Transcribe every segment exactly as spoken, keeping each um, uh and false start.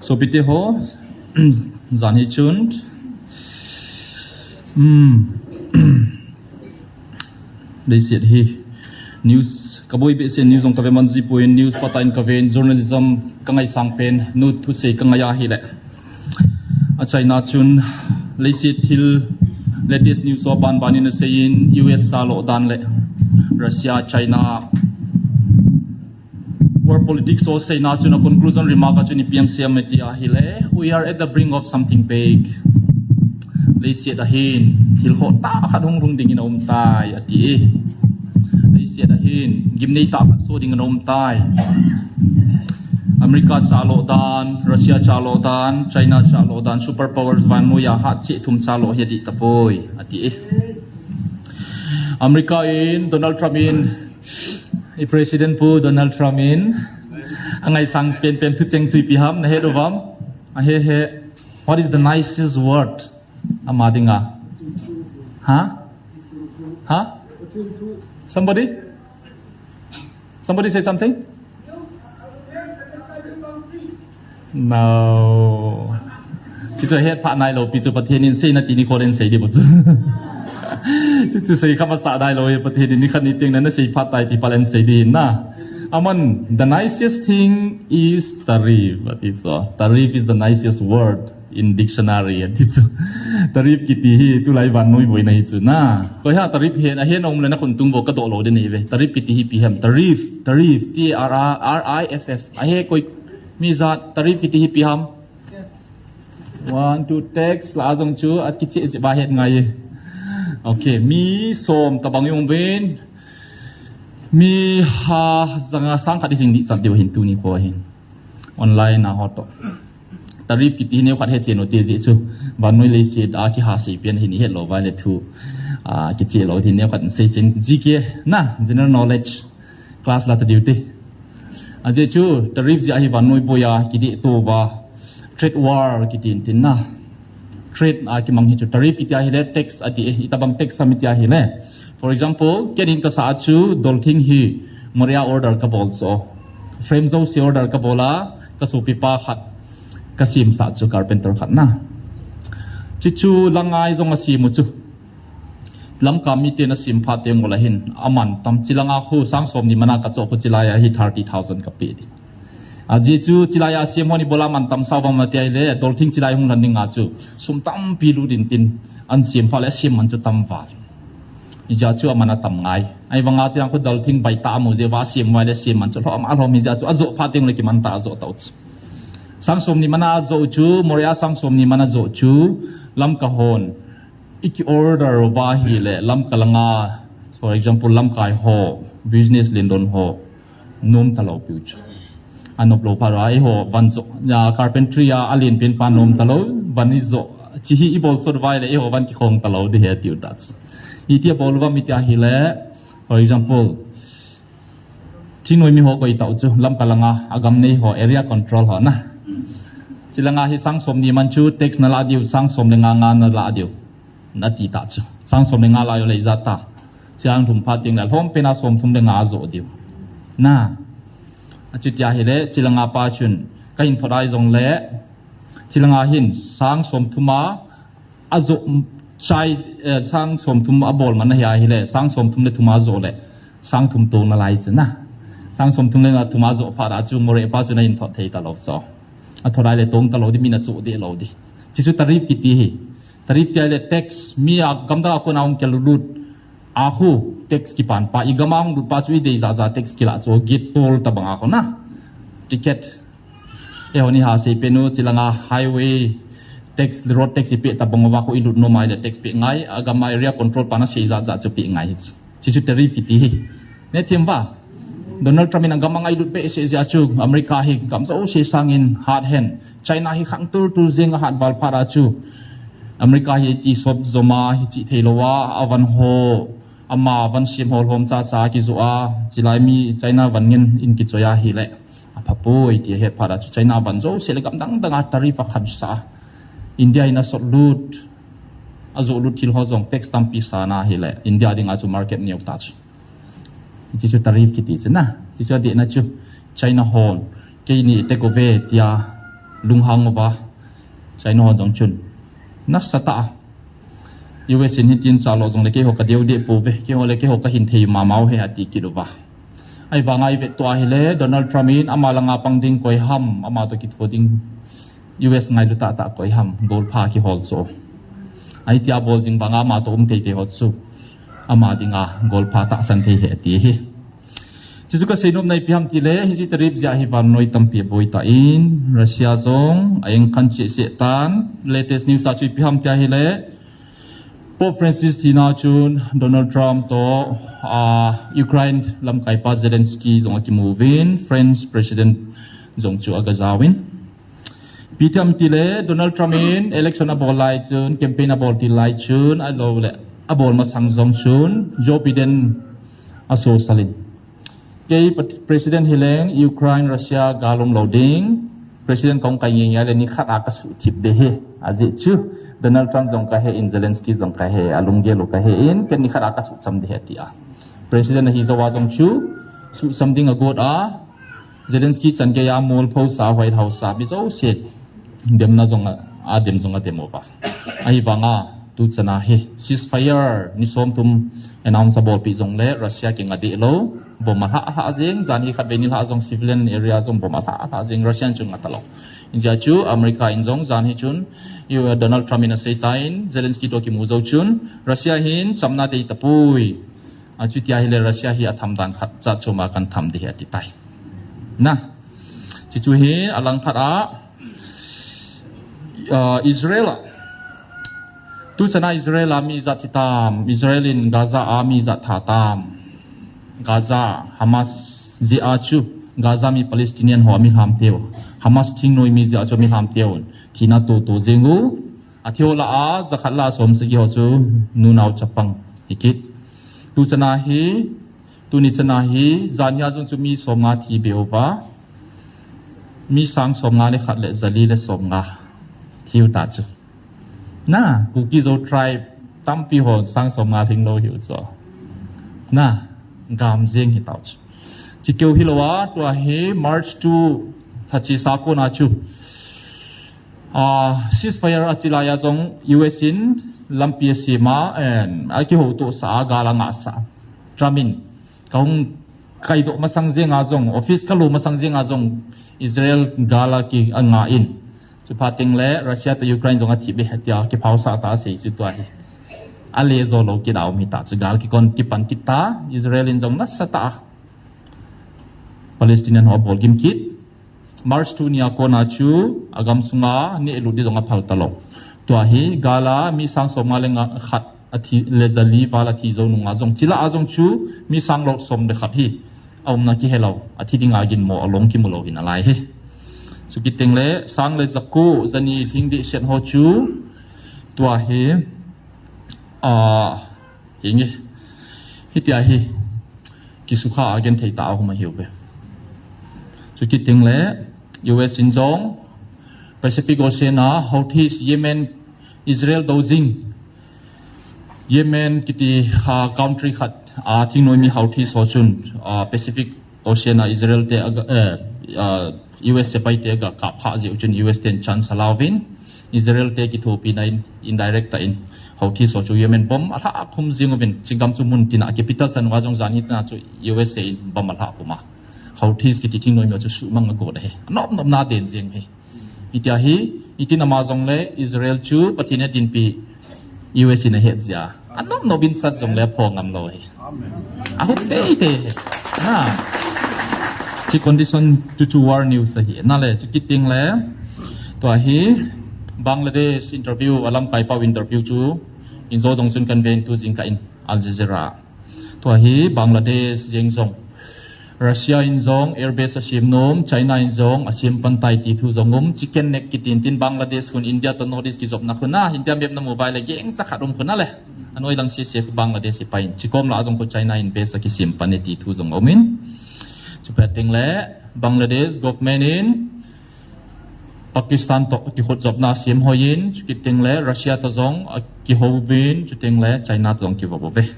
Sopite ho, jan hi chun. Hmm. Leiset hi. News, kaboi behseh news jong kave man ji poi, news patan kave, journalism kangaisang pen, nu thusei kangai ahile. A China chun leiset thil latest news ho banban in aseiyin U S chalo dan le Russia, China, world politics ho seina chun a conclusion remark a chun ipi ham asei em tia ahile, "We are at the brink of something big." Leiset a hin thil hoitah khat hung lhung dingin aum tai ati e. Leiset a hin gimnei tah khat so dingin aum tai. America chalo dan, Russia chalo dan, China chalo dan, superpowers vannoiya hatcheh thum chalo hi ati tapoi ati e. America in Donald Trump in, i President pu Donald Trump in angaisang penpen thucheng chu ipi ham, nahet uvam? Ahe he. What is the nicest word? Ama dinga. Ha? Ha? Somebody? Somebody say something? No. Chuchu het pha nailou pi chu Pathen in seina tini kholin sei di bou chu. Chuchu sei kha masa nailou e, Pathen in nikhat ni teng na nasei phat tai ti palen sei di na. Aman, "The nicest thing is tariff," ati chu. "Tariff is the nicest word in dictionary," ati chu. Tariff kiti hi tulai vannoi boina hi chu na. Koi ham tariff hi, ahe nom le nakhut tung bou kadoh lou ding ahi ve. Tariff kiti hi ipi ham? Tariff, tariff, T A R R I F F. Ahe koi mi jat tariff kiti hi ipi ham? One, two, tax, la jong chu akicheh cheh ba het ngai. Okay, mi som tabang jong uvin. Mi ha janga sang khat i lhing ding chan diu hin tuni kho hin. Online a ho toh. Tariff kiti hi neokhat hechen u te jeh chu. Vannoi leiset a kiha sei pen hin ihet lou uva le thu. A, kicheh lou hin neokhat sei chen G K na, general knowledge. Class la ta diu te. Ajeh chu tariff jeh a hi vannoi boiya kidih to uva. Trade war kiti in tin na. Trade a kimang hi chu tariff kiti ahile tax ati e, itabang tax ham iti ahile. For example, ken in kasah a chu dolthing hi Moreh a order kabol chu. Frame jouse order kabol a, kasopipa khat kasemsah chu carpenter khat na. Chuchu langa jong asem u chu. Lamka miten asem phat teng ule hin, aman tam chilanga khu sang som ni mana kachoh khu chilai a hi thirty thousand kapeh di. Ajeh chu chilai a sem ho ni bola man tam sao bang mati ahile, dolthing chilai hung lhon dinga chu, sum tampi lut in tin, an sem phat le asem man chu tam val. Hijeh chu aman atam ngai. Ahivanga chilang khu dolthing baitah amu jeh uva asem uva le asem man chu lhom alhom hijeh chu ajoh phat teng ule kiman tah ajoh tau chu. Sang som ni mana ajoh chu, Moreh a sang som ni mana ajoh chu, Lamka hon. I ki order uva ahile, Lamka langa, for example, lamkai ho, business lendon ho, nom talou piu chu. Anop lou phat a, eiho van joh, ya, carpentry a, alen pen pa nom talou, van ijoh, chi hi ibol sot uva ahile, eiho van kikhong talou di hi tiu ta chu. Iti abol uva miti ahile, for example, Thingnoi mi ho koi tau chu, Lamka langa, agam nei ho, area control ho na. Chilanga hi sang som ni man chu, tax nala diu, sang som le nga nga nala diu. Nati ta chu. Sang som le nga la jong lei jat ta. Chilang lhum phat teng le, lhom pen a som thum le nga ajoh diu. Na. Achuti ahile, chilanga pa chun, kahin thot a jong le, chilanga hin, sang som thum a, ajoh chai, eh, sang som thum abol man ahi ahile, sang som thum le thum ajoh le, sang thum tong nalai chu na. Sang som thum le nga thum ajoh phat a chu Moreh pa chu nahin thot thei talou chu. Athot a le tong talou di, min achoh deh lou di. Chuchu tariff kiti hi. Tariff ti ahile tax, mi a gamdang a kona hung kilut lut. A khu tax kipan pa, igam a hung lut pa chu idei jat jat tax kila chu, gate toll tabang a khu na. Ticket. Eiho ni ha sei pen u, chilanga highway tax, road tax ipeh tabang uva khu ilut nom ahile tax peh ngai, agam a area control pa nasei jat jat chu peh ngai hi. Chuchu tariff kiti hi. Nethim uva. Donald Trump in agam a ngailut behseh jeh a chu, America hi gam jouse sangin hat hen. China hi khang tul tul jeng ahat val phat a chu. America hi ti sop jom a, hiche thei lou a, avan ho. Ama van sem ho lhom cha cha kijoh a, chilai mi China van ngen in kichoi ahile. Apha poi ti ahet phat a chu China van jouse le gam dang dang a tariff akhan sah a. India in asot lut, ajoh lut thil ho jong tax tampi sa na ahile. India dinga chu market neo ta chu. Chuchu tariff kiti chu na. Chuchu adeh na chu China hon. Keini take away tia. lunghang uva, China hon jong chun nasatah a, U S in hitin chalo jongle keiho kadeu deh pouve, keiho le keiho kahin thei mama u ahi ati kit uva. Ahivanga ivet to ahile Donald Trump in ama langa pang ding koi ham, ama toh kitho ding U S ngailu tahtah koi ham, golpha kihol chu. Ahi tia bol jing vanga ama toh um teitei ho chu ama dinga golpha tahsan thei ahi ati ahi. Chuchu kasei nom na ipi ham tile, hiche tarif jeh a hi vannoi tampi aboi tan, Russia jong a-engkhan cheh cheh tan, latest news a chu ipi ham tia ahile, Pope Francis thina chun Donald Trump toh, ah, Ukraine lamkaipa Zelensky jong akimu uvin, French President jong chu aga jaovin. Ipi ham tile, Donald Trump in election abol lai chun, campaign abol til lai chun, ahilou le, abol masang jong chun, Joe Biden asosal in, kei President hileng, Ukraine, Russia gal umlou ding, President kahung kai ngei ngei le nikhat a kasuh thip ding ahi, ajeh chu Donald Trump jong kahe in, Zelensky jong kahe, alunggel u kahe in, ken nikhat a kasuh cham ding ahi tia. President ahi jouva jong chu, suhcham ding agot a, Zelensky chan geiya molpho sa, White House a mi jouse demna jong a, adem jong adem uva. Ahivanga, tuchana hi ceasefire ni somthum announce abolpeh jongle Russia kinga deh lou, bomb alhah lhah jeng, jan hi khatvei nilhah jong civilian area jong bomb alhah lhah jeng, Russia chu nga talou. Hijeh chun America in jong jan hi chun, Donald Trump in aseitan, Zelensky toh kimu jou chun, Russia hin chamna tei tapoi. Achuti ahile Russia hi atham dan khat cha choma kan tham ding ahi ati tai. Na, chuchu hi alangkhat a, ah, Israel a, tuchana Israel a mi ijat thi tam, Israel in Gaza a mi ijat tha tam, Gaza, Hamas jeh a chu, Gaza mi Palestinian ho mi lham teu, Hamas thingnoimi jeh a chu mi lham teu, thina toh toh jeng u, athi ho lah a jakhat lah a somsagi ho chu nunao chapang hikit. Tuchana hi, tuni chana hi, jan hia jong chu mi somnga thi beuva, mi sang somnga le khat le jali le somnga thiu ta chu. Na, Kuki Zo tribe tampi ho sang somnga lhinglou hiu chu. Na, gam jeng hitau chu. Chikeu hilouva, tua hi March two, tha chesa kona chu, ah, ceasefire achilaiya jong U S in lampi asema, akihoutohsa a, gal angahsa. Trump in kahung kaidoh masang jenga jong, office kalo masang jenga jong Israel gal a ki, angah in. Chuphat tengle Russia toh Ukraine jong athip e tia kiphaosah tah a asei chu tua hi ale jou lou kit a um hita chu, gal kikon kipan kit ta, Israel in jong nasatah a Palestinian ho abol gim kit. March two nia kona chu agam sunga nehlut ding jong aphal talou. Tua hi gal a mi sang somnga le nga khat athi le jali val athi jou nunga jong, chila a jong chu mi sang le som le khat hi aumna kihelou, athi dinga ginmo along kimu lou hi nalai hi. Chukit tengle sang le jako, jani lhing dehset ho chu tua hi, ah, hinge, hitia hi kisukha a genthei tah a um ahiuve. Chukit tengle U S in jong Pacific Ocean a Houthis, Yemen, Israel dou jing, Yemen kiti, ah, country khat a thingnoimi Houthis ho chun, ah, Pacific Ocean a Israel te aga, eh, ah, U S sepai te aga kapkhah jeh u chun U S ten chance alauvin, Israel te kithopina in indirect tah in Houthis ho chu Yemen bomb alhah khum jing uvin, chigam chu mun tina capital chan uva jong jan hi tina chu U S in bomb alhah khum a, Houthis kiti thingnoimi ho chu suhmang agot ahi, anop nopna den jeng hi. Hitia hi, itin ama jongle Israel chu Pathen in adinpi, U S in ahet jeh a, anop nop in chat jongle apho ngam lou hi. Ahung teitei hi. Na, chi condition chu chu war news ahi. Nale, chukit tengle, tua hi Bangladesh interview, alamkai pau interview chu, injo jong chun kan ven tu jingkah in Al Jazeera. Tua hi Bangladesh jeng jong, Russia in jong airbase asem nom, China in jong asem pan tai ti thu jong um, chicken neck kitin tin Bangladesh khun India toh North East kijopna khun a, India map namu uva ahile gangsa khat um khun ale. Anoi lang sese khu Bangladesh ipai in, chikom lah a jong khu China in base akisem pan e ti thu jong aumin. Chuphat tengle Bangladesh government in Pakistan toh kikhut jopna asem hoi in, chukit tengle Russia toh jong akihou uvin, chutengle China toh jong kivop uve.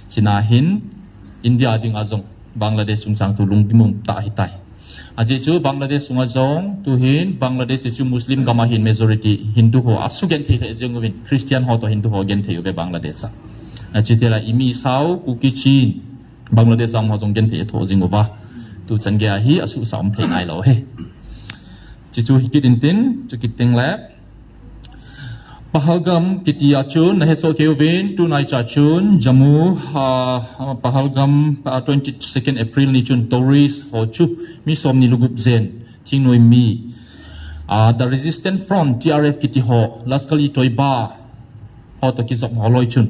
China hin India dinga jong Bangladesh chungchang thu lunggim um tah ahitai. Ajeh chu Bangladesh sunga jong, tuhin Bangladesh chu Muslim gam a hin majority Hindu ho asugenthei lheh jeng uvin, Christian ho toh Hindu ho genthei uve Bangladesh a. Achuti le Imi sao, Kuki Chin, Bangladesh a um ho jong genthei athoh jing uva. Tuchan gei a hi asuhsah um thei nailou ahi. Chuchu hi kit intin, chu kit teng le Pahalgam kiti a chun, nahesoh kei uvin, tunaicha chun, Jammu, ah, Pahalgam, ah, twenty-second April ni chun tourist ho chu mi somni le gup jen, thingnoi mi, ah, the Resistance Front, T R F kiti ho, Lashkar-e-Toiba ho toh kijop ho loi chun,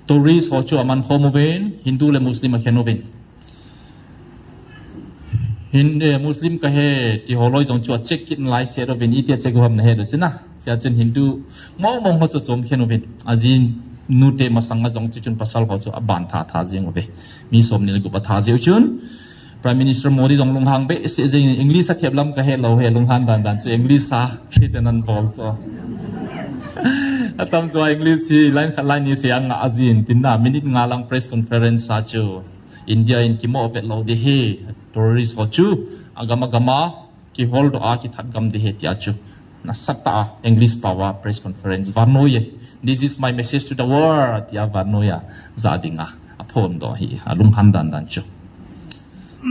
tourist ho chu aman khom uvin, Hindu le Muslim akhen uvin. Hin, eh, Muslim kahi ti ho loi jong chu acheck kit nalai set uvin, itia check u ham nahet u sina. Chua chun Hindu mong mong ho chu chom khen uvin. Ajinu te masang a jong chu chun pasal ho chu aban tha tha jeng uve. Mi somni le gup atha jeh u chun Prime Minister Modi jong lunghang behseh jeng in, English athep lam kahet lou ahi, lunghan dan dan chu English a threaten anabol chu. Atam chu English hi line khat line ni sei anga ajin tin na minute nga lang press conference a chu India in kimo vet lou ding ahi, terrorist ho chu agam agam a kihol doh a kithat gam ding ahi tia chu nasatah a English pao a press conference vannoi e, "This is my message to the world," tia vannoi a ja ding a aphondoh ahi, alunghan dan dan chu.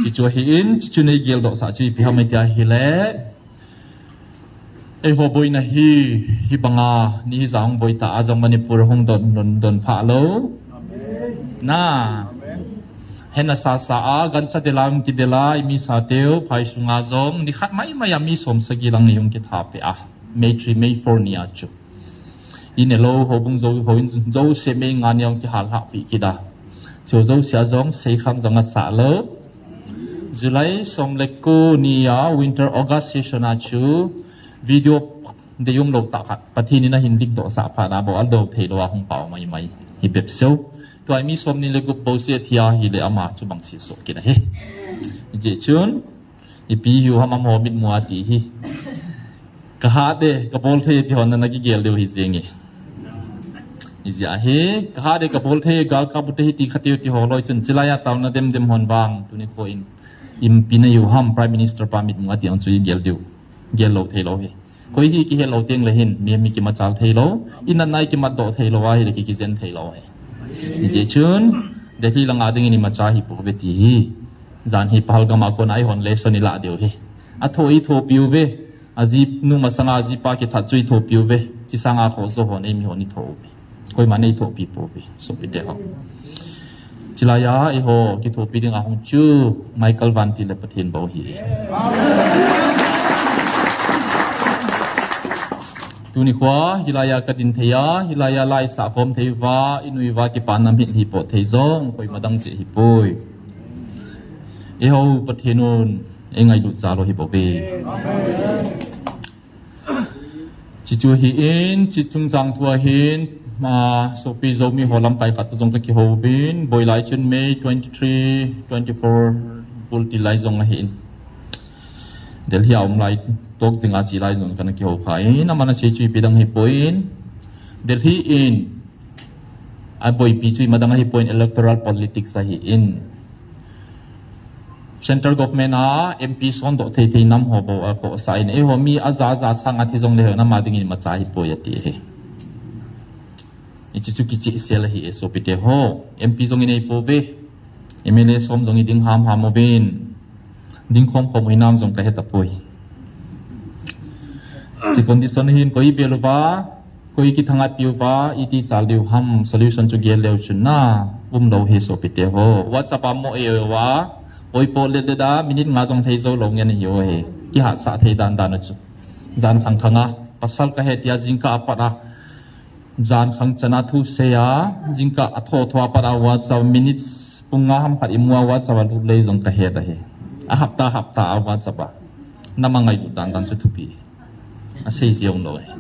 Chuchu ahin, chuchu nei geldoh sah chu ipi ham itia ahile, eiho boina hi, hibanga ni hija hung boi ta a jong Manipur hung don, don, don phah lou. Na. Hena sasa a, gancha del a hung kidel a, imi sateu, phai sunga jong, ni khat mai mai a mi som sagi lang nei hung kitha peh a. May three, May four ni a chu. Inelou, houbung jou, houin jouse May nga ni a hung kihal hah peh kit a. Chu jouse a jong, seikham jong asah lou. July som le ko ni a winter August session a chu video deium lou tah khat Pathen in ahin lik doh sah phat a bou a do thei lou a hung pao mai mai hi bep seh. Tua mi somni le gup bouseh athi ahile ama chu bang seh soh kit ahi. Hijeh chun ipi hiu ham amaho mitmu a ti hi. Ka hat e, ka bol thei e ti hon na kigel diu hi jeng e. Hijeh ahi, ka hat e, ka bol thei e, gal ka bu thei e ti khat u ti ho loi chun, chilai a taona dem dem hon vang, tuni kho in, ipi na hiu ham, Prime Minister pa mitmu a ti hon chu igel diu. Gel lou thei lou hi. Koi hi kihet lou teng le hin, mi, mi kimachal thei lou, i natna i kimat doh thei lou ahile ki, kijen thei lou hi. Hijeh chun, Delhi langa ding in imacha hi pouve ti hi. Jan hi Pahalgam a kona eihon lesson ilah diu hi. Athoh i thopi uve. Ajinu masanga ajipa kithat chu i thopi uve. Chi sanga khoh jo hon eimi hon i thoh uve. Koima nei thopi pouve. Sopite ho. Chilai a eiho kithopi ding a hung chu Michael Van ti le Pathen bou hi. Tuni khoa, hilai a ka din thei a, hilai a la i sah khom thei uva, i nui uva kipana mit hi po thei jong, koima dang jeh hi poi. Eiho Pathen un, ei ngailut jal u hi bou ve. Chuchu hi in, chi chungchang thu a hin, ma, sopi Zomi ho lamkai khat to jong ka kihou vin, boi lai chun May twenty-three, twenty-four, bul ti lai jong ahi in. Delhi a um lai tok ding a chi lai jong kana kihou kha in, aman asei chu ipi dang hi poi in, Delhi in, aboipi chu ima dang ahi poi in, electoral politics ahi in. Central government a M P sondoh thei thei nam ho bou a khohsah in, eiho mi aja ja sang a thi jong le ho nam a ding in imacha hi poi ati hi. Hichu chu kicheh sel ahi e sopite ho. M P jong inei pouve. M L A som jong i ding ham ham uvin. Ding khom khom u hinam jong ka he tapoi. Chi condition hin koi bel uva, koi kithang a pi uva, iti chal diu ham, solution chu gel leu chun na, um lou hi sopite ho. WhatsApp a mo e uva, oi po le le da, minute nga jong thei jou lou ngen hi o he. Kihatsah thei dan dan u chu. Jan khang khang a, pasal ka he tia jingkah a pat a. Jan khang chan a thu sei a, jingkah a tho tho a pat a WhatsApp minutes pung nga ham khat i mu a WhatsApp a lut lei jong ka het ahi. A hapta hapta a WhatsApp a. Nama ngailut dan dan chu thupi. A sei jeng lou ahi.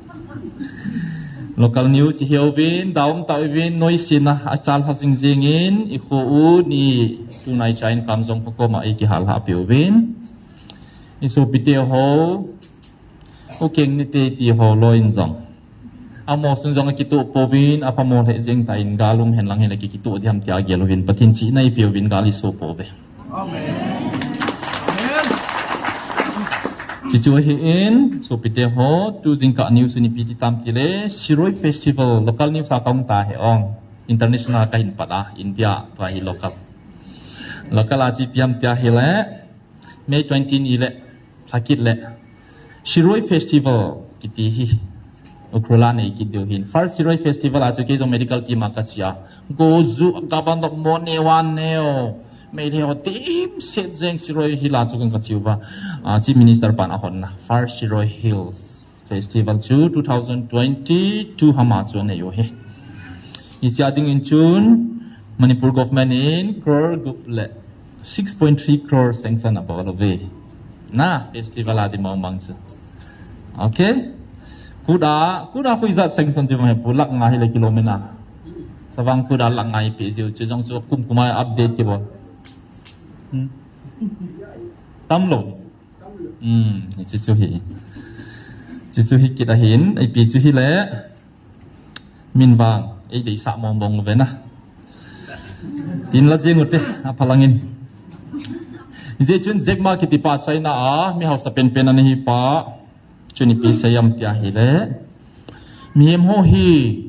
Local news i he uvin, da um ta uvin, noise na a chal ha jing jeng in, i kho u ni tunai cha in kam jong ka koma i kihal ha pe uvin. I sopite ho, U Keng ni te ti ho loi in jong. Amo sung jong a kitoh pouvin, a pamo lheh jeng ta in gal um hen lang hin a ki, kitoh diham tia gel uvin, Pathen chihna i pe uvin gal i so pouve. Amen. Amen. Hichu ahin, sopite ho, tu jingkah news in ipi ti tam tile, Shirui Festival, local news a kahung ta hi ong. International kahin pat a, India, tua hi local. Local a chu ipi ham tia hile, May twenty ni le, lha kit le. Shirui Festival, kiti hi. Ukhrul a nei kit diu hin. First Shirui Festival a chu kei jong medical team a kache a. Go ju, governor mo ne wan neo. Meitei ho team set jeng Shirui Hill a chu kan kache uva. Ah, Chief Minister pan ahonna. First Shirui Hills Festival chu two thousand twenty-two ham a chu anei u hi. Hiche a dingin chun Manipur government in crore gup le six point three crore sanction abol uve. Na, festival a di mong mong chu. Okay. Kuda, kuda hui jat sanction chu mong he pu lakh nga hile kilometer. Chavang kuda lakh nga hi pe jiu chu jong chu kum kum a update kibol. Hmm. Tamlou. Hmm, hiche chu hi. Hiche chu hi kit ahin, ipi chu hile. Min vang, ei deisah mong mong uve na. Tin la jeng ute, aphalangin. Hijeh chun Jack Ma kiti pa China a, mi hausa penpen ana hi pa. Chun ipi sei ham tia hile. Mihem ho hi,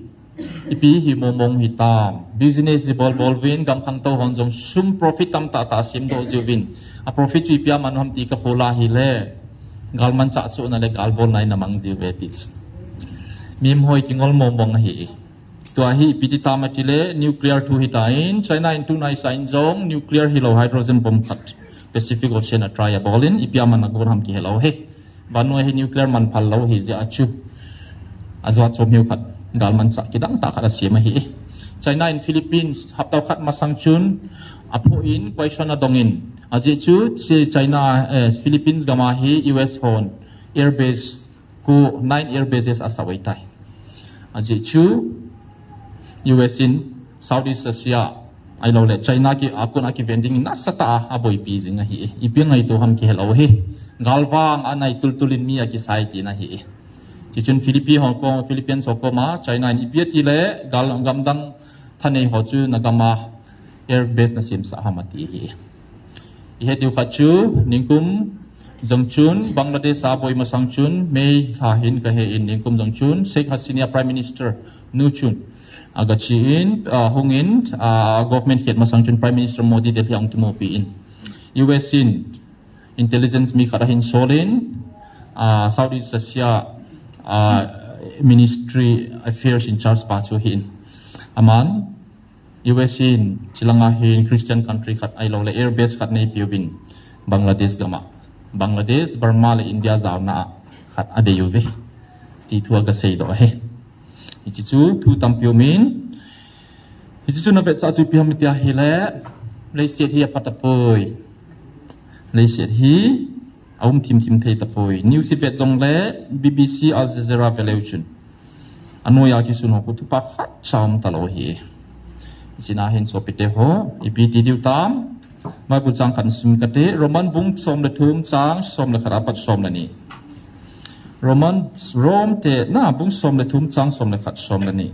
ipi hi mong mong hitam. Business hi bol bol uvin, gam khangtou hon jong sum profit tamtah tah sem doh jiuvin. A profit chu ipi a man u ham ti kakhol a hile. Galmanchah sohna le galbolna in amang jiuve ti chu. Mihem ho hi kingol mong mong ahi. Tua hi ipi ti tam atile nuclear thu hitan, China in tunai sa in jong nuclear hilou hydrogen bomb khat Pacific Ocean a try abol in, ipi a man a gol ham kihelou hi. Vannoi hi nuclear man phal lou hi jeh a chu. Ajua chom hiu khat, galmanchah kidang tah khat asem ahi. China in Philippines hapta khat masang chun, aphoh in question adong in. Ajeh chu, che China, eh, Philippines gam a hi U S hon air base ko nine air bases asah u ahitai. Ajeh chu U S in Southeast Asia, ahilou le China ki akon a kiven ding nasatah a aboipi jing ahi. Ipi ngaito ham kihelou hi. Galvang anai tultul in mi akisai tina ahi. Chuchun Philippines ho kom, Philippines ho koma China in ipi ati le gal gamdang thanei ho chu nagam a air base nasemsah ham ati hi. Ihet diu khat chu, ningkum jong chun, Bangladesh a boi masang chun, May lha hin kahe in, ningkum jong chun, Sheikh Hasina Prime Minister nu chun, aga che in, ah, hung in, ah, government khet masang chun, Prime Minister Modi Delhi a hung kimupi in. U S in, intelligence mi khat ahin sol in, ah, Southeast Asia, ah, Ministry Affairs in charge pa chu ahin. Aman, U S in, chilanga hin Christian country khat ahilou le air base khat neipeuvin Bangladesh gam a. Bangladesh, Burma le India jaona a khat adei uve. Ti thu aga seidoh ahi. Hiche chu thu tampi um in. Hiche chu navetsah chu ipi ham tia hile. Leiset hi apha tapoi. Leiset hi aum thim thim thei tapoi. News ivet jongle B B C, Al Jazeera veleu chun. Anoiya kisun ho khu thupha khatcha um talou hi. Hiche na hin sopite ho, ipi ti diu tam. Bible chang khat sim kate, Roman bung som le thum chang som le khat apat som le ni. Roman, Rom te na bung som le thum chang som le khat som le ni.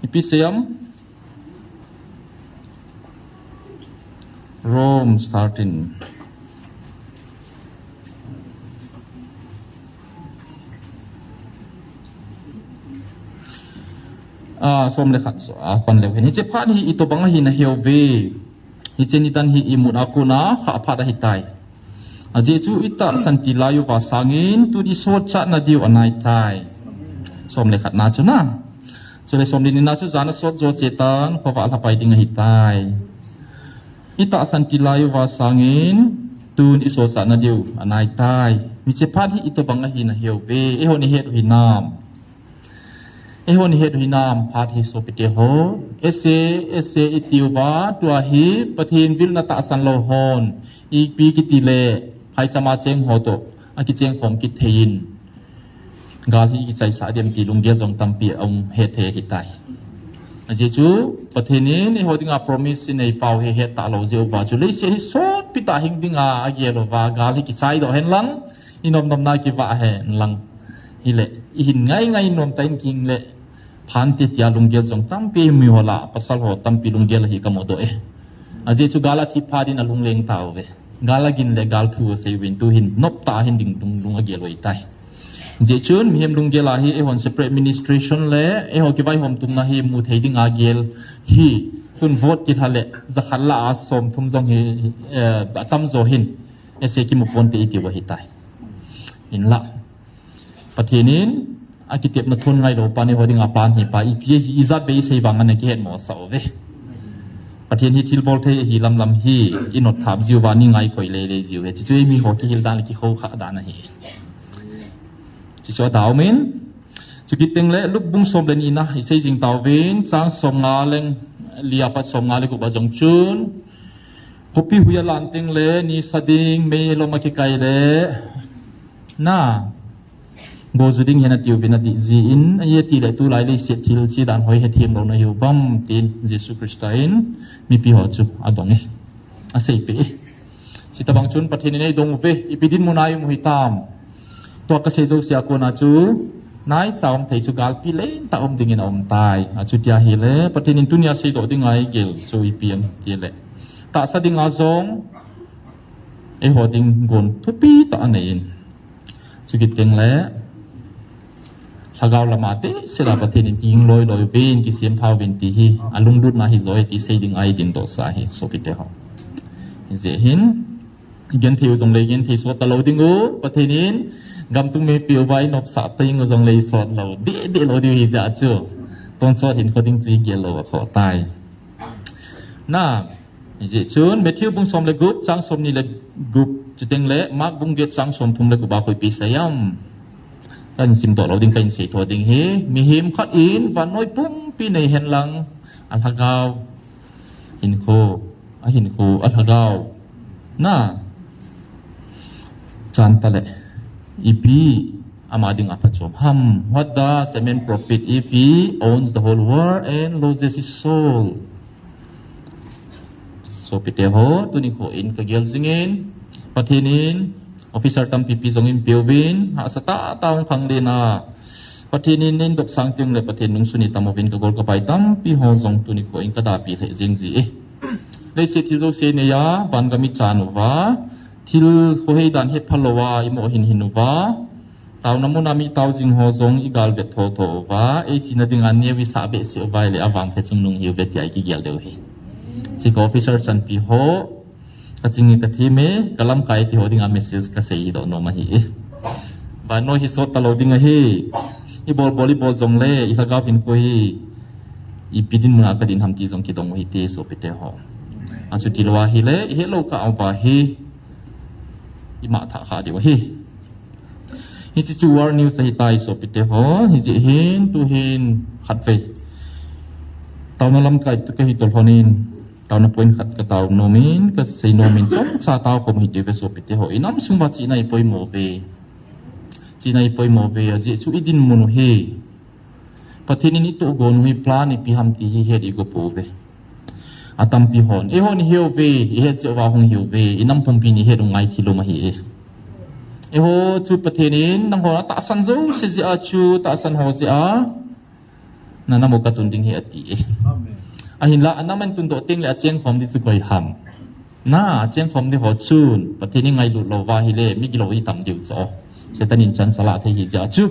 Ipi sei ham? Romans thirteen. Ah, som le khat, so, ah, pan leu hin. Hiche phat hi itobang ahi naheuve. Hiche nidan hi imut a kona kha phat ahitai. Ajeh chu itahsan tilai uva sangin tun isotchat nadiu anaitai. Som le khat na chu na. Chule som le ni na chu jan asot jo chetan khovah lhapai ding ahitai. Itahsan tilai uva sangin tun isotchat nadiu anaitai. Hiche phat hi itobang ahi naheuve. Eihon ihet u hinam? Eihon ihet u hinam phat hi sopite ho? Ese, ese itiuva, tua hi Pathen vilna tahsan lou hon. Ipi kiti le, phaicham a cheng ho toh akicheng khom kit thei in. Gal hi kichaisah dem ti lunggel jong tampi aum hetthei ahitai. Ajeh chu, Pathen in eiho dinga promise inei pau hi het talou jeh uva chu leiset hi sotpi tah hing dinga agel uva, gal hi kichaidoh hen lang, inom nomna kivah hen lang. Hile, ihin ngai ngai nom tah in kingle, phante tia lunggel jong tampi miho lah, pasal ho tampi lunggel ahi kamudoh e. Ajeh chu gal athi phat in alungleng tauve. Gal a gin le gal thu asei uvin tuhin nop tah a hin ding lunglung agel u ahitai. Hijeh chun mihem lunggel a hi eihon separate administration le eiho kivaihom tumna hi mu thei ding agel hi tun vote kilha le jakhat lah a somthum jong hi, eh, atamjo hin S A kimu ponte iti u ahitai. Hinlah Pathen in akitepna thon ngailou pa, eiho dinga pan hi pa, ipi hi ijat vei isei vang ana kihetmosah uve. Pathen hi thilbol thei ahi lamlam hi inot thap jiu va, ni ngaikoi lele jiu ahi. Chuchu eimi ho kihil dan le kikhoukhah dan ahi. Chuchu adaumin, chukit tengle Luke bung som le ni na isei jing tauvin, chang somnga le li apat somnga le gup a jong chun, khopi hui alan tengle nisa ding, meilom akikai le, na, go ju ding hen atiuvin adih jin, ahi atile tulai leiset thil chedan hoi hethem louna hiu vem tin Jesu Christa in mipi ho chu adong e, aseipeh e. Chuti tobang chun Pathen in eidong uve, ipi dinmun a ium u hitam. Tua kasei jouse a kona chu naicha um thei chu galpi lentah um dingin aumtai. Achuti ahile Pathen in tunia seidoh dinga eigel chu ipi ham tile, tahsa dinga jong eiho ding gon thupi tah anei in, chukit tengle lhagao lama tehse a Pathen in kihing loiloi uvin, kisempha uvin ti hi alunglutna hijo e ti sei dinga eidindohsah ahi sopite ho. Hijeh hin igenthei u jongle igenthei sot talou dingu, Pathen in gamtung mipi uva inopsah teng u jongle isot lou dehdeh lou diu hijeh a chu tonsot hinkho ding chu igel lou akhoh tai. Na, hijeh chun Matthew bung som le gup chang somni le gup, chutengle Mark bung get chang somthum le gup a khu ipi sei ham. Kahin simdoh lou ding, kahin seitho ding hi, mihem khat in vannoi pumpi nei henlang, alhagao, hinkho, ahinkho, alhagao, na, chan tale, ipi ama dinga phachom ham. What does a man profit if he owns the whole world and loses his soul? Sopite ho, tuni kho in kagel jingin, Pathen in officer tampipi jong eipeuvin, hahsa tahtah hung khanglen a, Pathen in eidopsang tengle Pathen lungsun itam uvin, kagol kapai tampi ho jong tuni kho in kadapi lheh jing ji e. Leiset thil jouse neiya vangam ichan uva, thil khohei dan hepha louva imo hinhin uva, taona muna mi tao jing ho jong igalvet thotho uva, eichena dinga neo isah behseh uva ahile avangphe chungnung hiuve tia ikigel diu ahi. Chuche ka officer chanpi ho, kaching e, kathem e, kalamkai e ti ho dinga message kasei doh nom ahi e. Vannoi hi sot talou ding ahi. Ibolbol ibol jongle ilhagao hinkho hi ipi dinmun a kadin ham ti jong kidong u hite sopite ho. Achuti lou ahile ihetlou kah uva hi imangthah kha diu ahi. Hiche chu war news ahitai sopite ho. Hijeh hin tuhin khatvei taona lamkai kahi tolhonin, taona point khat katao nomin, kasei nomin, chomcha taokhom hite ve sopite ho. Inam sung uva chihna ipoimo uve. Chihna ipoimo uve, ajeh chu idinmun u hi Pathen in itohgon u hi plan ipi ham ti hi het igo pouve. Atampi hon eihon ihe uve, ihet jeh uva hung hiuve, inam pumpin ihet u ngai thil um ahi e. Eiho chu Pathen in nanghon atahsan jouse jeh a chu, tahsan ho jeh a nanam u katun ding ahi ati e. Ahinla anam ahin tundoh tengle achengkhom ding chu koi ham? Na, achengkhom ding ho chun Pathen ingailut lou uva ahile migilou itam diu chu. Satan in chance alah thei ahi jeh a chu,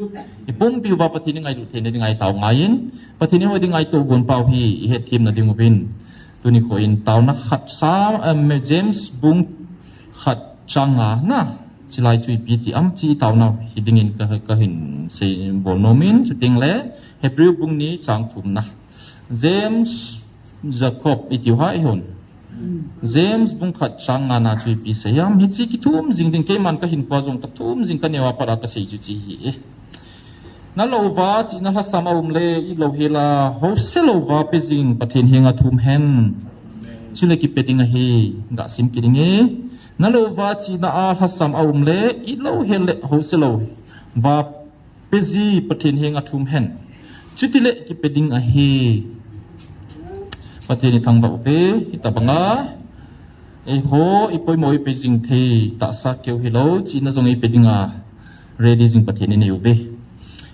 ipumpi uva Pathen ingailut theina dinga itao ngaiyin, Pathen in eiho dinga itohgon pau hi ihetthemna dinguvin, tuni kho in taona khat sa, em, James bung khat chang nga na, chulai chu ipi ti ham ti itaonau hidingin ka, kahin seibol nomin, chutengle Hebrew bung ni chang thumna, James, Jacob itiu ham eihon, James bung khat chang ngana chu ipi sei ham? Hiche kithum jing ding, keiman kahinkhoa jong kathum jing, kaneo a pat a kasei chu hiche ahi e. Nalouva chihna lhasam aumle, it louhela houselouva pejing Pathen henga thum hen. Chule kipe ding ahi, gasim kit inge. Nalouva chihna a lhasam aumle, it louhel le houselouva peji Pathen henga thum hen. Chutile kipe ding ahi. Pathen ithangvah uve, hitobanga eiho ipoimo ipe jing thei tahsa keu hilou, chihna jong ipe dinga ready jing Pathen inei uve.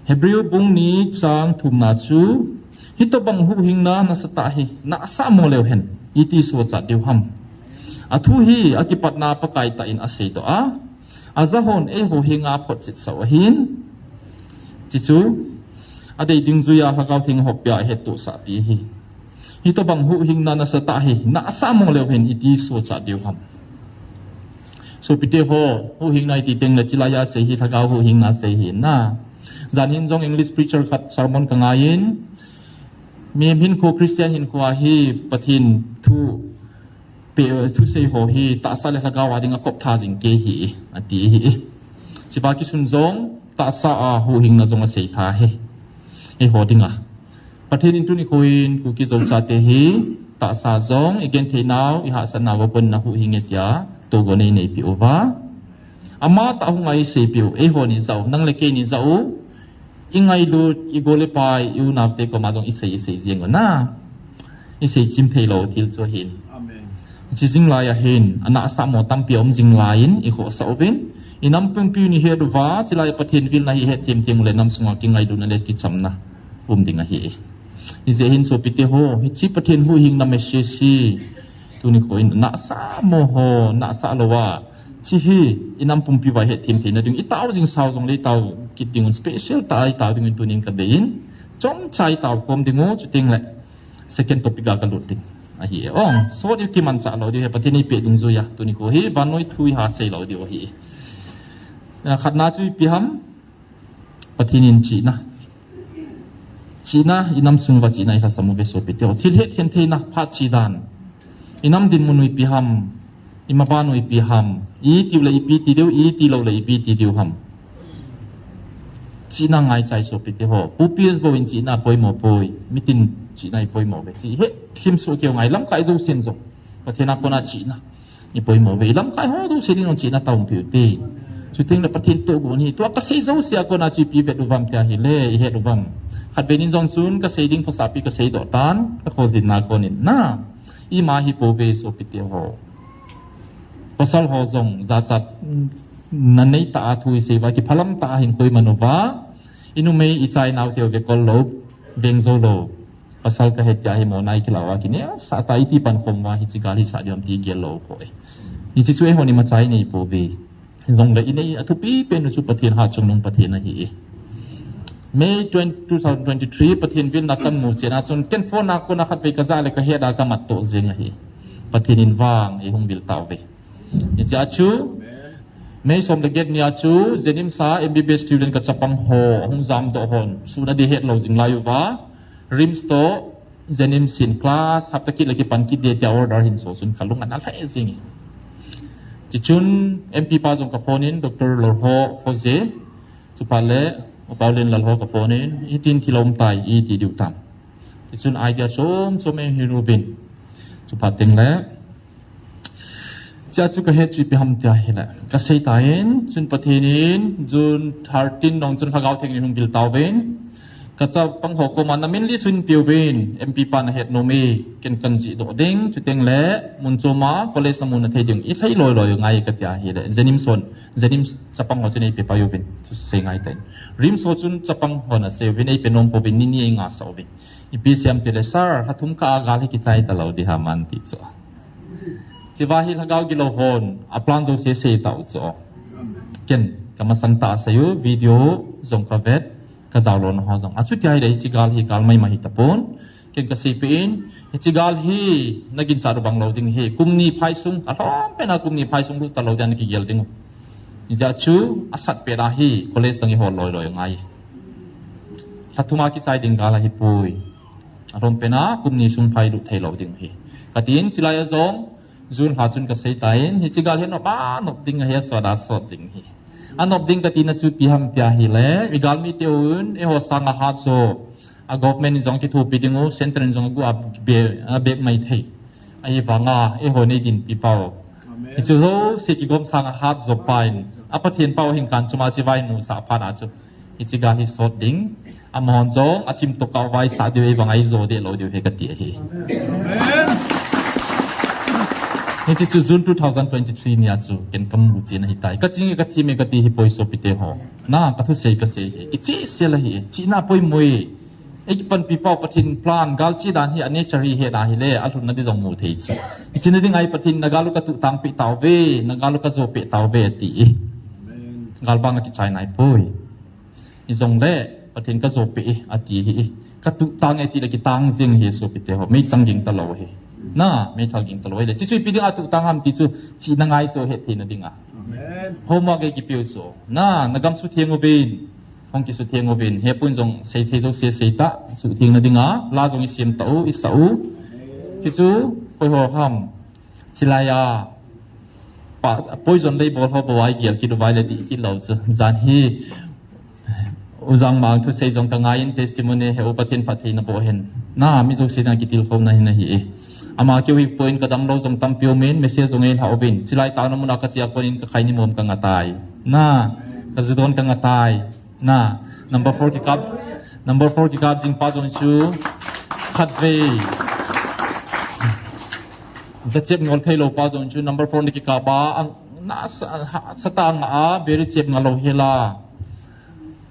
Hebrew bung ni chang thumna chu, hitobang huhhingna nasatah hi nahsah mo leu hen, iti sochat diu ham? Athu hi akipatna Pakai tah in asei doh a, ajahon eiho henga photchet sau ahin. Chuchu adei dingjuiya Lhagao Theng hoppia ahettohsahpi ahi. Hitobang huhhingna nasatah hi nahsah mo leu hen iti sohcha diu ham? Sopite ho, huhhingna iti tengle chilaiya sei hi Lhagao huhhingna sei hi na. Jan hin jong English preacher khat sermon kangaiyin, mihem hinkho, Christian hinkho a hi Pathen thu pe-, thusei ho hi tahsa le Lhagao a dinga koptha jing kei hi, ati hi. Chuva kisun jong tahsa a huhhingna jong asei tha hi. Eiho dinga Pathen in tuni khoin Kuki Zo chate hi tahsa jong igenthei nau, ihahsat nauva kona huhhing e tia tohgon eineipi uva, amatah hunga eiseipi u, eihon ijah u, nang le kei ijah u, ingailut, igol ipai, iunaote koma jong isei, isei jeng u na. Isei chim theilou thil chu ahin. Hiche jinglai ahin, anahsah mo tampi aum jinglai in ikhohsah uvin, inam pumpi u ihet uva, chilai Pathen vilna hi ihet themthem ule nam sunga kingailutna le kichamna um ding ahi. Hijeh hin sopite ho, hiche Pathen huhhingna message hi tuni khoin nahsah mo ho, nahsah louva, hiche hi inam pumpi uva ihet themtheina ding, itao jing sao jongle itao kit dingun, special tah a itao dingun tunin kadeiyin, chomcha itao khom dingu, chutengle second topic a kalut ding ahi. Ong, sot ikimanchah lou diu hi, Pathen in eipeh dungjuiya tuni kho hi vannoi thu iha sei lou diu ahi. Khatna chu ipi ham? Pathen in chihna, chihna, inam sung uva chihna ilhasam uve sopite ho. Thil hetkhen theina, phat che dan. Inam dinmun u ipi ham, imaban u ipi ham, itiu le ipi ti diu, itilou le ipi ti diu ham? Chihna ngaicha e sopite ho. Pu P S Bou in chihna apoimo poi, mitin chihna ipoimo uve. Chu ihet themsoh keu ngai, lamkai jousen jong Pathen a kona chihna ipoimo uve. Ilamkai ho jouse ding jong chihna taopeh ute. Chutengle Pathen tohgon hi, tua kasei jouse a kona chu ipi vet uvam tia hile ihet uvam? Khatvei nin jong chun kasei ding phasapi kasei doh tan, kakhojinna konin na. Ima hi pouve sopite ho. Pasal ho jong jachatna neitah a thu isei uva, kiphalam tah a hin koiman uva, inumei ichai naoteu vekol lou, veng jou lou. Pasal kahi tia hi mona ikilah uva, kinehsah tah a iti pankhom uva hiche gal hi sah diu ham ti igel lou u kho e. Hiche chu eihon imacha inei pouve. Hijongle inei athupi pen u chu Pathen, Hatchungnung Pathen ahi e. May twenty, two thousand twenty-three, Pathen vilna kamu chetna chun ken phone a kona khatvei kajah le kahet a kamattoh jeng ahi. Pathen in vang eihung vil tauve. Hichea chu May som le get nia chu JNIMS a M B B S student kachapang ho ahung jamdoh hon, sun adih hetlou jing lai uva, RIMS toh JNIMS in class hapta kit le kipan kit ding tia order hin so chun kalung ana lhai jing e. Chuchun M P pa jong kaphone in, Doctor Lalhoh Phose, chuphat le Upa Lenlal ho kaphone in, hitin thil aum tai iti diu tam? Chuchun idea chom chom eihin uvin, chuphat tengle Chea chu kahet chu ipi ham tia hile, kasei tan, chun Pathen in June thirteen nung chun Lhagao Theng in hung vil tauvin, kachapang ho koma namin list u hin peuvin, M P pa nahet nom e, ken kanjih doh ding, chutengle mun choma college namu nathei ding ilhai loi loi ngai katia hile, JNIMS hon, JNIMS chapang ho chun eipe pai uvin, chu sei ngai tan. RIMS ho chun chapang hon asei uvin, eipe nom pouvin, ni ni eingahsah uvin. Ipi sei em tile, Sir, lha thum kah a gal hi kichai talou ding ham anti chu. Chua hi Lhagao gilou hon aplan jouse sei tau chu. Ken kamasang tah a sei u, video jong kavet, kajao lona ho jong. Achuti ahile hiche gal hi gal maimai hi tapon. Ken kasei peh in, hiche gal hi naginchat u bang lou ding ahi. Kum ni phai sung, alhom pen a kum ni phai sung lut talou ding a nakigel ding u. Hijeh chun asat pet a hi college dang ihol loi loi ngai. Lha thum a kichai ding gal ahipoi. Alhom pen a kum ni sung phai lut thei lou ding ahi katin, chulai a jong June lha chun kasei tan, hiche gal hi anop a nop ding ahi, asot a sot ding ahi. Anop ding katina chu ipi ham tia hile, igalmi teuvin eiho sanga hat jo a government in jong kithopi ding u, centre in jong agu a be, abep mai thei. Ahivanga eiho nei dinpi pau. Hiche jouse kigom sanga hat jo pa in, a Pathen pau hin kan chuma chivai nu sah phat a chu hiche gal hi sot ding. Amahon jong achim tokah uva isah diu, eivang a ijo deh lou diu ahi kati ahi. Hiche chu June two thousand twenty-three nia chu ken kamu chen ahitai. Kaching e, kathim e kati hipoi sopite ho. Na, kathusei kasei hi kichehsel ahi. Chihna poimo e. Eikipanpi pau Pathen plan, gal che dan hi a nature hi hena hile, alhunna ding jong mu thei chu. Hiche na ding ahi Pathen, na gal u katuh tang peh tauve, na gal u kajo peh tauve ati e. Gal banga kichai nai poi. Hijongle, Pathen kajo peh e, ati hi e. Katuh tang e tile kitang jing hi sopite ho. Meichang ging talou hi. Na, meithal ging talou hile. Chuchu ipi dinga tuh tang ham ti chu, chihna ngai chu hetthei na dinga. Homework eikipeu chu. Na, nagam sutheng uvin. Hung kisutheng uvin, hepun jong seithei jouse seita, sutheng na dinga, la jong isem tau, isah u. Chuchu, koi ho ham. Chilai a, pa, poison lei bol ho bou a igel kit uva le dih kit lou chu. Jan hi, U Jangmang thusei jong kangai in testimony he u Pathen phattheina boh hen. Na, mi jouse dinga kitilkhouna hin ahi e. Ama keu hi point kadam lou jong tampi um in, message jong eilha uvin. Chilai taona muna kache a konin kakhai ni mom kanga tai. Na, kajudon kanga tai. Na, number four kikap, number four kikap jing pa jong chu khatvei. Jachep ngol thei lou pa jong chu number four ni kikap a, ang, na sa, ha, sata nga a, beri chep nga lou hela.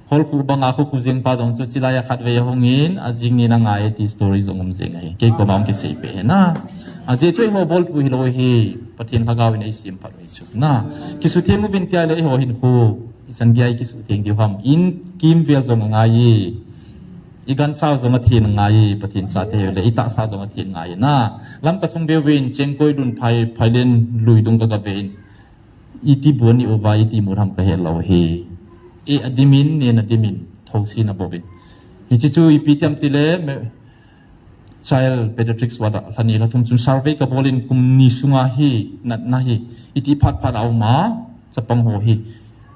Hol khu banga khu khu jing pa jong chu chilai a khatvei ahung in, ajing ni na ngai e ti story jong um jing ahi. Kei koma hung kisei peh hi na. Ajeh chu eiho bol thu hilou hi, Pathen Lhagao in eisem phat u hi chu. Na, kisutheng uvin tia le eiho hin khu. Isan dia i kisutheng diu ham. In kimvel jong angai e. I gancha jong athen angai e. Pathen chate le i tahsa jong athen angai e. Na, Lamka sung veuvin, Chengkoi lun phai, phai len lui dung ka ga ve in. Iti bu ani uva, iti mu ham kahe lou hi. E adimin, nen adimin, thosi na bovin. Hiche chu ipi tiam tile, me, Child Pediatrics ward a lhani lhathum chun survey kabol in kum ni sunga hi natna hi iti phat phat a um a chapang ho hi.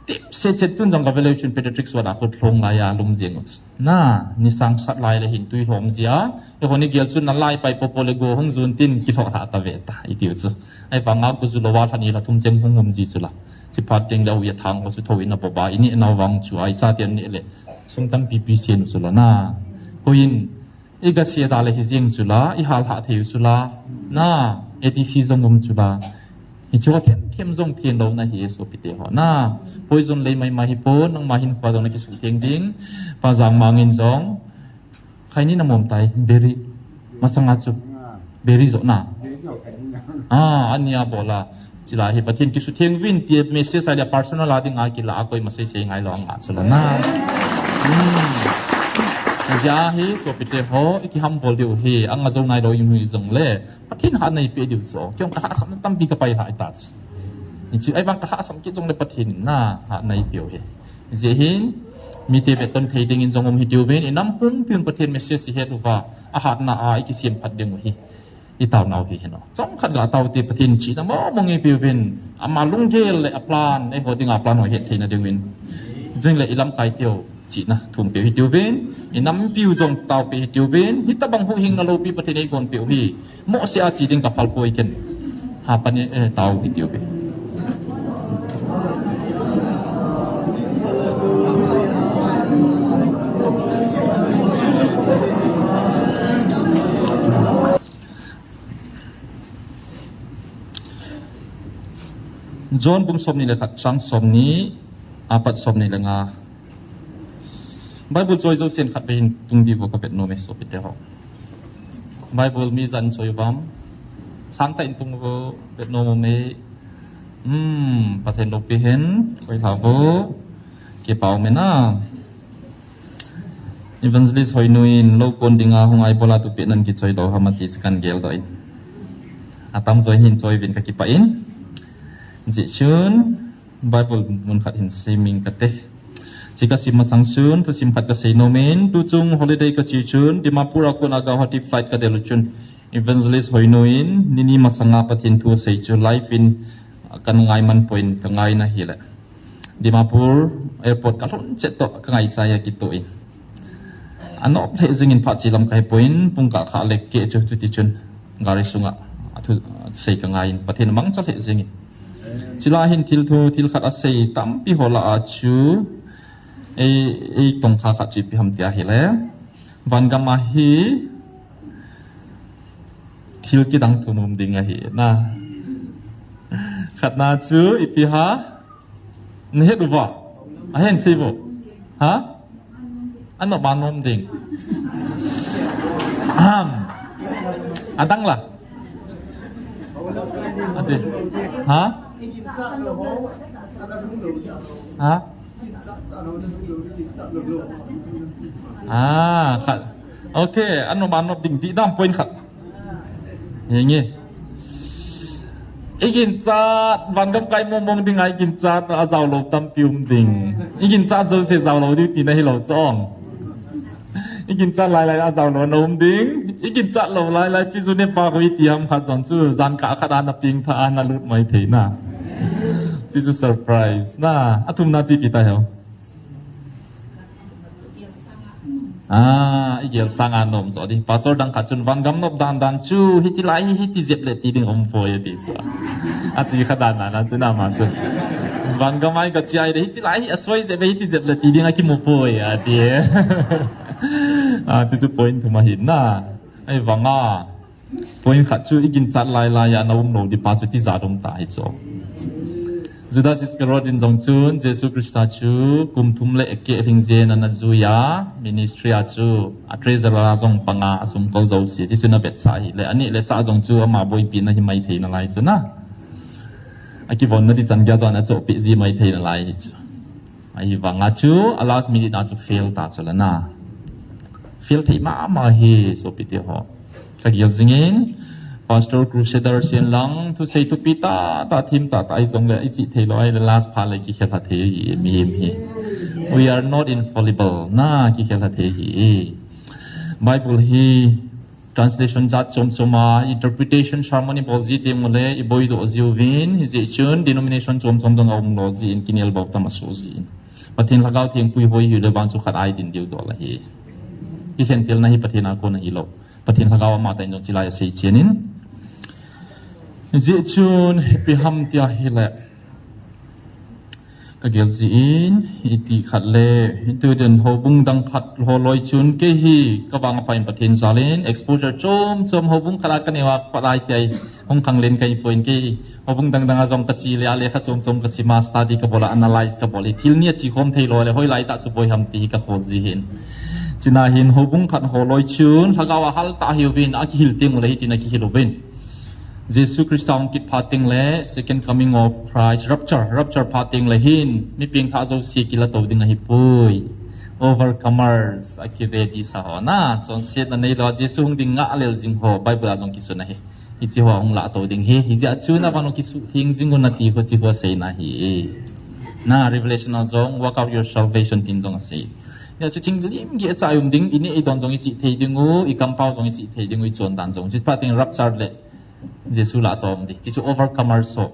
Tip se chet tun jong kave leu chun Pediatrics ward a kut lhong lai a lum jeng u chu. Na, ni sang sat lai le hin tui lhom jia. Eiho ni gel chun na lai pai popo le go hung jun tin kilhoh lha ta ve ta iti u chu. Ahivanga kuju lou a lhani lhathum cheng hung um ji chu la. Chi phat teng le u ya thang ho chu tho in a boba ini nau vang chu ai cha tian ni le. Sum tampi pi sen u chu la na. Ko in I ga sia da le hi jeng chu la, i hal ha thei u chu la. Na, A D C jong um chu la. Hiche ho them them jong theng lou na hi e sopite ho. Na, poison lei mai mai hi pon, nangma hin kho jong na kisutheng ding. Pa Jangmang in jong. Khaini na mom tai, beri. Masanga chu. Beri jo na. Ah, ania bola. Chila hi Pathen kisutheng uvin ti message a le personal a dinga kila a koi masei sei ngai lou anga chu la na. Hmm. Ajeh hi sopite ho, i kiham bol diu hi, anga jo nai lou i mu jong le. Pathen hatna i pe diu chu. Kei jong ka lhasam tampi ka pai lha i ta chu. Hiche, ahivang ka lhasam kit jong le Pathen in na hatna i pe u hi. Ajeh hin, mite veton thei dingin jong um hi diu vin, i nam pumpi un Pathen message i het uva, a hatna a i kisem phat ding u hi. I tao nau hi hino. Chomkhat ga tao te Pathen chihna mo mo nge piu vin. Ama lunggel le a plan, eiho dinga plan ho het theina ding vin. Ding le i lamkai teu chihna thum piu hi tiu vin. I nam piu jong tao pi hi tiu vin. Hitabang huhhingna loupi Pathen eigon piu hi. Mo se a chi ding ka phal poi ken. Ha Pathen, eh, tao hi tiu vin. John bung somni le khat chang somni, apat somni le nga. Bible choi jousen khat vei hin tung diu ka vet nom e sopite ho. Bible mi jan choi uvam. Sangtah in tung uvo vet nom e. Hmm, Pathen loupi hen, koi lha uvo. Kipah um e na. Evangelist Hoinui in lou kon dinga hung ai bola tu pe nan kichoi lou ham ati chu kan gel doh in. Atam join hin choi vin ka kipah in. Jeh chun Bible mun khat hin sim ing kate. Chi ka sim masang chun, thusim khat ka sei nom in, tu chung holiday ka che chun, Dimapur a kon a Guwahati flight ka del u chun, Evangelist Hoinui in, nini masanga Pathen thu asei chu live in, kan ngai man poi in ka ngai na hile. Dimapur airport ka lhun chet toh ka ngaichai a kitoh in. Anop lheh jeng in phat che lam ka he poi in, pung kah khat le keh chu chuti chun gari sunga athu sei ka ngai in Pathen mangcha lheh jeng in. Chila hin thil thu, thil khat asei tampi ho lah a chu ei, ei tongkha khat chu ipi ham tia hile. Van gam a hi thil kidang thum um ding ahi na. Khatna chu ipi ham. Na het uva? Ahin sei uvo. Ha? Anop a nom ding. Ahem. Adang la. Ati. Ha? Ha? Ah, khat. Okay, anop anop ding, dihdam point khat. Hinge. Iginchat, vangam kai mong mong ding a iginchat, ajao lou tampi um ding. Iginchat jouse jao lou ding tina hilou chong. Iginchat lai lai ajao lou na um ding. Iginchat lou lai lai, chuchu nepa ko iti ham khat jong chu, jan kah khat ana peng tha ana lut mai thei na. Chuchu surprise na, athumna chu ipi ta hiu. Ah, igel sang a nom jo di. Pastor dang khat chun vangam nop dan dan chu, hiti lai hi, hiti jep le ti ding um poi ati chu. Achi kha dan na chu na ma chu. Vangam ai ka chi ai de, hiti lai hi asoi jep le, hiti jep le ti ding akimu poi ati. Ah, chuchu point thum ahi na. Ahivanga. Point khat chu iginchat lai lai a na um lou di pa chu tijat um ta hi chu. Judas Iscariot in jong chun Jesu Christa chu kum thum le keh lhing jen ana jui a, ministry a chu a treasurer a jong panga asum kol jouse, chuchu na vetsah hile, ani le cha jong chu ama boipi na hi mai thei nalai chu na. Akivon na di chan gei a jong ana chohpeh ji mai thei nalai hi chu. Ahivanga chu, a last minute a chu fail ta chu la na. Fail thei mama hi, sopite ho. Ka gel jingin, pastor crusader sien lang, thusei thupi tah tah, thim tah tah, ahi jongle, ichi thei lou, ahile last phat le kikhel ha thei hi, mihem hi. We are not infallible, na, kikhel ha thei hi. Bible hi, translation jat chom chom a, interpretation sermon ibol ji teng ule, iboidoh jiuvin, hijeh chun denomination chom chom dong a um lou jin, kinel bou tam asoh jin. Pathen Lhagao Theng puihoi hiu le vang chu khat a idin diu doh la hi. Kikhentelna hi Pathen a kon ahilou. Pathen Lhagao ama tah in jong chilai asei chen in. Hijeh chun, ipi ham tia hile. Ka gel jin, iti khat le, itu den houbung dang khat holoi chun, kei hi, ka vang a pha in Pathen jal in, exposure chom chom houbung khat a ka neo a, palai ti ai, hung khang len kai poi in kei, houbung dang dang a jong ka chi le, a lekha chom chom ka sim a, study ka bol a, analyze ka bol e, thil ni a chi khom thei lou le, hoilai tah chu boi ham ti hi ka khol ji hin. China hin houbung khat holoi chun, Lhagao a hal tah hiuvin, a kihil teng ule hitin a kihil uvin. Jesu Christa hung kit phat teng le, second coming of Christ, rapture, rapture phat teng le hin, mi pengthah jouse kila tou ding ahi poi. Overcomers, a ki ready sa ho na, chonsetna neilou a Jesu hung ding ngah lel jing ho, Bible a jong kisun ahi. Hiche ho hung lah tou ding hi, hijeh a chun avan u kisuhtheng jing u nati ho, hiche ho seina ahi. Na, Revelation a jong, work out your salvation tin jong asei. Hijeh a chu ching lim gei a cha i um ding, i neh i don jong i chih thei ding u, i kampau jong i chih thei ding u, i chondan jong. Hiche phat teng rapture le, Jesu lah a tou um ding. Hiche chu overcomer so.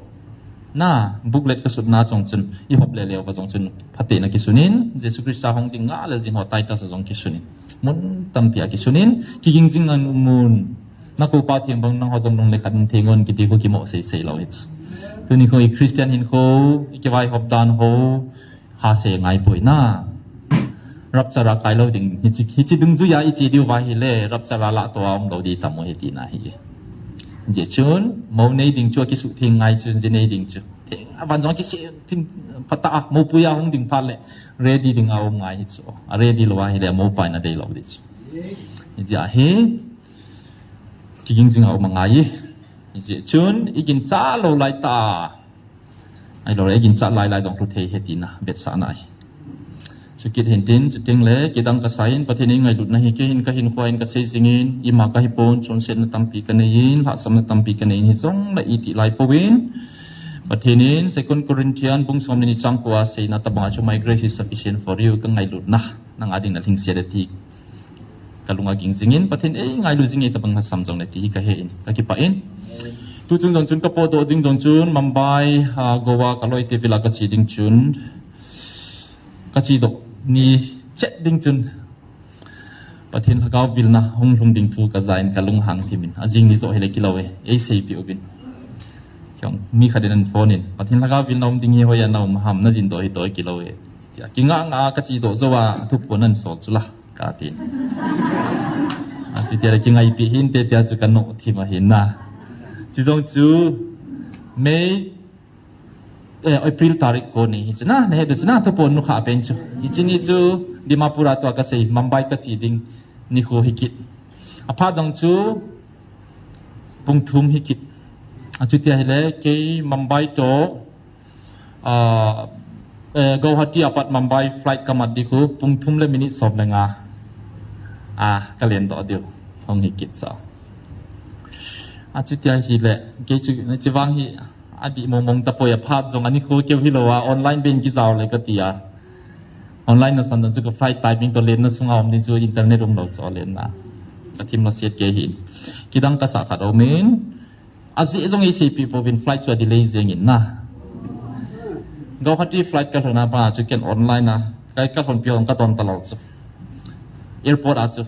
Na, booklet ka sutna chong chun, i hop le leu va jong chun, phatena kisunin, Jesu Christa hung ding ngah lel jing ho Titus a jong kisunin. Mun tampi a kisunin, kiging jing ngan umun. Na koupa theng bang nangho jong nung le khat in theng un kiti khu kimo sei sei lou hich. Tuni khu i Christian hinkho, i kivaihop dan ho, ha se ngai poi na. Rapture a kai lou ding, hiche, hiche dungjui a i che diu va hile, rapture a lah tou a um lou ding tam u ahi tina ahi. Hijeh chun, mou nei ding chu a kisuhtheng ngai chun, ji nei ding chu. Theng, avan jong kise, thim, phatah a, moupui a hung ding phat le, ready ding a um ngai hi chu. A ready lou a hile, moupa in a dei lou ding chu. Hijeh a hi, kiging jing a um angai. Hijeh chun, i ginchat lou lai tah. Ahilou le, i ginchat lai lai jong lhu thei ahi tina, vetsahna ahi. Chukit hin tin, chuteng le, kidang ka sa in, Pathen in ngailutna hi, kei hin ka hinkho a hin ka sei jingin, ima ka hi pon, chonsetna tampi ka nei in, lhahsamna tampi ka nei in, hijong le i ti lai pouvin. Pathen in, Second Corinthians, bung som le ni chang ko a seina tabang a chu, my grace is sufficient for you, ka ngailutna, nang a ding na lhingset e ti. Ka lung a ging jingin, Pathen ei ngailu jing e tabang lhasam jong le ti hi ka he in, ka kipah in. Tu chun jong chun ka potdoh ding jong chun, Mumbai, ha, Goa, ka loi te vil a ka che ding chun, ka chedoh ni chet ding chun, Pathen Lhagao vilna hung lhung ding thu ka ja in ka lung hang thim in. A jing ni joh hile kilou e, ei seipeh uvin. Kiong, mi khat in an phone in, Pathen Lhagao vilna um ding hi hoiya na um ham, na jin doh hi toh kilou e. Tia, kingah ngah a ka chedoh jou a, thuphon an sol chu la. Ka tin. A chu tia le kingaipeh hinte tia chu ka noh thim ahi na. Chu jong chu May, eh, April tarik ko ni hi chu na, na he chu na, thuphon nu kha pen chu. Hiche ni chu Dimapur a tua ka sei, Mumbai ka che ding nikho hi kit. Aphat jong chu pung thum hi kit. Achuti ahile kei Mumbai to, ah, eh, Guwahati apat Mumbai flight kamat di khu pung thum le minute som le nga. Ah, kalen doh diu. Hung hi kit sa. Achuti ahile kei chu, chi vang hi adih mong mong tapoi, aphat jong ani khu keu hilou a online bank kijao le kati a. Online na san chu ka flight timing to lenna sunga um di chu internet umlou chu lenna. Ka thim la siat kei hin. Kidang kasa khat um in. Ajeh jong eiseipi pouvin flight chu adelay jeng in na. Guwahati flight kalhun a pa chu ken online a. Kai kalhun pi ong ka ton talou chu. Airport a chu.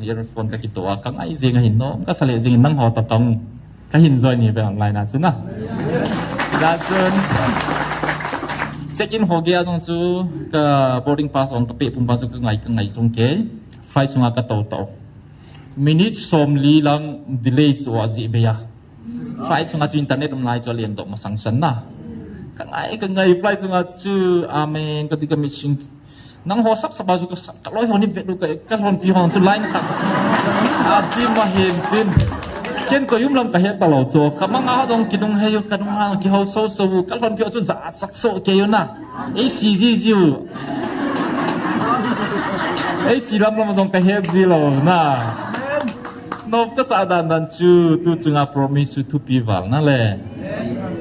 Earphone ka kito a ka ngai jeng a hin no. Kasa le jeng in nangho ta tong. Kahin join ni be online a chu na. Chutah chun check in ho gei a jong chu ka boarding pass ong ka pe pum pa chu ka ngai, ka ngai jong kei. Flight sunga ka to to. Minute som li lang delay chu ajeh be a. Flight sunga chu internet um lai chu alen doh masang chan na. Ka ngai, ka ngai flight sunga chu amen ka ti ka missing. Nangho sap sap a chu ka sa, ka loi ho ni vet u ka, ka lhonpi ho chu line khat. Ati ma hin tin. Ken ko yum lam ka het talou chu. Ka manga jong kidung he u, ka nung ha ki ho so so u, ka lhonpi ho chu ja sak so ke u na. Ei si ji ji u. Ei si lam lam jong ka het ji lou na. Nop kasa dan dan chu, tu chunga promise chu thupi val na le.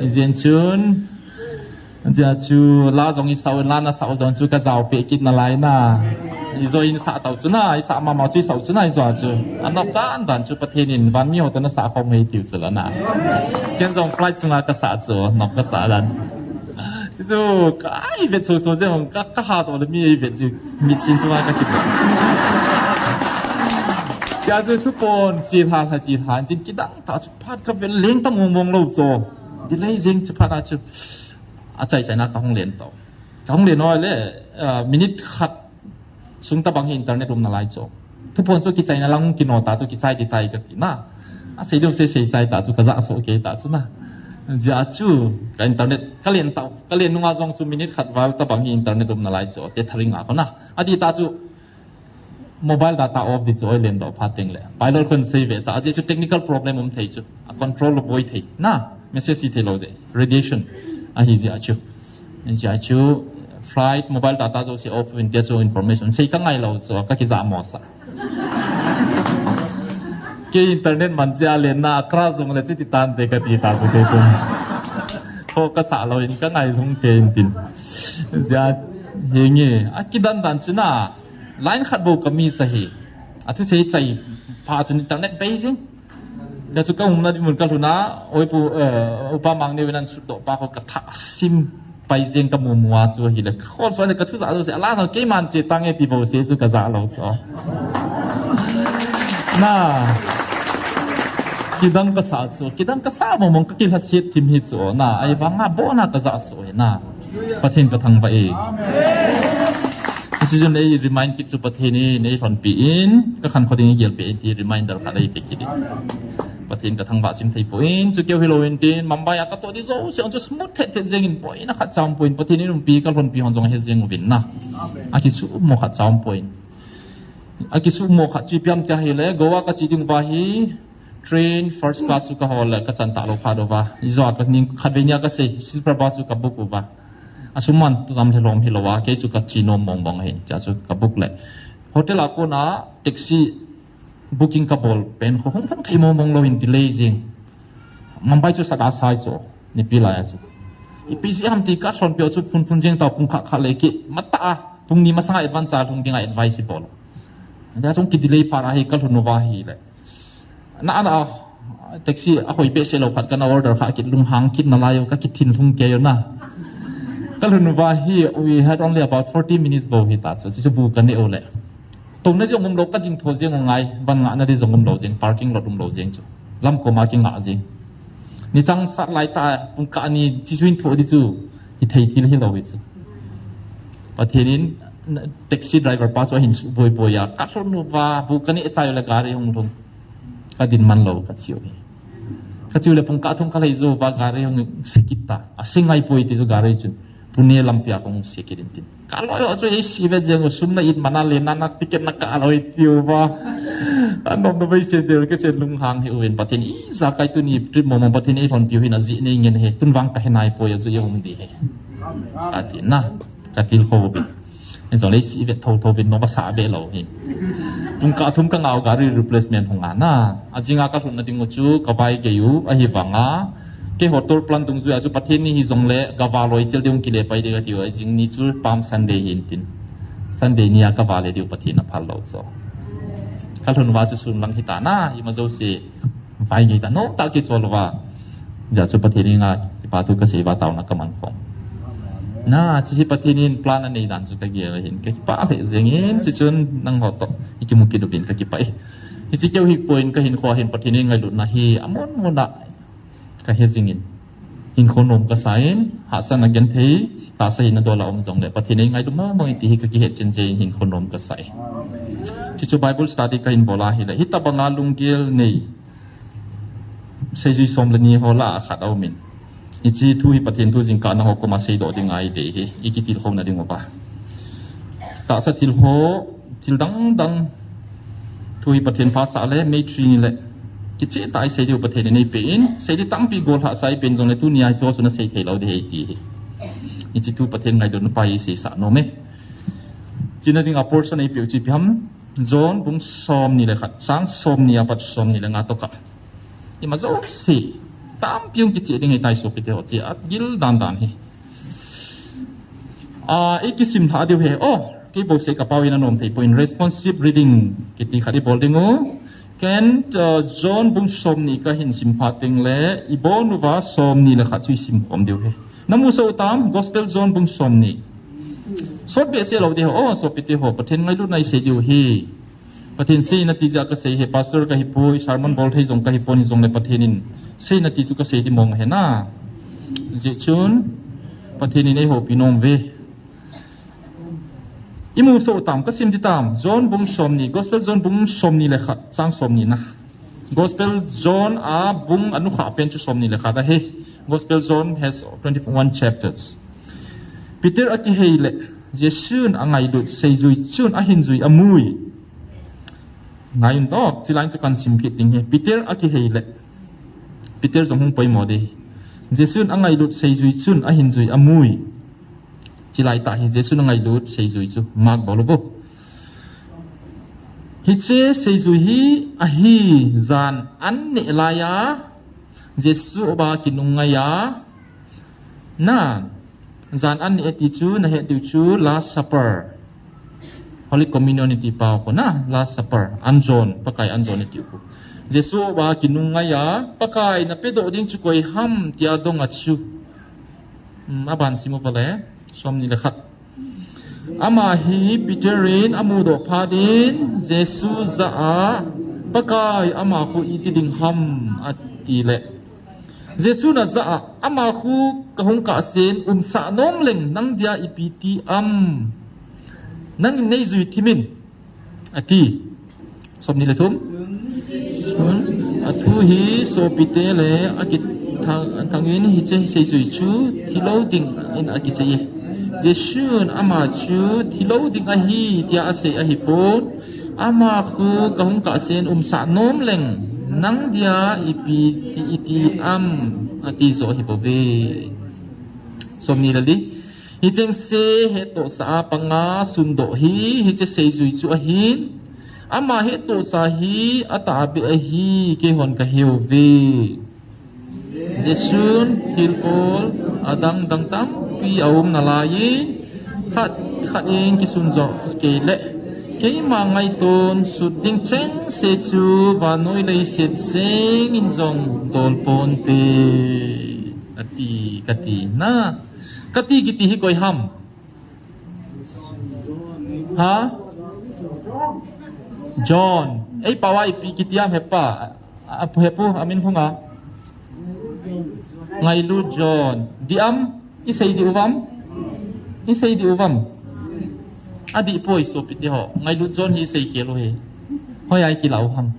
Ijeh chun. Ajeh chu la jong i sao, la na sao jong chu ka jao pe kit nalai na. I jo in sa tau chu na, i sa mama chu i sao chu na, i jo chu. Anop dan dan chu Pathen in van mi ho to na sa khom hei tiu chu la na. Ken jong flight sunga ka sa chu, nop kasa dan chu. Chu chu ka i vet so so jeng ka, ka ha to le mi i vet chu mit sin tu ka kit. Chu chu tu pon chi ha ha chi ha jin kidang ta chu phat ka vel leng ta mong mong lou chu. Delay jeng chu phat a chu. Achai chai na ka hung len to. Ka hung len noi le, ah, minute khat sung tabang hi internet um nalai chu. Thupon chu kichai na lang kino ta chu kichai di tai ka ti na. A sei deu sei sei chai ta chu ka ja so ke ta chu na. Jeh chu ka internet ka len ta. Ka len nunga jong chu minute khat val tabang hi internet um nalai chu. Te tharing a ko na. Adi ta chu mobile data off di chu oi len doh phat teng le. Pilot khun sei ve ta, ajeh chu technical problem um thei chu. A control lo boi thei. Na, message si thei lou de. Radiation. Ahi jeh chu. Jeh chu, flight, mobile data jouse off in tia chu information. Sei ka ngai lou chu, ka kija mo sa. Kei internet man jeh a len na, crash jong le chu ti tan te ka ti ta chu kei chu. Kho ka sa lou in ka ngai lhung kei in tin. Jeh hi nge, a kidan dan chu na, Line khat bou ka miss ahi. Athusei chai pha chun internet bei jing. Tia chu ka umna di mun ka lhun a, oi pu, eh, upa Mangneo in an sut doh pa kho ka tha sim pai jing ka mu mu a chu ahile. Ka khol suan le ka thu ja lou se, ala no keiman che tange ti bou se chu ka ja lou chu. Na. Kidang ka sa chu, kidang ka sa mong mong ka kilha siat thim hi chu. Na, ahivang a bona ka ja so hi na. Pathen ka thangvah e. Hiche jong ei remind kit chu Pathen in ei lhonpi in, ka khankho ding i gelpeh in ti reminder khat ei pe kit in. Pathen ka thangvah chim thei poi in, chu keu hilou in tin, Mumbai a ka toh di jouse, chu smooth thet thet jeng in boina khat cha um poi in, Pathen in umpi ka lhonpi hon jong he jeng uvin na. Akisuhmo khat cha um poi in. Akisuhmo khat chu ipi ham tia ahile, Goa ka che ding uva hi, Train first class chu ka hol le ka chan talou phat uva. Ijou a ka ning khatvei nia ka sei, sleeper bus chu ka book uva. Asum man tam lhelom hilou a, kei chu ka che nom mong mong ahin, chua chu ka book le. Hotel a kona taxi booking ka bol pen kho hung lhung thei mong mong lou in delay jing. Mumbai chu sada sai chu, nipi lai a chu. Ipi jeh ham ti ka lhonpi u chu phun phun jeng tau pung khat khat le ki, mata a, pung ni masanga advance a lhung dinga advice i bol. Tia chung ki delay phat ahi ka lhun uva ahile. Na, na, taxi a hoi behseh lou khat kana order kha kit lunghang kit nalai u ka kithin lhung kei u na. Ka lhun uva hi, we had only about forty minutes bou hi ta chu, chu bu ka neh u le. Touna di jong um lou ka ding tho jeng u ngai, van ngahna di jong um lou jeng, parking lot um lou jeng chu. Lam koma kingah jeng. Nichang sat lai ta, pung kah ni, chi chu in tho di chu, hithei thil hilou hi chu. Pathen in, taxi driver pa chu ahin suboi boi a, ka lhun uva, bu ka neh chai u le gari hung lhung. Ka din man lou, ka che u hi. Ka che u le pung kah thum ka lhai jou uva, gari hung se kit ta. Ase ngai poi ti chu gari chun. Pune lampi a kong se kit in tin. Ka loi ho chu ei si ve jeng u sum na it mana le na na ticket na kah lou i ti uva. Anom na bai se del ka se lunghang hi uvin Pathen in ijakai tuni trip mo mo Pathen in eilhonpiu hin ajeh nei ngen hi. Tun vang kahe nai poi ajeh um ding hi. Kati na. Katil kho uvin. Hijongle isi vet tho tho uvin nom asa be lou hi. Pung kah thum kangah u gari replacement hung a na. Ajing a kalhun na ding u chu kavai gei u ahivanga. Keiho tour plan dungjui a chu Pathen ni hijongle gava loi chel ding kile pai ding katiu ajing ni chu Palm Sunday hin tin. Sunday ni a kava le diu Pathen aphal lou chu. Kalhun uva chu sun lang hita na, ima jouse. Vai gei ta nom tah kichol uva. Hijeh chun Pathen henga kipa thu kasei uva taona kaman khom. Na, hiche hi Pathen in plan anei dan chu kagel ahin kakipah lheh jengin, hiche chun nangho toh ikimu kit uvin kakipah e. Hiche keu hi poi in kahinkho a hin Pathen in ngailutna hi amun mun a kahe jingin. Hinkho nom kasa in, hahsatna genthei, tahsa hina dol a um jongle Pathen in ngailu mong mong in ti hi kakihet chen jengin hinkho nom kasa e. Hiche chu Bible study kahin bol ahile, hitobanga lunggel nei seijui som le ni ho lah a khat aumin. Hiche thu hi Pathen thu jingkah nangho koma seidoh ding ahi dei hi, ikitilkhouna ding uva. Tahsa thil ho, thil dang dang thu hi Pathen phasah le, May three ni le. Kicheh tah a isei diu Pathen in eipeh in, sei ding tampi golhahsa eipeh in jongle tuni a hiche ho chu nasei thei lou ding ahi ti hi. Hiche thu Pathen ngailutna pa hi iseisah nom e. China dinga portion eipeh u chu ipi ham. John bung som ni le khat, chang som ni apat som ni le nga toh kah. Ima jouse. Tampi hung kicheh ding ahitai sopite ho, hiche agil dan dan hi. Ah, ikisim lha diu hi. Oh, kei bouseh kapao in anom thei poi in responsive reading kiti khat ibol ding u. Ken, uh, John bung som ni kahin sim phat teng le, ibon uva som ni le khat chu isim khom diu hi. Namu soh u tam, Gospel John bung som ni. Sot behseh lou ding ho, oh, sopite ho, Pathen ngailutna isei diu hi. Pathen seina ti jeh a kasei hi, pastor kahi poi, sermon bol thei jong kahi poi, hijongle Pathen in seina ti chu kasei ding mong ahi na. Hijeh chun, Pathen in eihoupi nom uve. Imu soh u tam, kasim ding tam, John bung som ni, Gospel John bung som ni le khat, chang som ni na. Gospel John a bung anukhah pen chu som ni le khat ahi. Gospel John has twenty-one chapters. Peter akihei le, Jesun angailut seijui chun ahin jui amui. Ngai un toh, chilai chu kahin sim kit ding hi. Peter akihei le. Peter jong hung poimo ding. Jesun angailut seijui chun ahin jui amui. Chilai tah hi Jesun angailut seijui chu. Mark bol uvo. Hiche seijui hi ahi jan an neh laiya Jesu uva kinung ngaiya. Na, jan an neh ati chu, nahet diu chu, Last Supper. Holy Communion iti pau khu na, Last Supper, an jon, Pakai an jon iti khu. Jesu uva kinung ngaiya, Pakai napedoh ding chu koi ham, tia dong a chu. Hmm, aban sim uva le, som ni le khat. Ama hi Peter in amudoh phat in, Jesu jah a, Pakai ama khu iti ding ham, ati le. Jesun ajah a, ama khu kahung kahsen umsah nom leng nang dia ipi ti am. Nangin neijui thim in, ati. Som ni le thum. Chun, athu hi sopite le akithang, thangin hiche seijui chu thilou dingin akisei e. Jesun ama chu thilou ding ahi tia asei ahipon. Ama khu kahung kahsen umsah nom leng, nang dia ipi ti, iti am, ati jo hi bou ve. Som ni le li. Hicheng se hettohsah a panga sundoh hi, hiche seijui chu ahin. Ama hettohsah hi, atahbeh ahi, keihon kahe uve. Jesun thilbol adang dang tampi aum nalaiyin, khat, khat in kisun jo kei le, keima ngaiton sut ding chengse chu vannoi leiset jengin jong dol ponte, ati, kati na. Kati kiti hi koi ham? Ha? John. Ei pau a ipi kiti ham hepa? A, a, hepu, amin hung a. Ngailut John. Di am? Isei di uvam? Isei di uvam? Adi poi sopite ho. Ngailut John hi isei khel u hi. Hoi ai kila u ham.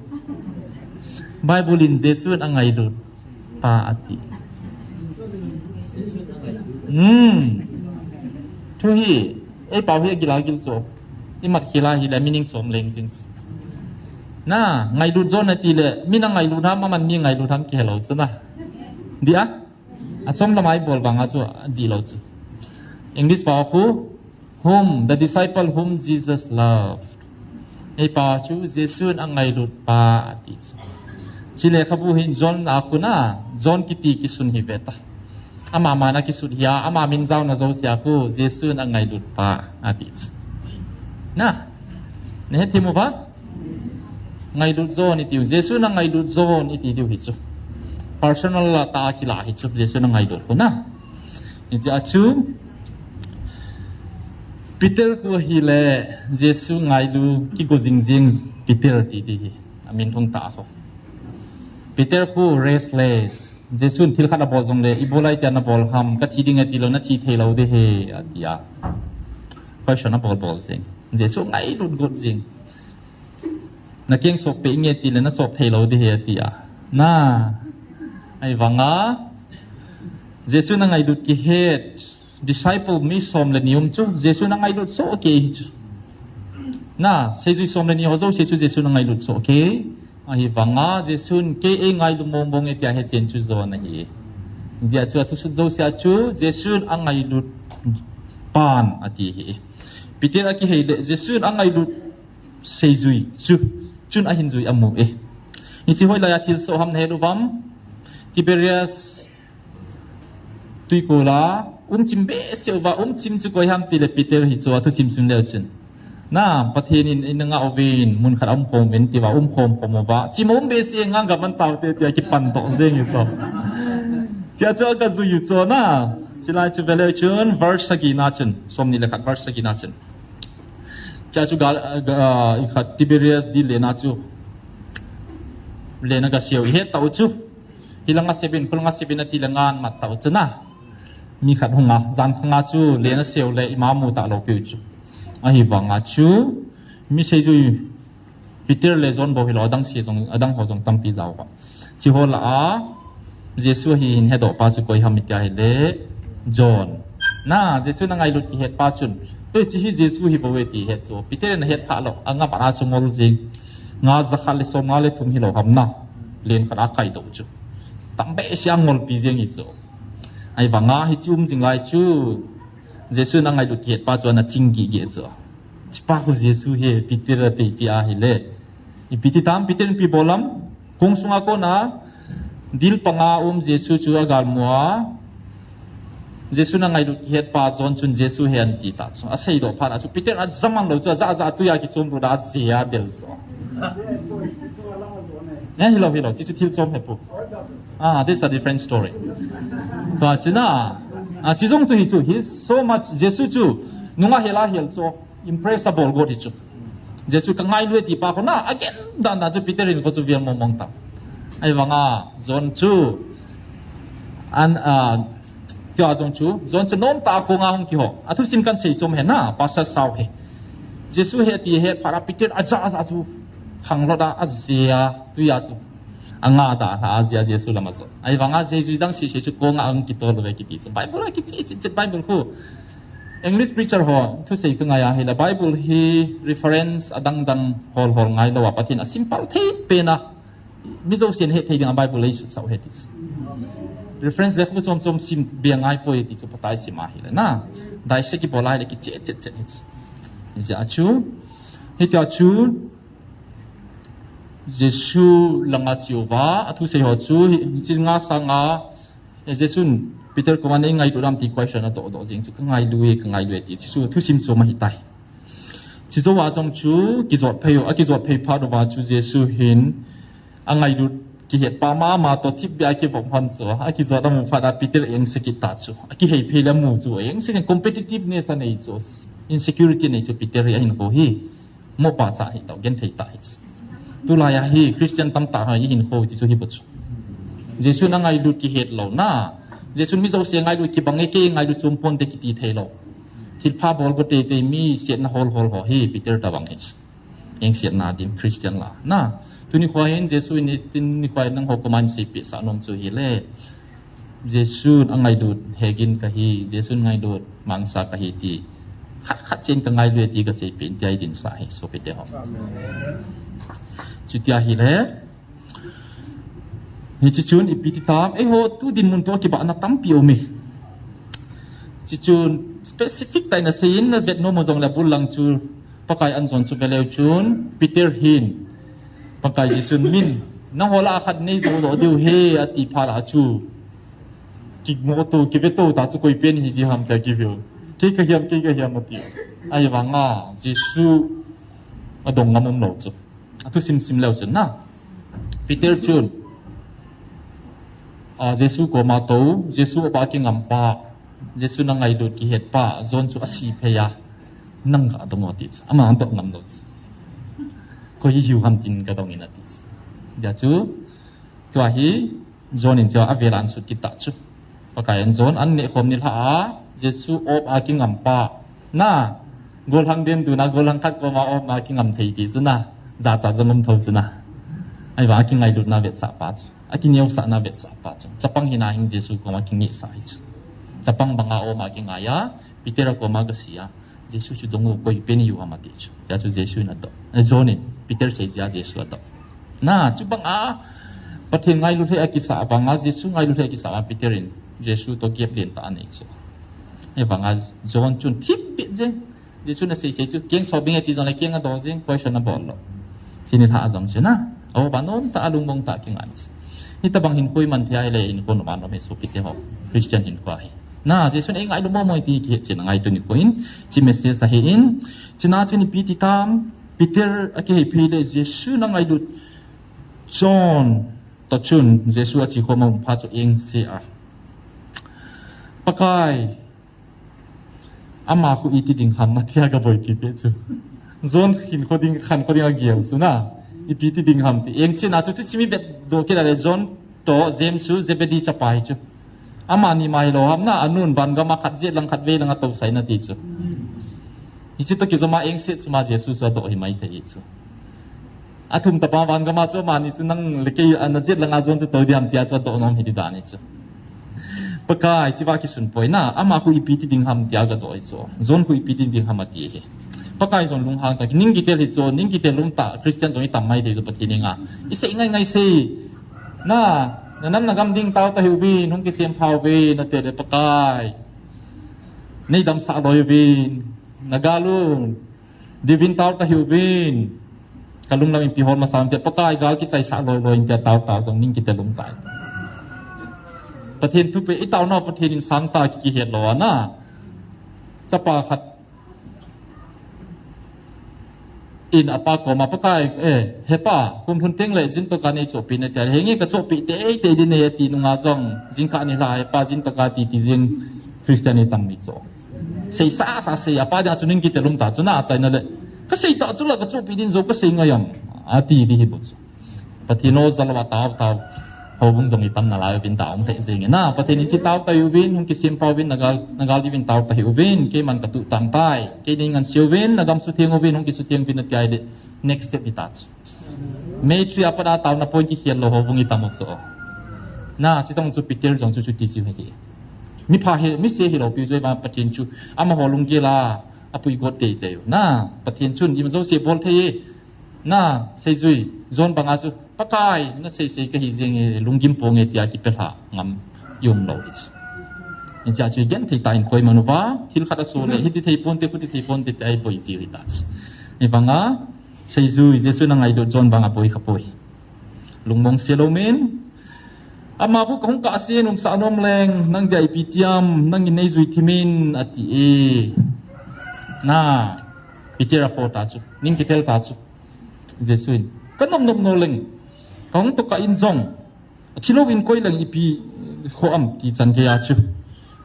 Bible in Jesu in angailut pa ati. Hmm. Thu hi, ei pau hi agila gil so. Imat khila hi le meaning som leng jing. Na, ngailut John ati le, mi na ngailut ham, aman mi ngailut ham kihe lou chu na. Dia? Achom lamai bol banga chu, di lou chu. English pa khu, whom, the disciple whom Jesus loved. Ei pa chu, Jesu in angailut pa ati chu. Chule khabu hin John a khu na, John kiti kisun hi ve ta. Ama mana kisut hia, ama min jaona jousea khu, Jesu in angailut pa, ati chu. Na, nahe thim uva? Ngailut John iti u, Jesu in angailut John iti diu hi chu. Personal la ta kila hi chu, Jesu in angailut khu na. Hiche a chu, Peter khu hi le, Jesu ngailu kigo jing jing Peter ti ti hi. Amin thong ta khu. Peter khu restless. Jesun thil khat abol jongle, ibola itia nabol ham, kathi ding e tilou, nathi thei lou ding ahi, atia. Question abol bol jing. Jesu ngailut got jing. Nakeng sop peh inge tile, nasop thei lou ding ahi, atia. Na, ahivanga, Jesun angailut kihet, disciple mi som le ni um chu, Jesun angailut soh kei hi chu. Na, seijui som le ni ho jouse chu Jesun angailut soh kei. Ahivanga, Jesun kei eingailu mong mong e tia hechen chu John ahi. Hijeh chun athusut jousea chu, Jesun angailut pan ati hi. Peter akihei le, Jesun angailut seijui chu, chun ahin jui amu e. Hiche hoilaiya thilsoh ham nahet uvam? Tiberias Tuikol a, umchim behseh uva, umchim chu koi ham tile Peter hi chu, athusim sim leu chun. Na, Pathen in, in nga uvin, mun khat a umkhom uvin, tia umkhom khom uva. Chim a um behseh ngang ga man taute, tia kipan doh jeng hi chu. Tia chu aga jui u chu na. Chulai chu ve leu chun, verse sagi na chun, som ni le khat verse sagi na chun. Tia chu gal, ga, i khat Tiberias di lena chu. Lena ga siau, i het tau chu. Hilanga sebin, khulanga sebin ati le ngan mat tau chu na. Mi khat hunga, jan khanga chu lena siau le ima mu ta lou piu chu. Ahivanga chu, mi seijui Peter le John bou hilou, adang se jong, adang ho jong tampi jao va. Chi ho la a, Jesu hi hin hedoh pa chu koi ham itia hile, John. Na, Jesu na ngailut kihet pa chun. Ei, chi hi Jesu hi bou e ti het chu. Peter na het pha lou, anga pa a chu ngol jing. Nga jakhat le som nga le thum hilou ham na. Len khat a kai doh chu. Tam behseh a ngolpi jeng hi chu. Ahivanga hiche um jing lai chu, Jesu na ngailut kihet pa chu ana ching gige chu. Hiche pa khu Jesu hi Peter a teipi ahile. Ipi ti tam, Peter in ipi bol ham? Kong sunga kona, dil panga um Jesu chu agalmu a. Jesu na ngailut kihet pa John chun Jesu hi anti ta chu. Asei doh phat a chu Peter in ajaman lou chu, aja, aja, tuiya kichom lut a, ajia del chu. Eh, hilou, hilou, chi chu thil chom he pu. Ah, this is a different story. Tua chu na, ah, chi jong chu hi chu, he's so much, Jesu chu, nunga hela hel chu, impress abol got hi chu. Jesu ka ngailu e ti pa khu na, again, dan dan chu Peter in khu chu vel mong mong ta. Ahivanga, John chu, an, ah, Tia jong chu, John chu nom ta a konga hung kiho. Athusim kan sei chom he na, pastor sao he. Jesu hi ati het phat a Peter aja, aja chu khang lou da, ajia, tuiya chu. Anga da, ajia Jesu lama chu. Ahivanga Jesu dang sei sei chu konga hung kitol ve kiti chu. Bible a kiche, che, che, Bible khu. English preacher ho, thusei ka ngai a hile Bible hi reference adang dang hol hol ngai lou a Pathen a simple thei pen a. Mi jousen het thei dinga Bible eisut sau he ti chu. Reference le khu chom chom sim be ngai poi ti chu phatai sim ahile na. Dissect kibol ahile kiche chet chet hi chu. Hijeh a chu. Hitia chu. Jesu langa chiuva, athusei ho chu, hi, hiche nga sanga, eh, Jesun Peter koma nei ngailut ham ti question adoh doh jeng chu, ka ngailu e, ka ngailu e ti chu, chu thusim chom ahitai. Chujouva jong chu kijot phei u, akijot phei phat uva chu Jesu hin angailut kihet pa mama toh thipbeh a kivop hon chu, akijot amu phat a Peter engse kit ta chu, akihei phei le amu chu, engse jeng competitiveness anei chu, insecurity anei chu Peter hi ahinkho hi, mopa cha hi tau, genthei ta hi chu. Tulai a hi Christian tamtah ho ihinkho chu chu hi bou chu. Jesun angailut kihet louna, Jesun mi jouse ngailut kibang e, kei ngailut chom ponte kiti thei lou. Thilpha bol go teitei mi siatna hol hol ho hi Peter tabang hi chu. Engsiatna ding Christian la. Na, tuni khoa hin Jesu in, tuni khoa hin nangho koma hin seipeh sah nom chu hile. Jesun angailut hegin kahi, Jesun ngailut mangsa kahi ti. Khat khat chen ka ngailut e ti kaseipeh in tia idin sah hi, sopite ho. Amen. Chuti ahile, hiche chun ipi ti tam, eiho tu dinmun toh kibahna tampi um e. Hiche chun specific tah in asei in, navet nom u jongle abul lang chu Pakai an John chu veleu chun, Peter hin Pakai Jesun, min nangho lah a khat nei jou doh diu ahi ati phat a chu, kimoto, kiveto ta chu, koi pen hi di ham tia kiveu. Kei kahi ham, kei kahi ham ati. Ahivanga Jesu adong ngam umlou chu. Athusim sim leu chun na, Peter chun, a, Jesu koma tou, Jesu a ba kingam pa, Jesu na ngailut kihet pa, John chu asi phei a, nang ga dong o ati chu. Ama adong ngam lou chu. Koi hiu ham tin kadong in ati chu. Hijeh chu, tua hi, John in chu avel a asut kit ta chu. Pakai an John, an neh khom nilhah a, Jesu op a kingam pa. Na, golhang den tuna, golhang khat koma op a kingam thei ti chu na. Jacha jong um tho chu na. Ahivang akingailutna vetsah pa chu. Akineosahna vetsah pa chu. Chapang hina hin Jesu koma kingehsah hi chu. Chapang banga op a kingai a, Peter a koma kasei a. Jesu chu dong o, koi pen hiu ham ati chu. Hijeh chu Jesu in adoh. Eh, John in, Peter sei jeh a Jesu adoh. Na, chubang a, Pathen ngailut lheh a kisah banga, Jesu ngailut lheh a kisah a Peter in, Jesu toh gap lentah anei chu. Ahivanga John chun thip bit jeng. Jesu na sei sei chu, keng so bing e ti jongle keng adoh jeng, question abol lou. Hiche nilhah a jong chu na. Aho ba nom tah a lungmong tah a kingai chu. Hitabang hinkho iman thei a ahile hinkho nom a nom hi sopite ho. Christian hinkho ahi. Na, Jesu in eingailu momo e ti kihet cheh in angaito nikho in, hiche message ahi in, hiche na chun ipi ti tam, Peter akihei phei le Jesu na ngailut John toh chun Jesu ache khom a um phat chu engse a, Pakai, ama khu iti ding ham atia gaboipi peh chu. John khankho ding, khankho ding agel chu na. Ipi ti ding ham ti. Engse na chu ti simi bet doh kit a le John toh James chu Zebedee chapa hi chu. Amani ma hilou ham na, anun van gam a khat jet lang khat vei lang atousah in ati chu. Hiche toh kijom a engse sum a Jesu chu adoh hi maithei hi chu. Athum tapa van gam a chu amani chu nang le kei ana jet lang a John chu tou ding ham tia chu adoh nom hi ding dan hi chu. Pakai, hiche va kisun poi na, ama khu ipi ti ding ham tia gadoh hi chu. John khu ipi ti ding ham ati hi. Pakai jong lunghang tah, ning kitel hi chu, ning kitel um tah, Christian jong itam maithei chu Pathen henga. Isei ngai ngai sei. Na, na nam na gam ding tao ta hiuvin, hung kisem pha uvin, nate le Pakai. Nei damsah loi uvin, na gal u diuvin tao ta hiuvin. Kalung lam in ipi hol masang tia, Pakai gal kichaisah loi loi in tia tao tao jong ning kitel um tai. Pathen thupeh, itao nau Pathen in sangtah a ki, kihet lou ana. Chapa khat in apa koma, Pakai, eh, hepa, kum lhun teng le jin toh ka nei chohpeh in atia, henge kachohpeh teitei ding ahi ati nunga jong, jingkah nilhah a hepa jin toh ka ti ti jing Christian itam mi chu. Seisah sah sei, apa dinga chu ning kitel um ta chu na, achaina le. Kasei ta chu la kachohpeh ding jou kasei ngai am. Ati ding hi bou chu. Pathen o jalou a tao tao. Houbung jong itam nalai uvin da um lheh jeng in na. Pathen in hiche tao ta hiuvin, hung kisem pha uvin, na gal, na gal diuvin tao ta hiuvin, keiman katuh tang tai. Kei nei ngansi uvin, na gam sutheng uvin, hung kisutheng uvin ati ahile. Next step hita chu. Meichwi a pat a taona point kikhel lou houbung itam u chu. Na, chutong chu Peter jong chu chuti chu ahi. Mi pha hi, mi se hilou pi chu ahivang Pathen chu. Amaho lunggel a, apui got teitei u. Na, Pathen chun, ima jouse bol thei e. Na, seijui, John banga chu, Pakai, na sei sei kahi jeng e, lunggim ponge tia kipelha ngam i um lou hi chu. Hichea chu i genthei tah in koi man uva, thil khat aso le, hiti thei ponte, khuti thei ponte, tia i boi jiu hita chu. Ahivanga, seijui, Jesu na ngailut John banga boi kha poi. Lungmong se lou min, ama khu kahung kah sen, umsah nom leng, nang dia ipi tiam, nangin nei jui thim in, ati e. Na, Peter apho ta chu, ning kitel ta chu. Jesu in, ka nop nop nom leng, kahung toh kah in jong, athilou in koi leng ipi khoh am ti chan gei a chu.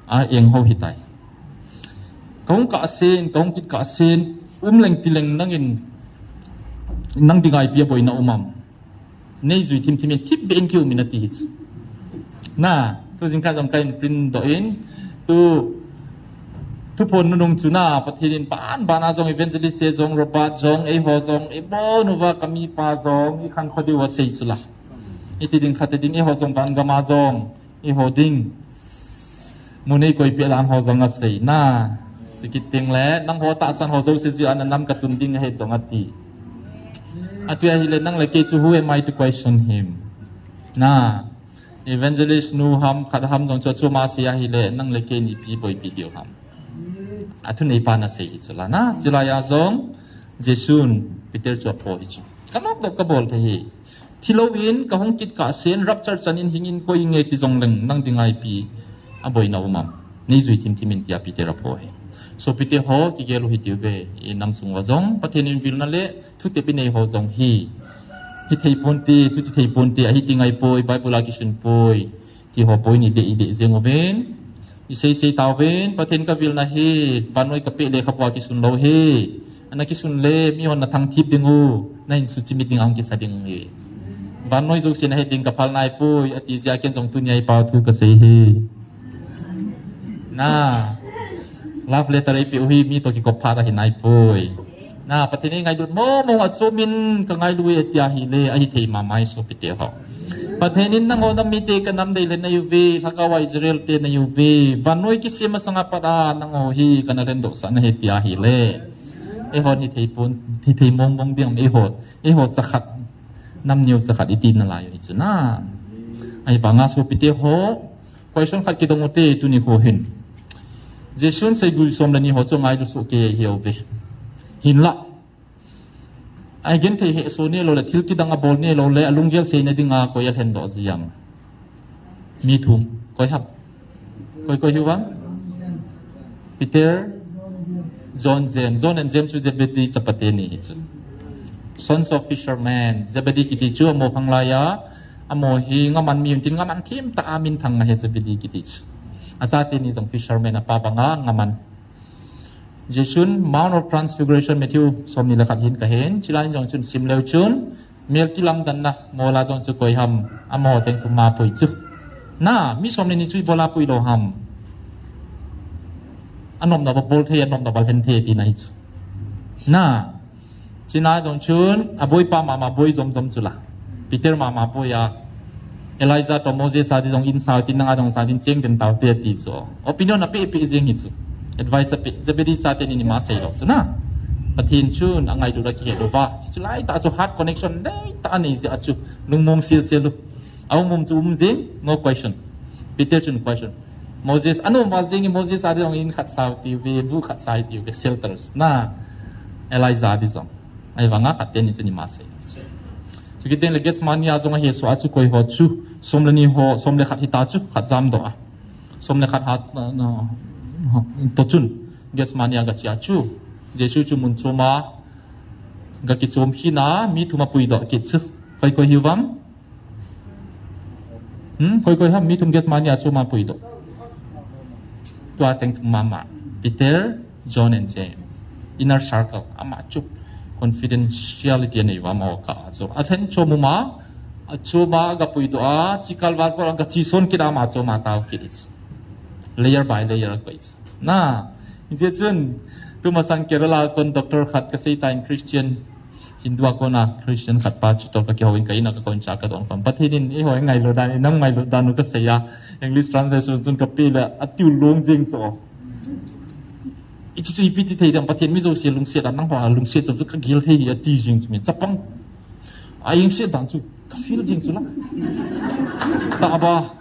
A eng ho hitai. Kahung kah sen, kahung kit kah sen, um leng ti leng nangin, nang dinga ipi aboina um am. Nei jui thim thim in thip beh in kium in ati hi chu. Na, tu jingkah jong ka in print doh in, tu, thuphon nunung chu na, Pathen in ban ban a jong evangelist te jong, Robert jong, eiho jong, ibon uva ka mipa jong, i khankho diu asei chu la. Iti ding khat ding eiho jong van gam a jong, eiho ding. Mu nei koi peh lang ho jong asei na. Sikit teng le, nangho tahsan ho jouse jeh a na nam ka tun ding ahi jong ati. Ati ahile nang le kei chu who am I to question him? Na, evangelist nu ham, khat ham jong chu achom a sei ahile nang le kei ni ipi boipi diu ham? Athuneipa na sei hi chu la na, chulai a jong Jesun Peter chu apho hi chu. Ka nop nop ka bol thei hi. Thi louvin ka hung kit kah sen, rapture chan in hing in koi inge ti jong leng nang dinga ipi a boina um am? Nei jui thim thim in tia Peter apho hi. Sopite ho, kigel u hitiuve, i nam sung uva jong Pathen in vilna le thutep i nei ho jong hi. Hithei ponte, chuti thei ponte, ahi ti ngai poi, Bible a kisun poi. Ti ho poi ni dei dei jeng uvin. I sei sei tauvin, Pathen ka vilna hi, vannoi ka peh lekhabu a kisun lou hi. Ana kisun le, mihon na thangthip ding u, na insung chimit ding a hung kisa ding u hi. Vannoi jouse na het ding ka phal nai poi, ati jeh a ken jong tunia i pao thu ka sei hi. Na, love letter eipeh u hi, mi toh kikop phat ahi nai poi. Na, Pathen in ngailut mong mong a achom in ka ngailu e tia ahile, ahi thei mama e sopite ho. Pathen in nangho nam mite ka nam dei le nei uve, lhagao a Israel te nei uve. Vannoi kisem masang a pat a nangho hi kana lhendoh sah na ahi tia ahile. Eihon hithei pon, hithei mong mong ding am eihon, eiho chakhat, nam neo chakhat i ti nalai u hi chu na. Ahivanga sopite ho, question khat kidong u te tuni kho hin. Jesun seigui som le ni ho chu ngailu soh kei ahi uve. Hinlah, agenthei hehso neilou le, thil kidang abol neilou le, alunggel seina dinga koi alhendoh ji am? Mi thum. Koi ham? Koi koi hiu vang? Peter, John, James. John and James chu Zebedee chapate ni hi chu. Sons of fishermen. Zebedee kiti chu amaho khanglai a, amaho hi ngaman mi un tin, ngaman themtah a minthang ahi Zebedee kiti chu. Achate ni jong fishermen, apa banga ngaman. Jesun Mount of Transfiguration, Matthew somni le khat hin kahen, chulai jong chun sim leu chun, mel kilamdanna mol a jong chu koi ham, amaho cheng thum ma pui chu. Na, mi som le ni chu ibola pui lou ham? Anom nop a bol thei, anom nop a lhen thei tina hi chu. Na, chulai jong chun, aboipa mama boi jom jom chu la. Peter mama boi a, Elijah toh Moses a ding jong in sao tin, nanga jong sao tin, cheng den tao te ati chu. Opinion apeh peh jeng hi chu. Advice apeh, Zebedee chate ni ni ma sei lou chu na. Pathen chun angailut a kihet uva. Chu chu lai tah chu heart connection nei tah anei jeh a chu. Lungmong sil sil u. Aum um chu um jeng, no question. Peter chun question. Moses, anom val jeng hi Moses a ding jong in khat sao tiuve, bu khat sao tiuve, shelters na. Elijah a ding jong. Ahivanga khat teni chu ni ma sei. Chu kiti le Gethsemane a jong ahi, so a chu koi ho chu, som le ni ho, som le khat hita chu, khat jamdoh a. Som le khat hat, no, no, to chun, Gethsemane a gache a chu, Jesu chu mun chom a, gakichom hina, mi thum apuidoh kit chu. Koi koi hiu vang? Hmm, koi koi ham, mi thum Gethsemane a chom a puidoh? Tua cheng thum mama. Peter, John and James. Inner circle, ama chu confidentiality anei uva amaho kah a chu. Alhen chom uma, achom a gapuidoh a, chikal val val a gache son kit a ama chom a tao kit hi chu. Layer by layer koi chu. Na, hijeh chun, tumasang Kerala a kon doctor khat kasei tan Christian, Hindu a kona Christian khat pa chu toh kakihou in ka in a kakon cha kadong khom. Pathen in eiho ngailu dan, inam ngailu dan u kasei a. English translation chun kapeh le, atiu long jeng chu. Hiche chu ipi ti thei ding, Pathen mi jouse lungset a, nangho a lungset chu kagel thei hi ati jeng chu mi. Chapang. A engse dan chu kafeel jeng chu la. Tah ba.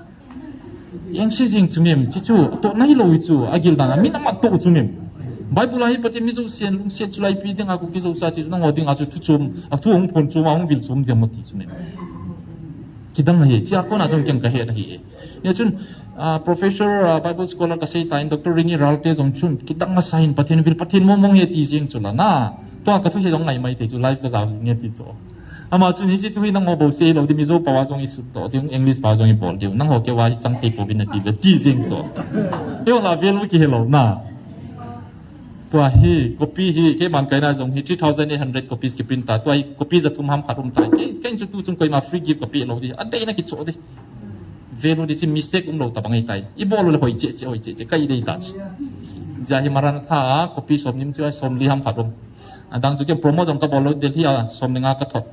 Engse jeng chu mem, chi chu, atoh nailou hi chu, agil dan a, min amat toh chu mem. Bible a hi Pathen mi jousen lungset chu la ipi dinga Kuki jousa chi chu, nangho dinga chu thu chom, a thu hung phon chom, a hung vil chom diam ti chu mem. Kidang ahi, chi a kona jong ken kahet ahi e. Nia chun, ah, professor, ah, Bible scholar kasei tan, Doctor Rini Ralte jong chun, kidang asa hin Pathen vil, Pathen mong mong hi ti jeng chu la na. Tua kathusei jong ngai mai thei chu, live kajao jing e ti chu. Ama chun hiche tu hi nangho bou sei lou ding, Mizo pao a jong isut doh ding, English pao a jong ibol ding, nangho keu a hi chang thei pouvin ati ve ti jeng chu. Eiho la value kihe lou na. Tua hi, copy hi, keiman kaina jong hi three thousand eight hundred copies kiprint ta, tua hi copy ja thum ham khat um tai. Kei, kei chu tu chung koima free gift kapeh lou ding, adeina kichoh ding. Value ding chu mistake umlou tabang ahitai. Ibol u le hoi cheh cheh, hoi cheh cheh, ka idei ta chu. Hijeh a hi Maranatha a, copy somni um chu, somli ham khat um. Adang chu ken promote jong kabol lou, Delhi a som le nga kathot.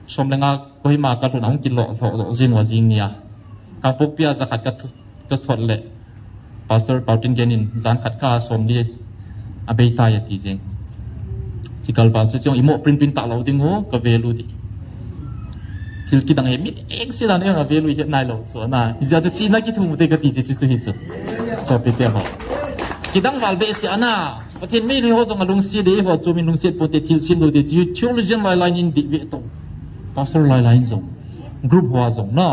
Som le nga Kohima kalhun a hung kilou, lou, lou, jing uva jing nia. Kangpokpi a ja khat kathu, kathot le. Pastor Pautin Gen in jan khat ka somli abei tai ati jeng. Chi kal vang chu chong imo print print ta lo ding ho, ka value di. Thil kidang he mi ek si dan e nga value he nai lo so na. Hijeh chu chihna kithumu te kati chi chu hi chu. Sopi te ho. Kidang val be si ana. Pathen mi ni ho jong alungsi de ho chu min lungsi po te thil sim lo de chi theologian lai lai nin di ve to. Pastor lai lai jong. Group ho jong na.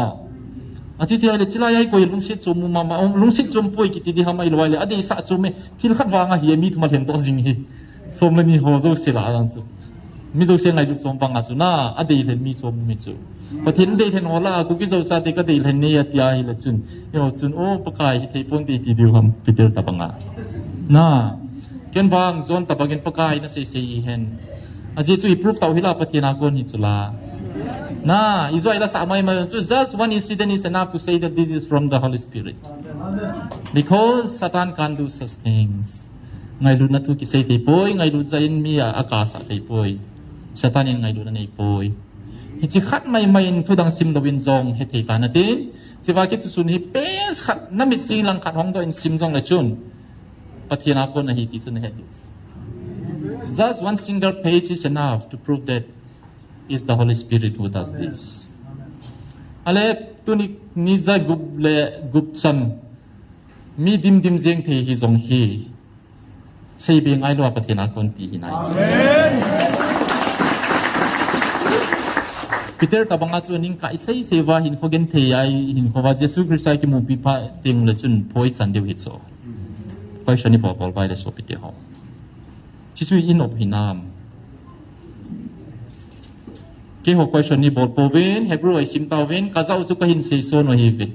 Achi ti le chilai ai koi lungsi chu mu mama lungsi chu poi kiti di ham ai lo ai le. Adi sa chu me thil khat vang a hi mi thuma lhen to jing hi. Som le ni ho jouse la lang chu. Mi jouse ngailut som vang a chu na, a dei lhen mi som mi chu. Pathen dei lhen ho la, Kuki Zo sa te ka dei lhen nei a tia hi le chun. Yo chun, o Pakai hi thei pon te ti diu ham, Peter tabang a. Na, ken vang, John tabang in Pakai na sei sei i hen. A je chu i proof tau hi la Pathen a kon hi chu la. Na, i zoi la sa mai mai chu, just one incident is enough to say that this is from the Holy Spirit. Because Satan can't do such things. Ngailutna thu kisei thei poi, ngailut jeh in mi a, a kasa thei poi. Satan in ngailutna nei poi. Hichi khat mai mai in thu dang sim lo in jong he thei ta na tin. Chiva ki thusun hi page khat na mit sing lang khat hong do in sim jong le chun. Pathen a kon ahi ti chun he this. Just one single page is enough to prove that is the Holy Spirit who does this. Ale tuni ni ja gup le gup chan mi dim dim jeng thei hi jong hi. Sei be ngai lo a Pathen a kon ti hi nai. Peter tabang a chu ning kai sei sei va hin kho gen thei ai hin kho va Jesu Christa kimupi pha teng le chun phoi chan deu hi chu. Question ni bol bol vai le sopi te ho. Chi chu i nop hi nam. Keiho question ni bol pouvin, Hebrew a i sim tauvin, ka jao chu ka hin sei son u hi vin.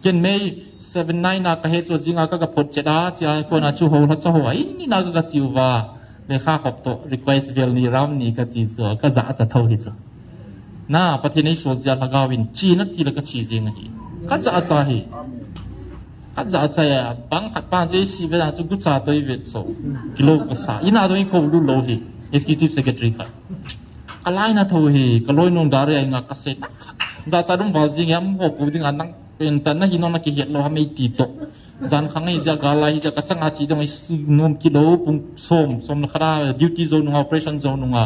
Ken May seven nine a ka he chu jinga ka ga phot chet a, chia kona chu ho la cha ho a in ni na ka ga chiu va. Le kha hop to request vel ni ram ni ka chi chu ka ja cha tho hi chu. Na Pathen ei sol jia lhagao in chi na ti la ka chi jing hi. Ka ja cha hi. Ka ja cha ya bang khat pa je si ve da chu gu cha toi ve so. Kilo ka sa. Ina doi ko lu lo hi. Executive secretary khat. Ka lai na tho hi, ka loi nung dare ai nga ka se na. Za cha dum val jing yam ho pu ding a nang pen ta na hi nong na ki het lo ha mei ti to. Zan khang ei ja ga lai ja ka changa chi dong ei si nom ki lo pung som, som na khara duty zo nunga, operation zo nunga.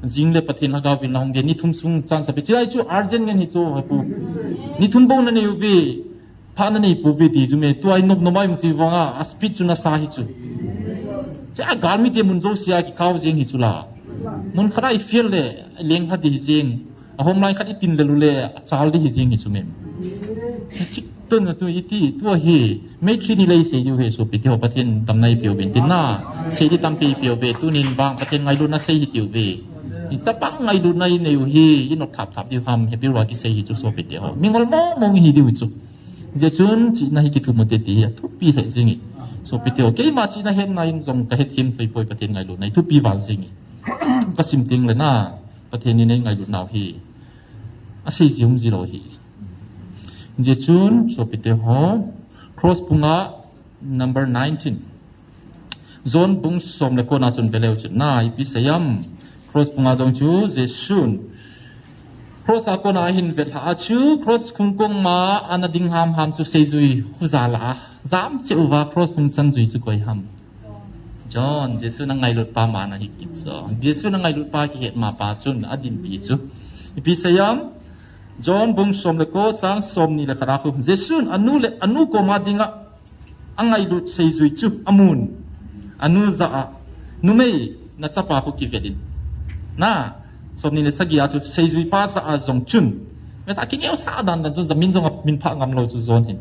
Jing le Pathen ha ga vin la hong de ni thum sung chan sa pe. Chi lai chu urgent ngen hi cho ha pu. Ni thum bong na nei u ve. Pha na nei pu ve ti chu me, tua i nop nop mai um chi vang a, a speed chu na sa hi chu. Cha a gal mi te mun zo sia ki kau jing hi chu la. Mun khara i fiel le, leng kha di hi jing. A hom lai khat i tin le lu le, a chal di hi jing hi chu me. Chik ton na tu i ti, tua hi, me chi ni lei sei diu he so pi ti ho Pathen tam nai piu bin tin na. Sei di tam pi piu ve, tu nin vang Pathen ngailut na sei hi tiu ve. I ta pang ngailut na i nei u hi, i nop thap thap diu ham, he piu wa ki sei hi chu so pi ti ho. Mi ngol mong mong hi diu chu. Jeh chun, chihna hi kithumu te ti hi, a thupi lheh jing i. Sopi te ho, keima chihna hetna in jong ka hethem thei poi Pathen ngailutna i thupi val jing i. Ka sim teng le na, Pathen in ei ngailut nau hi. A sei ji um ji lo hi. Jeh chun, sopi te ho, cross punga number nineteen. John bung som le kona chun veleu chun na ipi seiam. Cross punga jong chu Jesun. Cross a kona ahin vet lha a chu cross khungkong ma ana ding ham ham chu seijui khu ja la a. Jam cheh uva cross khung chan jui chu koi ham. John, Jesu na ngailut pa ma na hi kit so. Jesu na ngailut pa kihet ma pa chun a dinpi chu. Ipi seiam. John bung som le ko chang som ni le khat a khu. Jesun anu le anu koma dinga a ngailut seijui chu amun. Anu ja a, numei, na chapa khu kivet in. Na, som ni le sagi a chu seijui pa ja a jong chun. Me ta kingeu sa dan dan chun ja min jong a min pha ngam lo chu John hin.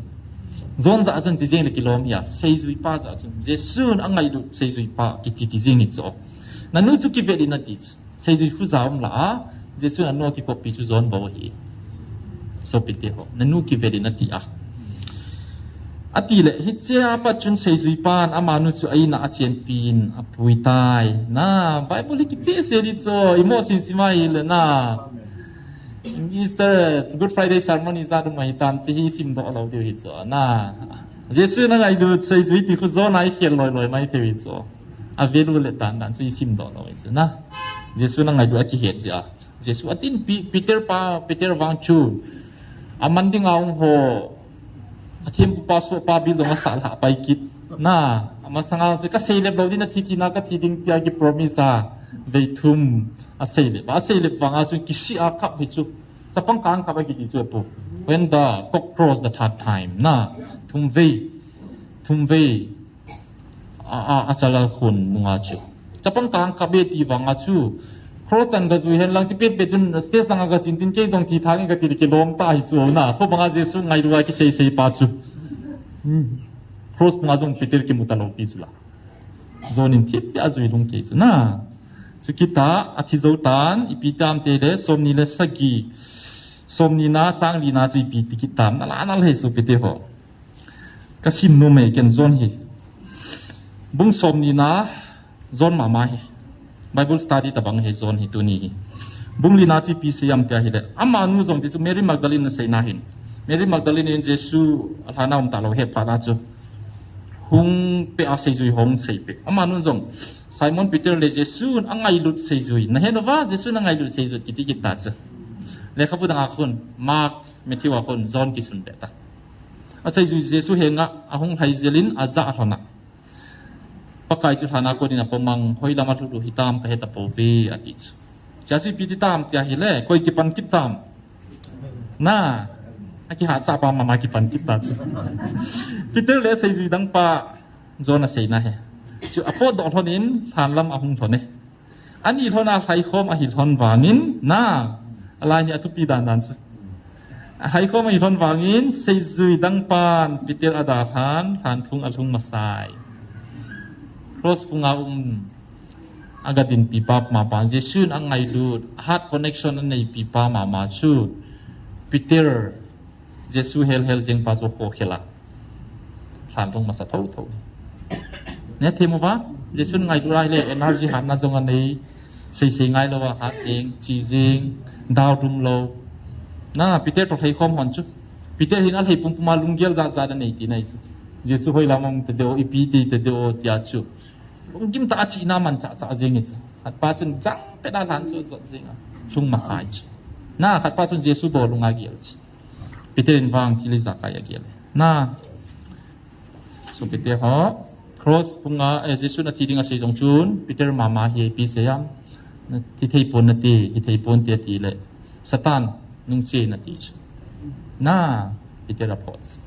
John ja a chun ti jeng le kilom hi a, seijui pa ja a chun. Jesun a ngailut seijui pa kiti ti jeng hi chu. Na nu chu kivet in a ti chu. Seijui khu ja um la a, Jesu anu a kikoppi chu John bou ahi. Sopi te ho, na nu kivet in a ti a. A ti le, hiche a pat chun seijui pan, ama nu chu a in a a chenpi in a pui tai. Na, Bible hi kiche se di chu, i mo sin sima hi le na. Easter, Good Friday sermon i ja dum ahi tam, chi hi sim doh lo diu hi chu. Na, Jesu na ngailut seijui ti khu John a i khel loi loi mai thei hi chu. A value le dan dan chu i sim doh lo hi chu na. Jesu na ngailut a kihet jeh a. Jesu a tin Pi-, Peter pa, Peter vang chu. A man ding a ung ho. A thempu pa so pa bil dong a sa lha pai kit. Na, a masanga chu ka sei lep lo din a thi thi na ka thi ding tia ki promise a. Vei thum a seilep, a seilep vanga chu kisih a kap hi chu. Chapang kang kap a kiti chu apu. When the cock crows the third time, na. Thum vei, thum vei. A, a, a chala khun nunga chu. Chapang kang kap e ti vanga chu. Cross chan ga jui hen lang chi pet pet chun stage langa ga chin tin kei dong thi thang e ga ti kilom ta hi chu na. Kho banga Jesu ngailu a kisei sei pa chu. Hmm. Cross punga jong Peter kimu talou pi chu la. John in thip a jui lung kei chu na. Chu kita a thi jou tan, ipi tam te le, somni le sagi. Somni na, chang li na chu ipi ti kitam, na la na le so Peter ho. Ka sim nom e ken John hi. Bung somni na, John mama hi. Bible study tabang hi John hi tuni hi. Bung li na chu ipi seiyam tia hi le. Amanu jong ti chu Mary Magdalene na seina hin. Mary Magdalene in Jesu a lhana um talou he pha na chu. Hung pe a seijui hung sei pe. Amanu jong Simon Peter le Jesu a ngailut seijui. Na he no va Jesu na ngailut seijui kiti kita chu. Lekhabu dang a khun, Mark, Matthew a khun, John kisun pe ta. A seijui Jesu henga, a hung lhai jelin, a ja a lhona. Pakai chu lhana konin a pomang, hoi lama lhulu hitam ka heta pove, a ti chu. Jesu ipi ti tam, tia hi le, koi kipan kit tam. Na, a kihat sa pa mama kipan kit ta chu. Peter le seijui dang pa, John a seina he. Chu a pot doh lhonin, lhan lam a hung lhon e. Ani lhon a lhaikhom ahi lhon vangin, na, a lai ni a thupi dan dan chu. A lhaikhom ahi lhon vangin, seijui dang pan, Peter a da lhan, lhan thung a lhung masai. Cross punga um, a ga din pi pa mama, Jesu in a ngailut, a heart connection a nei pi pa mama chu, Peter, Jesu hel hel jeng pa chu kho khela. Lhan thung masa tho tho. Ne thim uva, Jesu ngailut a hi le energy hatna jong a nei, sei sei ngailou a hat jeng, chi jeng, dau dum lou. Na, Peter to lhaikhom hon chu. Peter hin a lhai pum pum a lunggel jat jat a nei ti nai chu. Jesu hoi lam a um te deo, ipi ti te deo tia chu. Lunggim ta a chihna man cha cha jeng e chu. Khat pa chun jang pe da lhan chu jot jeng a. Lhung masai chu. Na, khat pa chun Jesu bol lunga gel chu. Peter in vang thil ijakai a gel e. Na. So Peter ho, cross punga, eh, Jesu na thi ding a sei jong chun, Peter mama hi ipi seiyam, na thi thei pon nate, hi thei pon te ti le, Satan, nung se nati chu. Na, Peter a pho chu.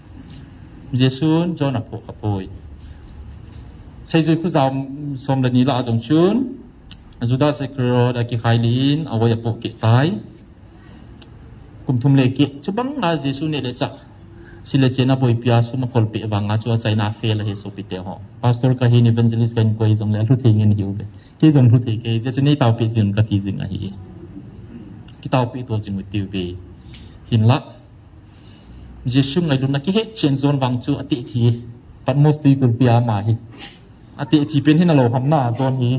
Jesu, John a pho kha poi. Seijui khu jam som le ni la a jong chun, Judas Iscariot a kikhai lin, a voi a pho ke tai. Kum thum le keh, chubang a Jesu neh le chah. Si le chen a boipi a sum a kol peh vang a chu a chaina fail a hi sopite ho. Pastor ka hin evangelist ka hin koi jong le a lhu thei ngen hi u ve. Kei jong lhu thei kei, Jesu nei tao peh jing ka ti jing a hi. Ki tao peh to jing u ti u ve. Hin la. Jesu ngailutna kihet chen John vang chu a teh thi. Patmos tui kulpi a ma hi. A teh thi pen hin a lo ham na, John hi.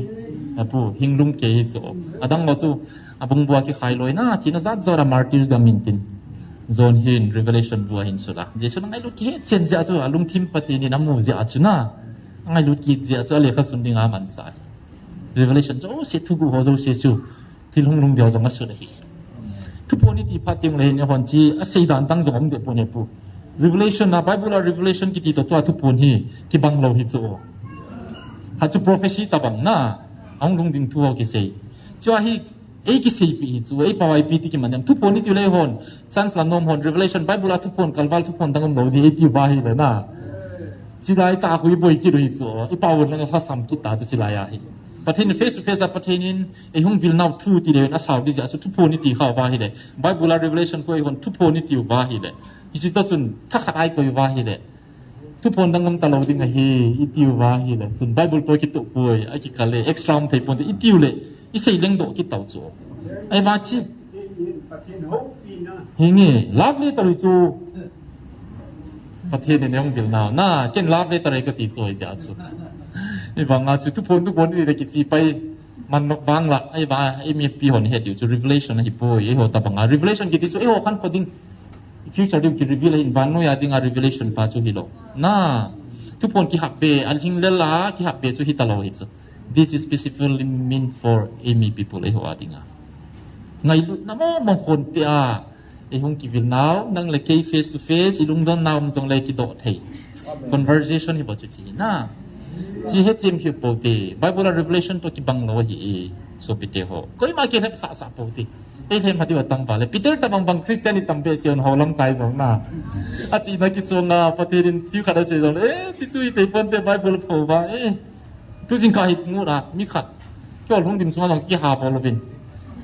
A pu, hing lum kei hi chu. A dang lo chu, a bung bua kikhai loi na, thina jat jat a martyrs gam in tin. John hin, Revelation bua hin chu la. Jesu na ngailut kihet chen jeh chu, a lungthim Pathen in a mu jeh chu na. A ngailut kit jeh chu, a lekha sun ding a man cha. Revelation chu, oh, se thugu ho jo se chu. Thil hung lung deu jong a sut ahi. Thuphon i ti phat teng le hin, hon chi, a sei dan dang jong um de pon e pu. Revelation a, Bible a Revelation kiti to tua thuphon hi, kibang lo hi chu. Ha chu prophecy tabang na, a hung lung ding thu ho kisei. Chua hi, ei kisei pi hi chu, ei pawai pi ti kiman em. Thuphon i ti le hon, chance la nom hon, Revelation, Bible a thuphon, kalval thuphon dang um lo di, ei ti va hi le na. Chilai ta hui boi ki ru hi chu, i pawon lang ha sam ki ta chu chilai a hi. Pathen face to face a Pathen in, Ei hung vil nau thu ti le a sau di jeh a chu thuphon i ti kha uva hi le. Bible a Revelation ko ei hon thuphon i ti uva hi le. Hiche to chun thakhat ai koi uva hi le. Thuphon dang um ta lo ding ahi i ti uva hi le. Chun Bible to kitoh poi a kikal le extra um thei pon te i ti u le. I sei leng doh kit tau chu. Ahivang chi. Hinge, love letter chu. Pathen in ei hung vil nau. Na, ken love letter ei ka ti chu ahijeh chu. Ahivang a chu thuphon thuphon i ti le kichi pai. Man nok vang la, ahivang, ei mipi hon het diu chu revelation ahi poi, eiho tabang a. Revelation kiti chu eiho khankho ding, future ding ki reveal ahin, vannoi a ding a revelation pa chu hilou. Na, thuphon kihap be, a lhinglel a, kihap be chu hita lou hi chu. This is specifically meant for ei mi people, eiho a ding a. Ngailutna mong mong khon te a, Ei hung kivil nau, nang le kei face to face, i lungdon nau um jong le kidoh thei. Conversation hi bou chu chi na. Chi hethem hi pou te. Bible a Revelation to kibang lou ahi e. Sopite ho, koima kilhep sah sah pou ti. Ei lhem hati va tam vale. Peter tabang bang Christian i tam behseh un ho lamkai jong na. Achena kisonga Pathen in thil khat asei jongle, eh, chi chu hi pei ponte Bible pho va. Eh, tu jingkah hi ngut a, mi khat. Keiho lungdim sunga jong kiha bol uvin.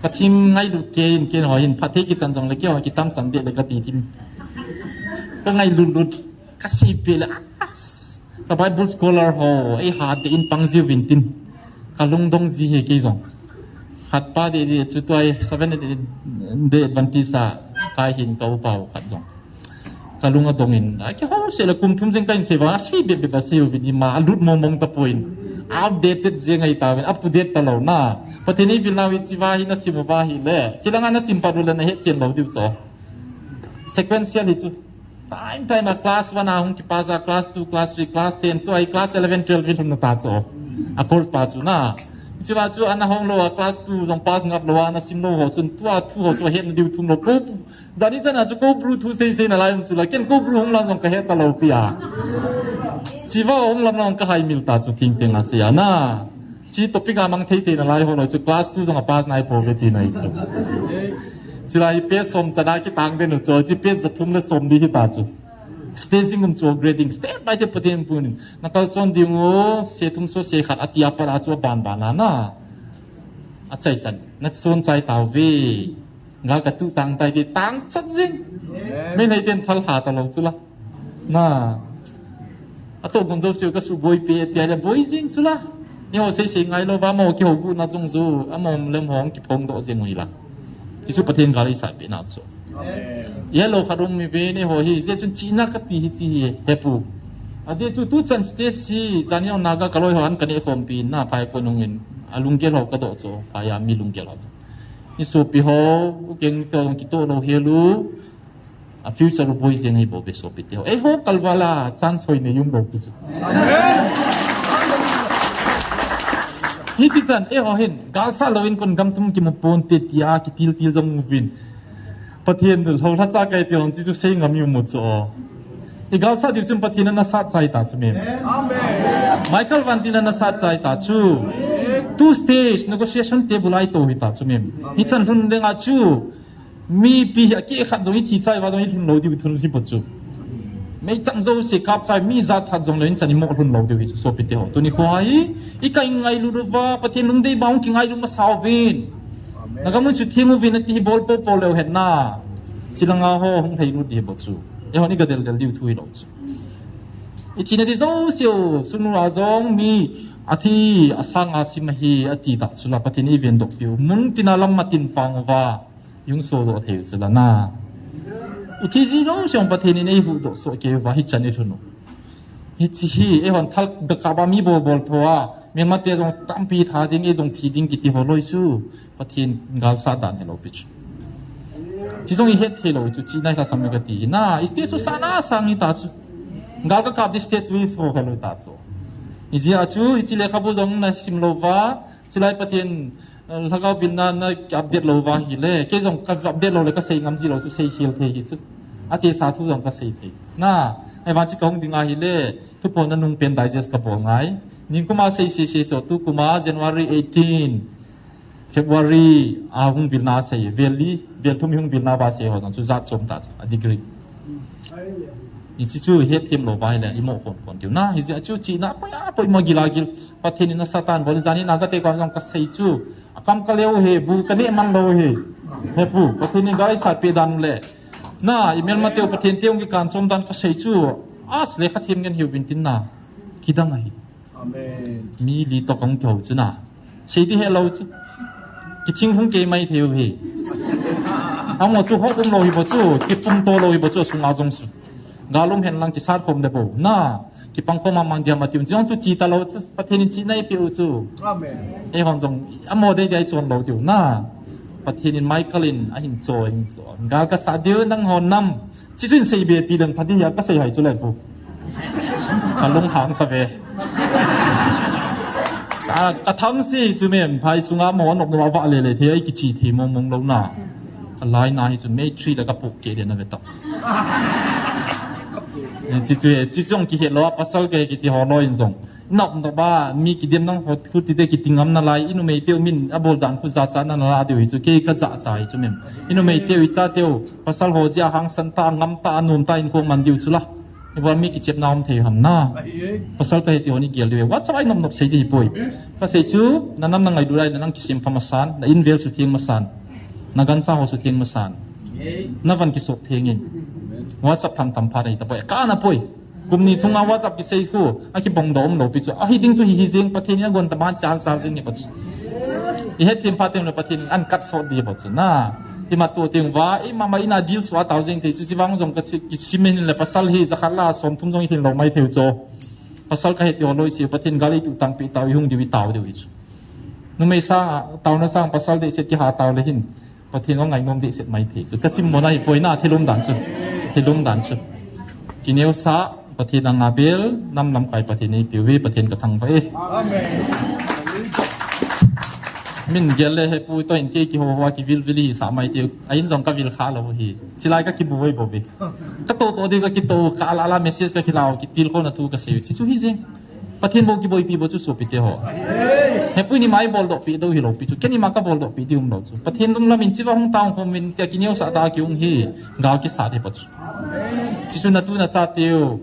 Ka thim ngailut kei in, keiho hin phatthei kichan jongle keiho kitam chan deh le kati thim. Ka ngailut lut. Ka seipeh le, ah, ka Bible scholar ho, ei hat deh in pang jiuvin tin. Ka lungdong ji ahi kei jong. Khat pa deh deh chu tua hi Seventh Day Adventist a kai hin ka upa u khat jong. Ka lung adong in, a keiho seh le kum thum jeng ka in sei vang, asei bep bep asei uvin ima, alut mong mong tapon. Outdated jeng ahi tauvin, up to date talou na. Pathen eivilnau hi chi va hi nasim uva ahile. Chi langa nasim pat u le nahet chen lou diu chu. Sequential hi chu. Time time a class one a hung kipass a, class two, class three, class ten, tua hi class eleven, twelve hi lhun na ta chu. A course pa chu na. Hiche va chu ana hong lou a, class two jong pass ngap lou a, ana sim lou ho chun, tua thu ho chu ahet na diu thum lou. Ko, jani jana chu ko bru thu sei sei na lai um chu la, ken ko bru hung lang jong ka het talou pi a. Hiche va hung lam lang ka hai mil ta chu thing teng a sei a na. Hiche topic a mang thei thei na lai ho lou chu class two jong a pass nai pouve tina hi chu. Hiche lai page som chan a kitang den u chu, hiche page ja thum le som li hi ta chu. Staging um chu grading, step by step Pathen punin. Na kalson ding u, se thum so se khat ati a pat a chu aban ban a na. Achai chan, na son chai tauve. Nga ka tu tang tai ti tang chat jing. Amen. Mei nei ten thal ha talou chu la. Na. Ato gun jo siu ka su boi pe ti a le boi jing chu la. Ni ho sei sei ngai lou va mo ki ho gu na jong ju. Amo lem hong ki phong do jing ui la. Ti chu Pathen gal i sa pe na chu. Amen. Ye lo kha dong mi ve ni ho hi. Je chun chi na ka ti hi chi hi. He pu. A je chu tu chan stage si. Chan yong na ga ka loi ho an ka ne khom pi na phai ko nung in. A lung ke lo ka do chu. Phai a mi lung ke lo. Ni sopi ho, u keng to, kito lo helu, a future u boi jeng ahi bou ve sopite ho. Eiho kalval a chance hoi nei um lou pi chu. Hiti chan, eiho hin, galsat louvin kon gam tum kimu ponte tia, kitil til jong uvin. Pathen lhoulha cha kai ti hon chi chu sei ngam i um u chu. I galsat diu chun Pathen in ana sat chai ta chu mem. Amen. Michael Van Til in ana sat chai ta chu. Two stage negotiation table a i to hi ta chu mem. Hichan lhun ding a chu. Mipi hi a keh khat jong i thi chai uva jong i lhun lou diu thun hi bou chu. Meichang jouse kap chai mi jat khat jong lou in chan i mo lhun lou diu hi chu sopite ho. Tuni kho hi i kai ngailut uva Pathen lungdei bang kingailut masa uvin. Amen. Na gam u chu theng uvin ati hi bol po po leu hen na. Chi langa ho hung thei lut di bou chu. Eiho ni ga del del diu thu hi lou chu. I thina di jouse u, sunu a jong mi a thi a sang a sim ahi ati ta chu la Pathen i ven doh piu. Mun tina lam ma tin pang uva, i hung so doh thei u chu la na. I thi di jouse u Pathen in ei hu doh so kei uva hichan i lhun u. Hichi hi, eihon thal ga kap a mi bol bol tho a, Myanmar te jong tampi tha ding, ei jong thi ding kiti ho loi chu. Pathen galsat dan hilou pi chu. Chi jong i het thei lou chu, chi nai lhasam ka ti hi. Na, i stage chu sana sang hi ta chu. Gal ka kap di stage wi so ka lou ta chu. Ijeh a chu, hichi lekhabu jong na sim lou va, chi lai Pathen, eh, lhagao vilna na update lou va hile. Kei jong ka update lou le ka sei ngam ji lou chu sei khel thei hi chu. A chesa thu jong ka sei thei. Na, ahivang chi ka hung ding ahile, thuphon na nung pen digest ka bol ngai. Ningkum a sei sei sei chu, tukum a January eighteen. February a hung vilna sei, vel li, vel thum i hung vilna va sei ho jong chu jat chom ta chu, a degree. Hichi chu het them lou va hile, i mo khon khon diu na, hijeh a chu chi na, poi a, poi ma gil a gil, Pathen in a Satan bol, jani na ka te kon jong ka sei chu, a kam ka leu he, bu ka ne man lou he, he pu, Pathen in gal i sat pe dan le, na, i mel ma teu Pathen teu ngi kan chom dan ka sei chu, as le kha them ngen hiu vin tin na, kidang ahi. Amen. Mi li to kong kyo chu na. Sei di he lo chu. Ki thing hung kei mai thei u hi. Amo chu ho um lo hi bo chu. Ki pum to lo hi bo chu sunga jong chu. Galum hen lang ki sat khom de bo. Na. Ki pang khom mang dia ma ti un jong chu chi ta lo chu. Pathen in chi nai pe u chu. Amen. Eihon jong amo dei dei chon lo diu na. Pathen in Michael in a hin cho, hin cho. Gal ka sa diu nang hon nam. Chi chu in sei be pi dan pha di ya ka sei hai chu le pu. Ka lung hang ta ve. Sa ka tham si chu mem phai sunga mo nop nop va le le the ai ki chi the mong mong lo na. Ka lai na hi chu me three la ka pu ke de na ve ta. Chi chu e, chi jong ki he lo a pasal ke ki ti ho lo in jong. Nop nop a, mi kidem nang hot khu tite kitingam nalai, i numei teu min abol dan khu jachat na nalai diu hi chu, kei ka jachat hi chu mem. I numei teu, i cha teu, pasal ho jeh a hangsan ta, ngam ta, anom ta, in kong man diu chu la. Ibol mi kichep na um thei ham na. Pasal ka he ti ho ni gel diu. WhatsApp a i nop nop sei di hi poi. Ka sei chu, na nam na ngailut lai, na nang kisem pha masan, na in vel sutheng masan. Na gancha ho sutheng masan. Na van kisop theng in. WhatsApp tham tham pha nei ta poi. Ka na poi. Kum ni thum a WhatsApp kisei khu, akibong doh um lou pi chu. Ahi ding chu hi hi jeng, Pathen in agon ta ban chal chal jeng ni pa chu. I het them pha teng le Pathen in an kat sot di pa chu na. I ma to teng va, i ma ma ina deal swa tau jeng te chu, si vang jong ka chi, kisim in le pasal hi jakhat la som thum jong i hin lou mai theu chu. Pasal ka he ti ho loi si, Pathen gal i tu tang pi tau, i hung diu, i tau diu hi chu. Numei sang, tau na sang pasal de set ki ha tau le hin. Pathen ong ngai nom di set mai thei chu. Ka sim mo na hi poi na, thilum dan chu. Thilum dan chu. Kineo sa, Pathen anga bel, nam lam kai Pathen ei piu ve, Pathen ka thangvah e. Amen. Min gel le he pu to in kei ki ho ho ki vil vil hi sa mai ti. A in jong ka vil kha lou hi. Chilai ka ki bu ve bo ve. Ka to to di ka ki to ka la la message ka ki lau ki til ko na tu ka sei. Si chu hi jeng. Pathen bou kiboipi bou chu sopite ho. He pu ni mai bol doh pi dou hi lou pi chu. Kei ni ma ka bol doh pi di um lou chu. Pathen lum lam in chiva hung tang hom min tia kineo sa ta ki hung hi. Gal ki sa de pa chu. Chi chu na tu na cha teu.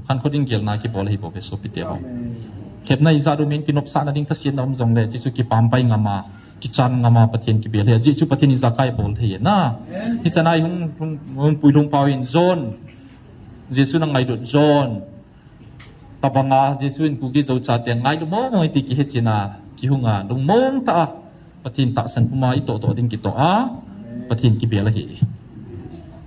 Khan kho ding gel na ki bol hi bou ve sopite ho. Khep na i ja du min ki nop sa na ding ta sien na um jong le. Chi chu ki pam pai ngam a. Ki chan ngam a Pathen ki bel he. Chi chu Pathen i ja kai bol thei na. Hi cha nai hung, hung, hung pui hung pau in John. Jesu na ngai dot John. Tabanga Jesu in Kuki Zo chate ngai lungmong mong ti ki he china, ki hunga lungmong ta a, Pathen tahsan puma i to to ding ki to a, Pathen ki bel a hi.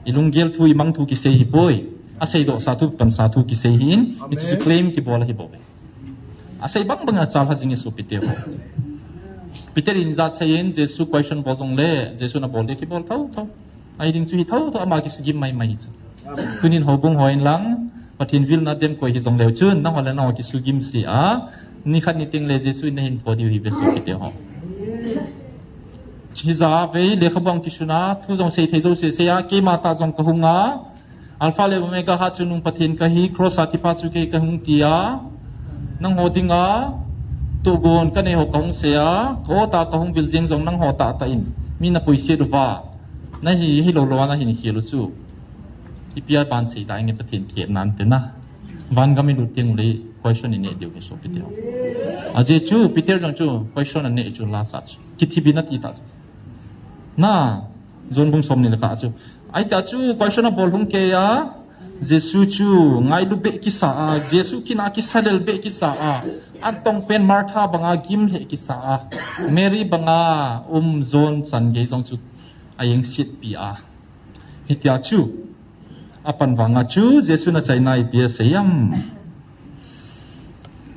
I lunggel thu i mang thu ki sei hi poi, a sei doh sa thu pan sa thu ki sei hi in, i chu claim ki bol a hi bou ve. A sei bang bang a chal ha jing i sopite ho. Peter in ja sei in, Jesu question bol jong le, Jesu na bol le ki bol thau thau. Ahi ding chu hi thau thau ama ki sugim mai mai chu. Tunin ho bung ho in lang, Pathen vil na dem koi hi jong leu chun, nang ho le nang ho ki sugim si a, ni khat ni teng le Jesu in na hin po diu hi ve sopite ho. Chi ja ve le kha bang ki suna, thu jong sei thei jo se se a, keima ta jong ka hunga, Alpha le Omega ha chu nung Pathen ka hi, cross a thipa chu kei ka hung ti a, nang ho dinga, tu gon ka nei ho ka hung se a, ko ta ka hung vil jeng jong nang ho ta ta in, mi na pui se du va. Na hi, hi lo lo na hin hi lo chu. Hi pia ban sei dai nge Pathen ki nan te na. Van gam i lut teng le question i ne diu ke sopite ho. A je chu Peter jong chu question a ne chu la sa chu. Ki thi bi na ti ta chu. Na, John bung som ni le ka chu. Ai ta chu question a bol hung ke a. Jesu chu ngai du be ki sa a. Jesu ki na ki sa del be ki sa a. An tong pen Martha banga gim le ki sa a. Mary banga um John chan ge jong chu. A yeng sit pi a. Hitia chu, a pan vanga chu, Jesu na chaina ipi a sei am.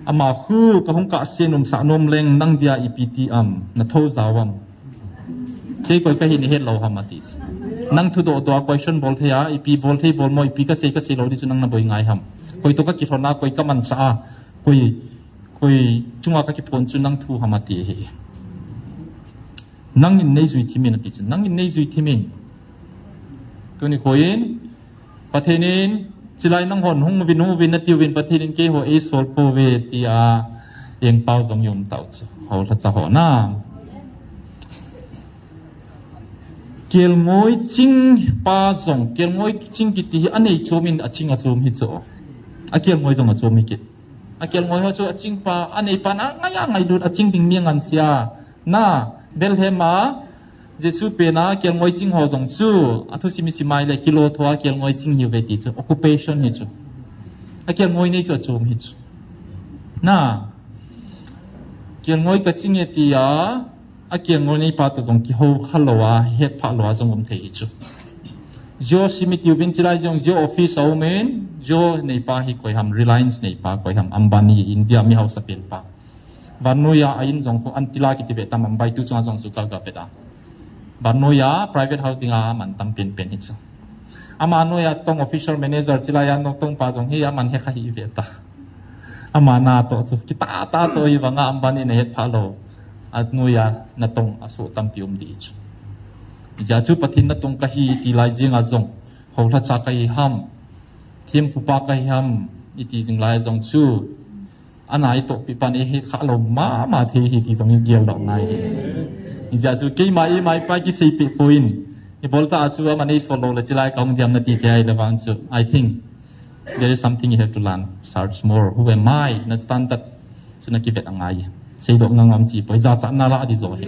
Ama khu ka hung ka sen um sa nom leng nang dia ipi ti am, na tho za am. Kei koi ka hi ni het lo ham ati. Nang thu do do a question bol thei a, ipi bol thei bol mo, ipi ka sei ka sei lo di chu nang na boi ngai ham. Koi to ka ki thona, koi ka man sa a, koi Koi chunga ka kiphon chu nang thu ham ati hi. Nang in nei jui thimin ati chu. Nang in nei jui thimin. Tuni koi in, Pathen in, chilai nang hon hung vin hung vin na ti vin Pathen in kei ho ei sol po ve ti a, eng pau jong yom tau chu. Ho la cha ho na. Kelngoi ching pa jong, kelngoi ching kiti hi a nei chom in a ching a chom hi chu. A kelngoi jong a chom hi kit. A kelngoi ho chu a ching pa, a nei pan a ngai a ngailut a ching ding mi a ngan sia. Na, Bethlehem a, Jesu pen a kelngoi ching ho jong chu, a thusim i sim mai le kilo tho a kelngoi ching hi ve ti chu, occupation hi chu. A kelngoi nei chu a chom hi chu. Na, kelngoi ka ching e ti a, A kelngoi nei pa to jong kiho kha lo a, het pha lo a jong um thei hi chu. Jio sim i tiu vin chilai jong Jio office a um in, Jio nei pa hi koi ham, Reliance nei pa koi ham, Ambani India mi hausa pen pa. Vannoi a a in jong khu an tila kiti ve tam Mumbai tu chunga jong chu ka ga ve da. Vannoi a private house dinga man tam pen pen hi chu. Ama noi a tong official manager chilai a natong pa jong hi aman he kha hi ve ta. Ama na to chu kita ta to hi vanga Ambani na het pha lo. A noi a natong a so tampi um di chu. Ija chu Pathen natong ka hi ti lai jing a jong. Ho la cha ka hi ham. Thim pu pa ka hi ham. I ti jing lai jong chu. Ana itohpi pan eihet khalou mama thei hi ti jong hi geldoh ngai hi. Hijeh a chu keima ima ipa kiseipeh poi. Ibol tah a chu aman eisol lou le chilai kahung diam nati thei ahile vang chu, I think there is something you have to learn. Search more. Who am I? Na standard chu na kivet angai. Seidoh ngam ngam chi poi, jachatna lah ding jo hi.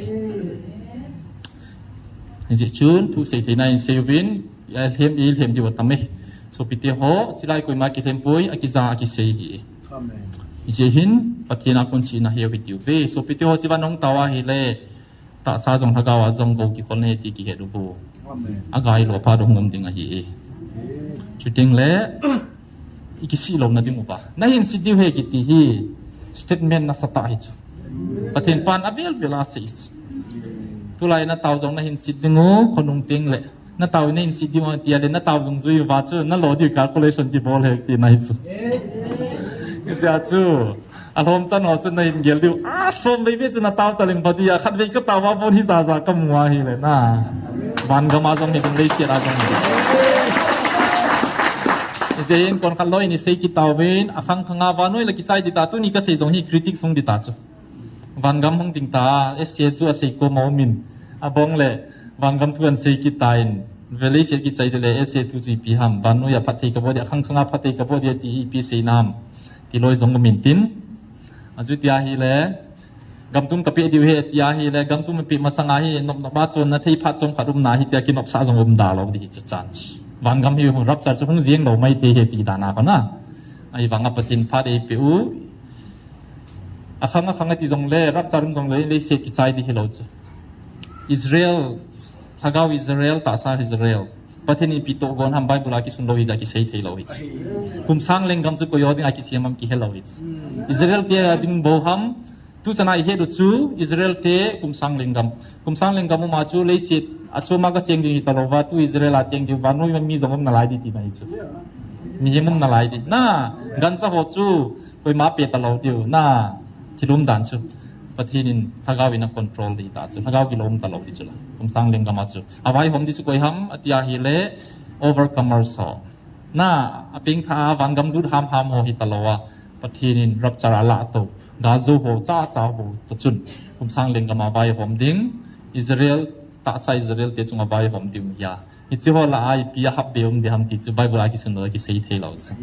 Hijeh chun thusei theina in seiyuvin, ilhem, ilhem diu atam e. Sopite ho, chilai koima kilhem poi, akija akisei hi. Amen. Hijeh hin, Pathen a kon chihna hi ahi diu ve. Sopite ho, chivan hung tao ahile, tahsa jong lhagao a jong gou kikholna ahi ti kihet u vo. Amen. Agai lou phat u hung um ding ahi e. Chuteng le, ikisih louna ding uva. Nahin sit diu ahi kiti hi, statement nasatah ahi chu. Pathen pan avel vel a asei chu. Tulai natao jong nahin sit ding u, khonung teng le. Natao nahin sit ding u tia le, natao dungjui uva chu, nalo diu calculation kibol ahi tina ahi chu. Hijeh a chu, alhom chan ho chu nahin gel diu. A, som vei vei chu natao taleng pha dia, khatvei katao a bon hija ja kamu ahile na. Van gam a jong hiding, leiset a jong hiding. Hijeh in konkhat loi in isei kit tauvin, akhang khang a vannoi la kichai ding ta, tuni kasei jong hi critic sung ding ta chu. Van gam hung ding ta, S A chu asei kom a um in. Abang le, van gam thu ahin sei kit tan, ve leiset kichai ding le, S A thu chu ipi ham, vannoi a phatthei kaboh ding, akhang khang a phatthei kaboh ding ti hi ipi sei nam, ti loi jong um in tin. Achuti ahile, gam tum kapeh diu ahi, ti ahile, gam tum peh masang a hi, nop nop a chun nathei phat chomkhat umna ahi, tia kinopsah jong um da lou ding hi chu chance. Van gam hi rapture chu hung jeng lou mai thei ahi ti dan a kona. Ahivang a Pathen phat eipeh u. Akhang akhang ati jong le, rapture um jong le, leiset kichai ding hilou chu. Israel, lhagao Israel, tahsa Israel. Pathen in ipi tohgon ham Bible a kisun lou hijeh a kisei thei lou hi chu. Kum sang lenggam chu koi ho ding a kisem ham kihe lou hi chu. Israel te a ding bou ham, tu chan a ihet u chu Israel te kum sang lenggam. Kum sang lenggam um a chu leiset a chom a kacheng ding hita lou va, tu Israel a cheng ding vannoi a mi jong um nalai ding tina ahi chu. Mihem um nalai ding. Na, gancha ho chu koima pe talou diu. Na, thil umdan chu. Pathen in lhagao in acontrol ding ta chu. Lhagao kilom talou ding chu la. Kum sang lenggam a chu. Avaihom ding chu koi ham, ati ahile overcomers ho. Na, apengtha a van gam lut ham ham ho hita lou a. Pathen in rapture alah to. Galjou ho cha cha bou ta chun. Kum sang lenggam a vaihom ding. Israel, tahsa Israel te chunga vaihom ding ahi a. Hiche ho lah a ipi a hap be um ding ham ti chu Bible a kisun lou a kisei thei lou chu.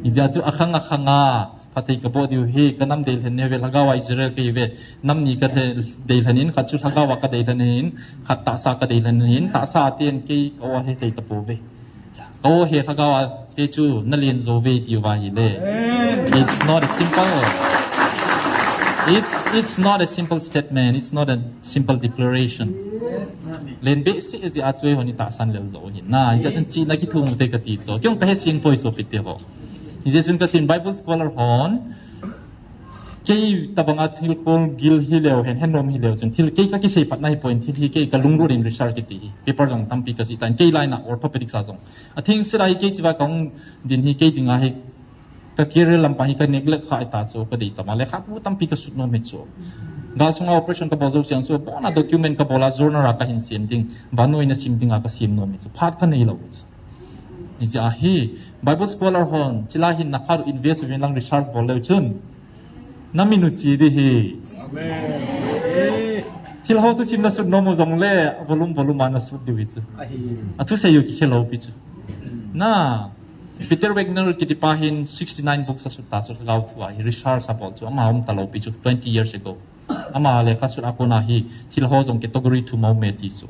Hijeh a chu akhang akhang a, phatthei kaboh diu ahi, kanam deilhen nei ve, lhagao a Israel kahi ve, nam ni kadeilhen in, khat chu lhagao a kadeilhen in, khat tahsa kadeilhen in, tahsa ten kei ka-o ahe thei tapouve. Ka-o ahe lhagao a te chu nalen jou ve tiu va ahile. It's not a simple, it's, it's not a simple statement, it's not a simple declaration. Len behseh jeh a chu eihon itahsan lel jou ahi. Na, hijeh chun chihna kithum te kati chu. Kei jong kahe seng poi sopite ho. Hijeh chun kachin Bible scholar hon, kei tabang a thil kol gil hileu hen, henom hileu chun. Thil kei kakisei patna hipoi, thil hi kei kalunglut in research kiti hi. Paper jong tampi kajih tan, kei line a orthopedics a jong. Atheng sela hi kei chiva kahung din hi kei dinga hi ka career lampa hi ka neglect kha ta chu kadei tama lekhabu tampi kasut nom hi chu. Gal sunga operation kabol jou chang chu, abona document kabol a journal a kahin sem ding, vannoi in asim dinga kasem nom hi chu. Phat kanei lou hi chu. Hijeh a hi, Bible scholar hon, chila hin naphat u invest uvin lang research bol leu chun. Namin u che ding ahi. Amen. Thil ho thusim nasut nom u jongle, volume, volume a nasut diu hi chu. Athusei u kikhel lou pi chu. Na, Peter Wagner kiti pa hin sixty-nine books asut ta chu, lhagao thu a hi research abol chu, ama um talou pi chu, twenty years ago. Ama lekha sut a kona hi, thil ho jong category thum a um e ti chu.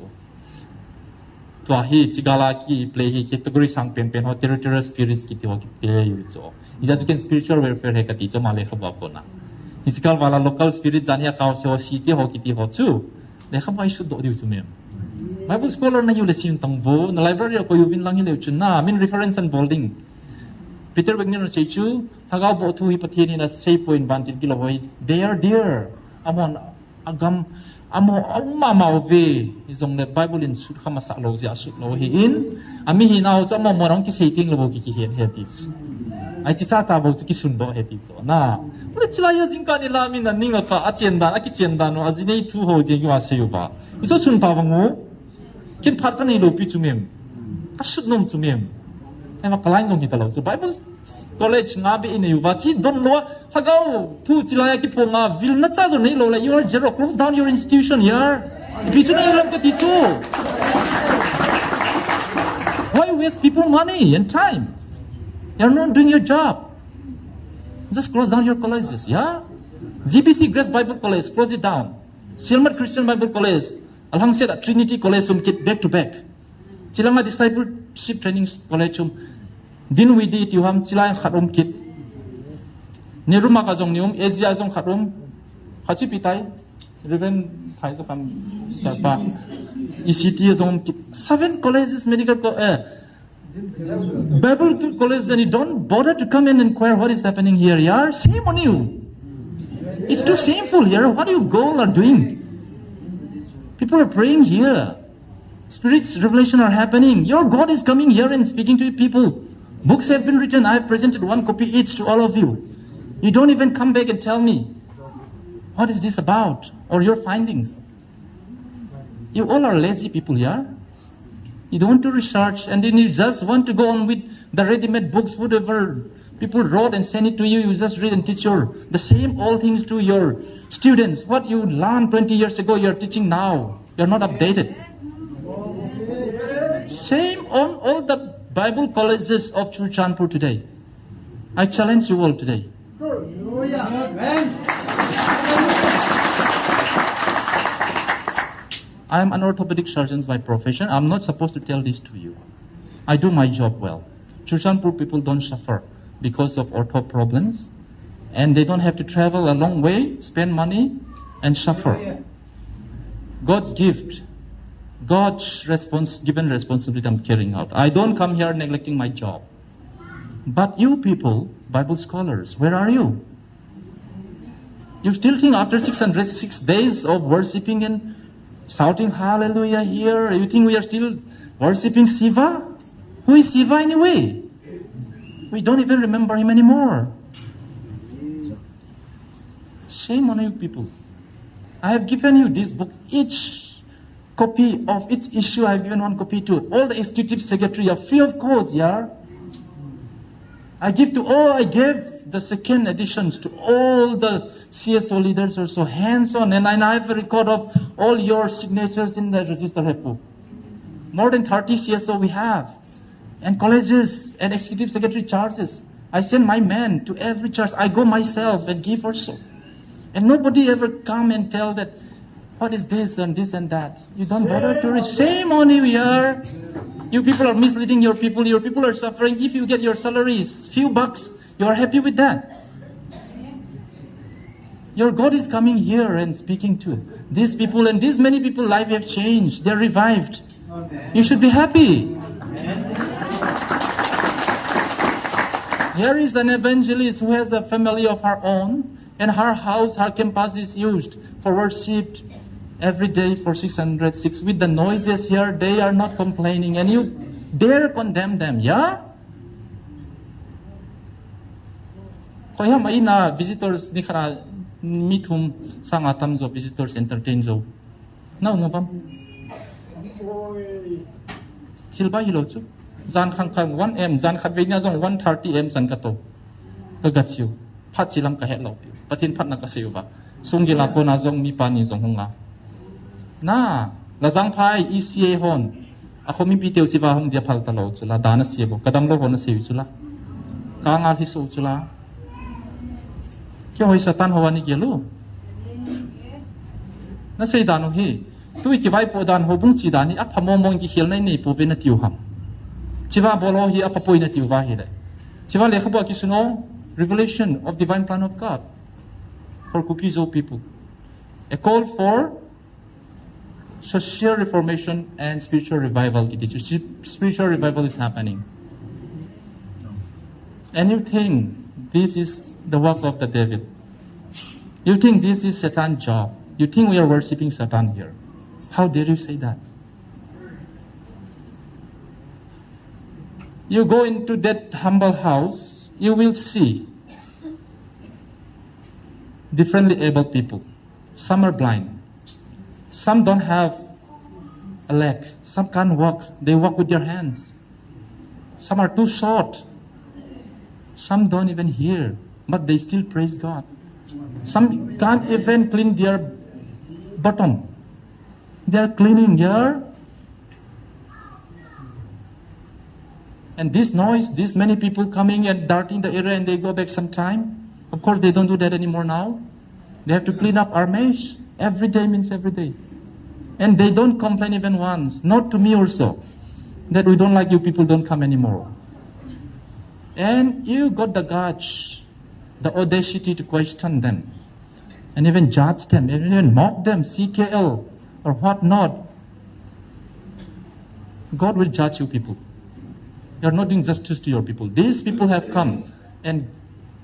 Tua hi, chigala kiplay hi, category sang penpen ho, territorial spirits kiti ho kiplay u chu. Hijeh chun ken spiritual warfare ahi kati chu, ama lekhabu a kona. Hi chigala local spirit jani a kaose ho, siti ho kiti ho chu. Lekhabu a isut doh diu chu mem. Bible scholar nahiu le sim tang vo, na library a koi uvin lang hileu chun na, min reference an bol ding. Peter Wagner in asei chu, lhagao boh thu hi Pathen in asei poi in vantil kilou ho hi. They are there. Amahon agam, amaho aum mama uve. Hijongle Bible in sut kha masat lou jeh a asut lou ahin. Amihina ho chu amaho mon a hung kisei teng lou bou ki, kihen ahi ti chu. Ahi chu chacha bou chu kisun doh ahi ti chu. Na. Pule chilai a jingkah nilhah min aning a kah a chen dan, akichen dan u, ajinei thu ho jeng u asei uva. Hichu sun pha vang u. Ken phat kanei lou pi chu mem. Kasut nom chu mem. Ahi ma ka line jong hita lou chu. Bible College nga be inei uva, chi don lou a, lhagao thu chilai a kiphong a, vilna cha jo neilou le, you are zero, close down your institution, yaar. Ipi chu neilam kati chu. Why waste people money and time? You are not doing your job. Just close down your colleges, yeah? G B C, Grace Bible College, close it down. Sielmat Christian Bible College, alhangset a Trinity College um kit back to back. Chilanga Discipleship Training College um. Dinwiddie tiu ham, chilai khat um kit. Nehru Mark a jong ni um, Asia a jong khat um. Khat chu ipi tai, Reverend Thai Zakham Sarpa. E C T a jong um kit. Seven colleges, medical co-, eh, Bible co-, college, and you don't bother to come and inquire what is happening here, yaar. Shame on you. It's too shameful here. What you go are doing? People are praying here. Spirits revelation are happening. Your God is coming here and speaking to you people. Books have been written. I have presented one copy each to all of you. You don't even come back and tell me what is this about or your findings. You all are lazy people, yeah? You don't want to research, and then you just want to go on with the ready-made books, whatever people wrote and send it to you, you just read and teach your, the same old things to your students. What you learned twenty years ago, you're teaching now. You're not updated. Shame on all the Bible colleges of Churachandpur today. I challenge you all today. I am an orthopedic surgeon by profession. I'm not supposed to tell this to you. I do my job well. Churachandpur people don't suffer because of ortho problems, and they don't have to travel a long way, spend money, and suffer. God's gift, God's respons-, given responsibility I'm carrying out. I don't come here neglecting my job. But you people, Bible scholars, where are you? You still think after six hundred six days of worshipping and shouting hallelujah here, you think we are still worshipping Shiva? Who is Shiva anyway? We don't even remember him anymore. Shame on you people. I have given you this book, each copy of each issue. I have given one copy to all the executive secretary, yeah, free of cost, yeah. I give to all, I gave the second editions to all the C S O leaders also, hands on, and I have a record of all your signatures in the register, Hepu. More than thirty C S O we have, and colleges and executive secretary charges. I send my men to every church. I go myself and give also. And nobody ever come and tell that, "What is this and this and that?" You don't bother to read. Shame on you, yaar. You people are misleading your people. Your people are suffering. If you get your salaries, few bucks, you are happy with that. Your God is coming here and speaking to these people, and these many people life have changed. They're revived. You should be happy. Here is an evangelist who has a family of her own, and her house, her campus is used for worship every day for six hundred six. With the noises here, they are not complaining, and you dare condemn them, yeah? Koi ham a ina visitors ni khat a mi thum sang a tam jo visitors entertain jo. Na um uvem? Thil ba hilou chu. Jan khang khang one A M, jan khat vei nia jong one thirty A M chan ka to. Ka ga chiu. Phat chi lam ka het lou piu. Pathen phatna ka sei uva. Sunggil a kona jong mi pa ni jong hung a. Na, Lajangphai E C A hon. A khomipi teu chiva hung dia phal ta lou chu la, dan a sei bo. Ka damlou hon a sei chu la. Ka ngal hi so chu la. Kei hoi Satan ho ani gelu. Na sei dan u hi. Tu i kivaipoh dan, houbung che dan hi, apha mong mong kikhel na i nei pouve na tiu ham. Chiva bol ho hi apha poi na tiu va hile. Chiva lekhabu a kisun ho, revelation of divine plan of God for Kuki Zo people. A call for social reformation and spiritual revival kiti chu. Spiritual revival is happening. And you think this is the work of the devil. You think this is Satan's job. You think we are worshipping Satan here. How dare you say that? You go into that humble house, you will see differently abled people. Some are blind. Some don't have a leg. Some can't walk. They walk with their hands. Some are too short. Some don't even hear, but they still praise God. Some can't even clean their bottom. They are cleaning here. And this noise, this many people coming and darting the area and they go back sometime. Of course, they don't do that anymore now. They have to clean up our mess. Every day means every day. And they don't complain even once, not to me also, that we don't like you people, don't come anymore. And you got the guts, the audacity to question them, and even judge them, and even mock them, C K L or what not. God will judge you people. You are not doing justice to your people. These people have come and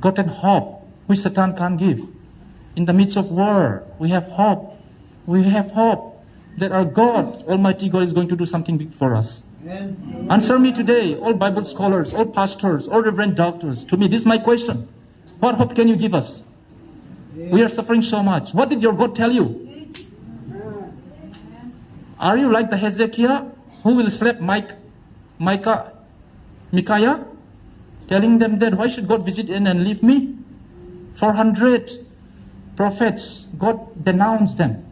gotten hope which Satan can't give. In the midst of war, we have hope. We have hope that our God, Almighty God, is going to do something big for us. Answer me today, all Bible scholars, all pastors, all reverend doctors. To me, this is my question. What hope can you give us? We are suffering so much. What did your God tell you? Are you like the Hezekiah who will slap Mike, Micah, Micaiah, telling them that, "Why should God visit and, and leave me?" Four hundred prophets, God denounced them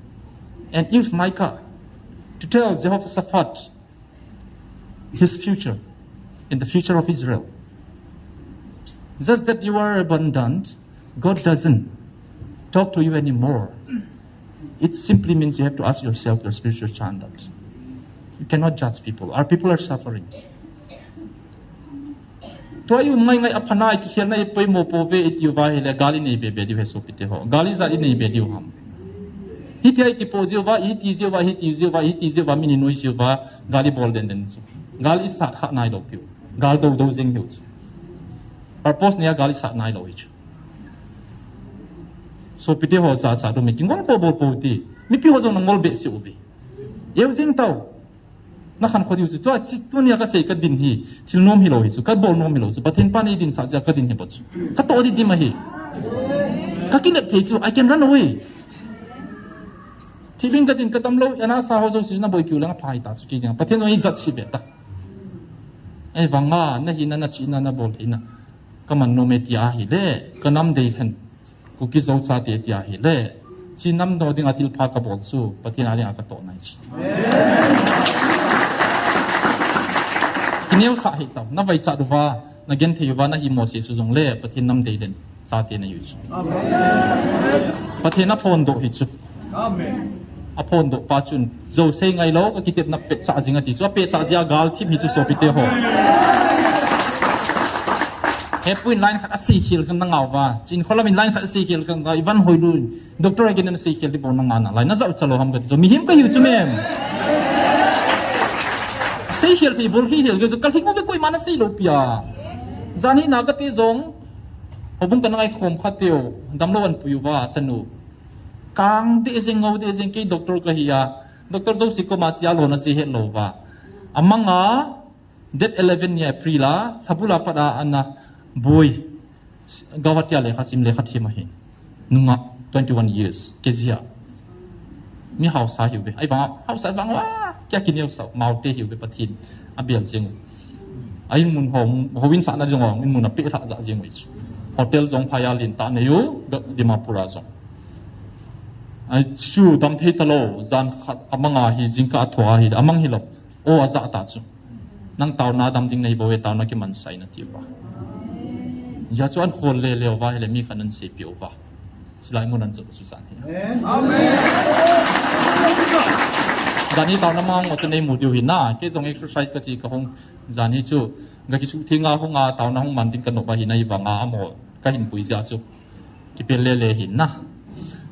and used Micah to tell Jehoshaphat his future and the future of Israel. Just that you are abandoned, God doesn't talk to you anymore. It simply means you have to ask yourself your spiritual standard. You cannot judge people. Our people are suffering. Tua i um ngai ngai a phana i kikhelna i poimo po ve i tiu va hi le gal i nei be be diu he sopite ho. Gal i za i nei be diu ham. Hitia i kipo ziu va, i ti ziu va, i ti ziu va, i ti ziu va, mi ni noi ziu va, gal i bol den den chu. Gal i sat kha nai lo piu. Gal do do zing hiu chu. Purpose nia gal i sat nai lo hi chu. Sopite ho za cha do mi kingol po bol po ti. Mipi ho zong na ngol be si u ve. Eu zing tau. Na khan kho diu chu, tua chi, tunia ka sei ka din hi, thil nom hi lo hi chu, ka bol nom hi lo chu, Pathen pa nei din sa cha ka din hi bot chu. Ka to di dim ahi. Ka kinep thei chu, I can run away. Thibing ka din ka tam lo, ana sa ho zo si na boi kiu lang a phai ta chu ki ding. Pathen oi zat si be ta. Ei vanga, na hi na, na chi na, na bol hi na. Ka man nom e tia hi le, ka nam dei hen. Kuki Zo chate tia hi le, chi nam do ding a thil pha ka bol chu, Pathen a ding a ka to nai chu. Kineu sa hi tau, na vai cha duva, na gen thei uva, na hi mo se su zong le, Pathen nam dei den, chate na yu chu. Pathen a phon do hi chu. A phon do pa chun, zo sei ngai lo, ka kitep na pet cha zing a ti chu, a pet cha zia gal thim hi chu sopite ho. He puin line khat a sei khel kan na ngau va. Chin kholam in line khat a sei khel kan na i van hoi lu. Doctor a gin na sei khel di bo na ngau na lai. Na zau cha lo ham ka ti. So mi him ka hiu chu mem. Sei khel ti bol hi hel ka chu ka hing u ve koi ma na sei lo pia. Zan hi na ka ti zong. Ho bung ka na ngai khom kha teo. Dam lo an pui u va chanu. Kang de zeng ngau de zeng kei doctor ka hi a. Doctor zo si ko ma chia lo na sei het lo va. Amanga Date eleven ni April a, Lhabula pat a ana boi. Guwahati a lekha sim lekha thiem ahi. Nunga twenty-one years, K G a. Mi hausa hiu ve. Ai vang hausa vang wa, kya kineu sa, maute hiu ve Pathen. A bial jing. Ai mun ho, ho win sa na jong, in mun a pe tha ja jing wis. Hotel jong phaya lin ta ne yu, Dimapur a jong. Ai chu dam thei ta lo, jan khat amanga hi, jingkah a thua hi, amang hi lo. O a ja ta chu. Nang tauna dam ding nei bo e, tauna kiman sai na ti uva. Ja chu an khol le le uva, hele mi khan an sei pi uva. Silai mun an jo chu jan hi. Amen. Jan hi tauna mang mo chu nei mu diu hi na, ke jong exercise ka chi ka hung jan hi chu. Ga ki su thi nga hung a tauna hung man ding ka no ba hi na hi vanga amo ka hin pui ja chu. Kipel le le hin na.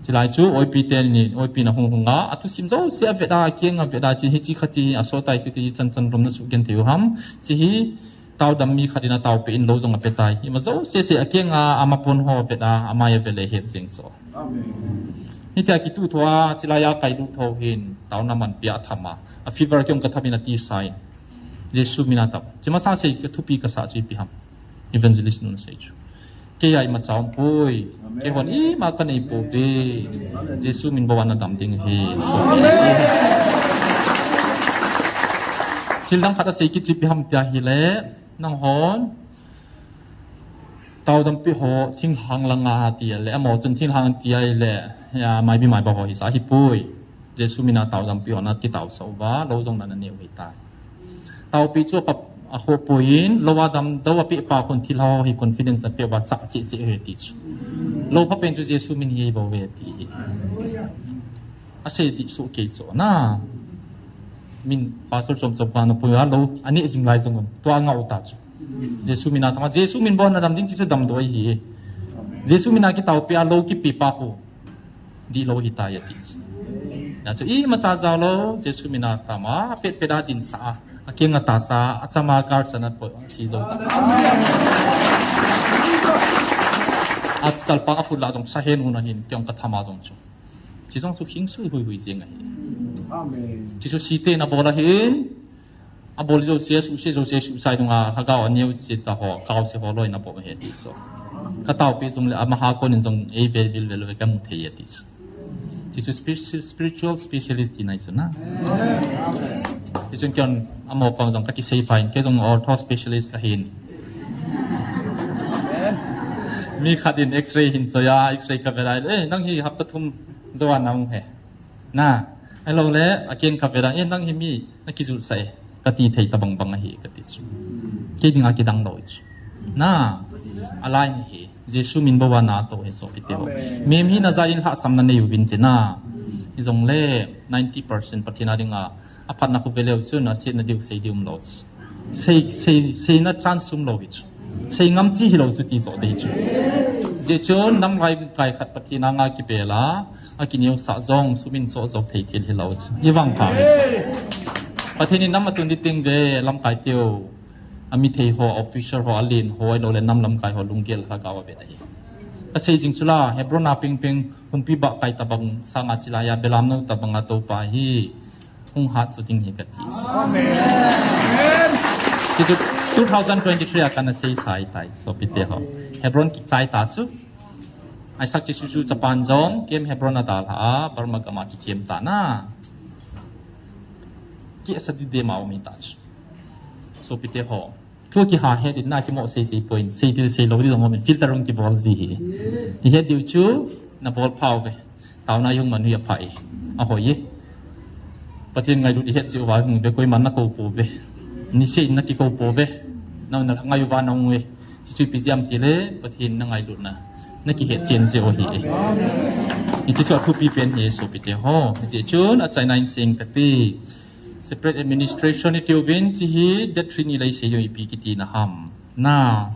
Chilai chu oipi te ni, oipi na hung hung a, a thusim zo se a vet a, kiang a vet a, chi hi chi kha chi a so tai ki ti chan chan rom na su gen thei u ham. Chi hi tau dam mi khat in a tau pe in lo zong a pe tai. Hi ma zo se se a kiang a, ama pon ho vet a, ama ya ve le het zing so. Amen. Hi tia ki tu tho a, chilai a kai du tho hin, tau na man pia tham a. A fever kiong ka tham in a ti sai. Jesu mina tau. Chi ma sa sei ka thupi ka sa chi pi ham. Evangelist nun sei chu. Kei a ima chaum poi. Kei hon ima ka nei po ve. Jesu min bawan na dam ding hi. So, thil dang khat a sei ki chi pi ham tia hi le. Nang hon. Taodampi ho thinglhang langa tia le, amaho chun thinglhang tia le, ya, maibi maiba ho hisa hipoi. Jesu mina taodampi ho na kitaosah uva, lou jong nana neu hitai. Taopi chu apa, akhoh poi in, lou a damdou apeh pa khun thilha ho hi confidence apeh uva chah cheh cheh ahi ti chu. Lou phapen chu Jesu min hi bou ahi ti hi. Asei dih soh kei chu na. Min pastor chom chom pa na pui a lou, aneh jing lai jong um. Tua ngah u ta chu. Jesu mina tama, Jesu min bou na dam ding ti chu damdou ahi. Jesu mina kitaopi a lou kipe pa khu. Dihlou hitai ati chu. Na chu imacha jao lou, Jesu mina tama, pet pet a dinsa a, akeng atahsa a, achama kar sana poi, si jo. Achalpang aphut lah jong sahen hun ahin, kei jong kathama jong chu. Chi jong chu khingsu hui hui jeng ahi. Amen. Chi chu site na bol ahin, abol jouse, suse jouse, susai dunga, lhagao aneo chi ta ho, kaose ho loi na bol ahi ti chu. Kataopi jong le, amaha konin jong, ei vel vil vel ve kamu thei ati chu. Ti chu spiritual, spiritual specialist ti nai chu na. Ti chun kei jong amaho pang jong kakisei pha in, kei jong ortho specialist kahin. Mi khat in X-ray hin choi a, X-ray kave lai, eh, nang hi hapta thum jou a nang he. Na, ahilou le, akeng kave lai, eh, nang hi mi, nakijulsah e. Kati thei tabang bang ahi, kati chu. Kei dinga kidang lou chu. Na, alai ni hi. Jesu min bou a na toh hi sopite ho. Amen. Mem hi na ja in lhahsamna nei uvin te na. Hijong le, ninety percent Pathen a dinga. Aphatna khu veleu chu na setna diu sei diu um lou chu. Sei, sei, seina chance um lou hi chu. Sei ngam chi hilou chu ti jo dei chu. Jeh chun nam lai kai khat Pathen a nga kibel a. Akineosah jong, sumin soh jong thei thil hilou chu. Hivang pha hi chu. Pathen in nam atun ding teng ve, lamkai teu. Amithei ho, officer ho, alen ho, ahilou le nam lamkai ho, lunggel lhagao a vet ahi. Kasei jing chu la, Hebron a ping ping, humpi bah kai tabang, sanga chilai a, belam nou tabang a Toupa hi. Hung hat chu ding hi kati chu. Amen. Ti chu two thousand twenty-three a kana sei sai tai, sopite ho. Hebron kichai ta chu. Isaac Chisu chu Japan jong, kem Hebron a dalha a, Burma gam a kikem ta na. Ki asa di de ma umi ta chu. Sopite ho. Thu kiha het in na kimo sei sei point, sei til sei lou di jong um in, filter hung kibol ji hi. Hi het diu chu, na bol phau ve. Taona jong man hui apha e. Ahoi e. Pathen ngailut i het jeh uva hung ve, koiman na kou pouve. Niseh in na kikou pouve. Na, na ngai uva na hung ve. Chuchu ipi jeh ham tile, Pathen na ngailutna. Na kihet chen jeh u ahi e. Hichu chu athupi pen hi sopite ho. Hijeh chun achaina in sei ing kati. Separate administration itiuvin, hiche hi date three ni lei sei diu ipi kiti na ham. Na.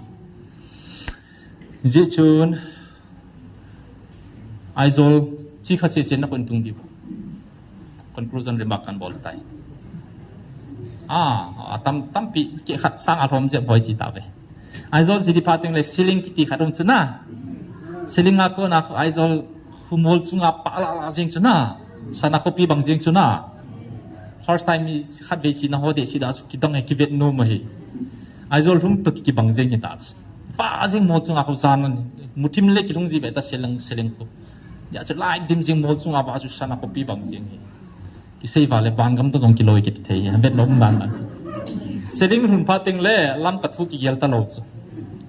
Hijeh chun, Aizawl, chi khat seh seh na kon tung diu. Conclusion remark kan bol tai. Ah, atam, tampi, keh khat sang alhom jep hoi chi tave. Aizawl chi di pha teng le ceiling kiti khat um chu na. Ceiling a kona Aizawl khu mol chunga pah lah lah jeng chu na. Sana khopi bang jeng chu na. First time mi khat vei chi na ho de chi da chu kidang e kivet nom ahi. Aizawl lhum toh kibang jeng hi ta chu. Pah jeng mol chunga khu jan muthim le kilhung ji ve ta ceiling, ceiling khu. Ya chu lai dim jeng mol chunga va chu sana khopi bang jeng hi. Kisei va le van gam ta jong kiloi kit thei hi. Vet lom dan dan chu. Ceiling lhun pha teng le lam ka thu kigel ta lou chu.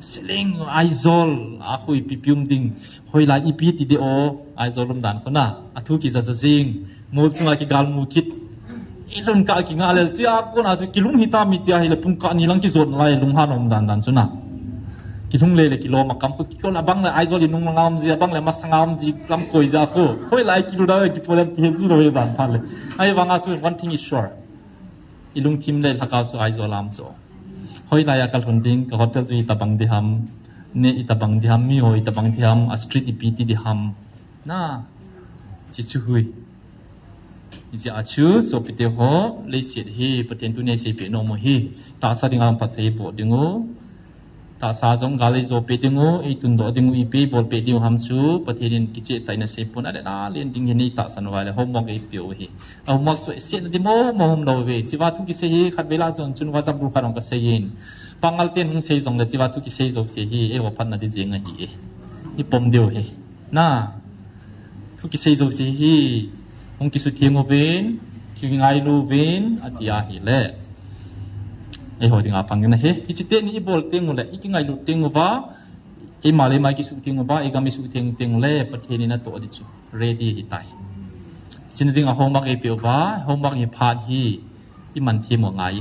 Ceiling Aizawl a khu ipi pi um ding. Hoilai ipi ti de o Aizawl lum dan khu na. A thu kija ja jing. Mol chunga kigal mu kit. I lhun kah a kinga lel chia, kona chu kilung hita mi tia hile pung kah ni lang kijot lai lunghan um dan dan chu na. Kilung le le kilom a kam khu kikon abang le Aizawl i nung nga um ji, abang le masanga um ji, lam koi ja khu. Hoilai kilu da kipo le kihe ji lou hi dan pha le. Ahivanga chu one thing is sure. I lungthim le lhagao chu Aizawl a um chu. Hoilai a ka lhun ding, ka hotel chu itabang di ham, neh itabang di ham, mi ho itabang di ham, a street ipi ti di ham. Na, chi chu hui. Hijeh a chu, sopite ho, leiset hi, Pathen tuni a seipeh nom u hi. Tahsa dinga phatthei boh ding u. Tahsa jong gal eijo peh ding u, eitundoh ding u, ipi eibolpeh ding u ham chu, Pathen in kicheh tah in asei pon, alen alen ding hi nei tahsan uva le, homework eipeh u hi. A homework chu eisetna di mo mo um lou ve. Chiva thu kisei hi, khatvei lah chun, chun WhatsApp group khat hung kasei in. Pangal ten hung sei jong le, chiva thu kisei jouse hi, eiho phatna di jeng ahi e. Ipom diu hi. Na, thu kisei jouse hi, hung kisutheng uvin, kingailu uvin, ati ahile. Eiho dinga pang in ahi. Hiche teni ibol teng u le, ikingailut teng uva, Eima le eima kisuhtheng uva, eigam isuhtheng theng le, Pathen in atoh ding chu ready ahitai. China dinga homework eipeh uva, homework hi phat hi iman them u angai.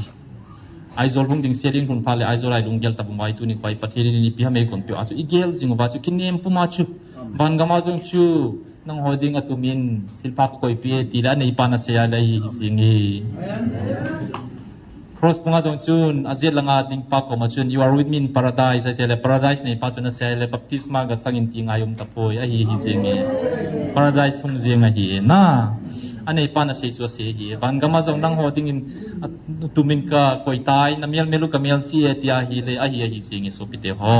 Aizawl hung ding, Seiding lhun phat le Aizawl a ilunggel tabang uva, tuni khoa Pathen in ipi ham eigonpeh u a chu igel jing uva chu kinem puma chu, van gam a jong chu nangho dinga tumin thilpha kakoipeh e ti le aneipan asei a le ahi jing e. Cross panga jong chun, ajet langa dingpa koma chun, "You are with me in paradise," ati le, paradise neipa chun asei le, baptisma gasang in ti ngai um tapoi, ahi hi jing e. Paradise hung jing ahi e, na. Aneipan asei chu asei hi e. Van gam a jong nangho dingin, a, tumin kakoi tai, namel mel u kamel cheh e, ti ahi le, ahi, ahi jing e, sopite ho.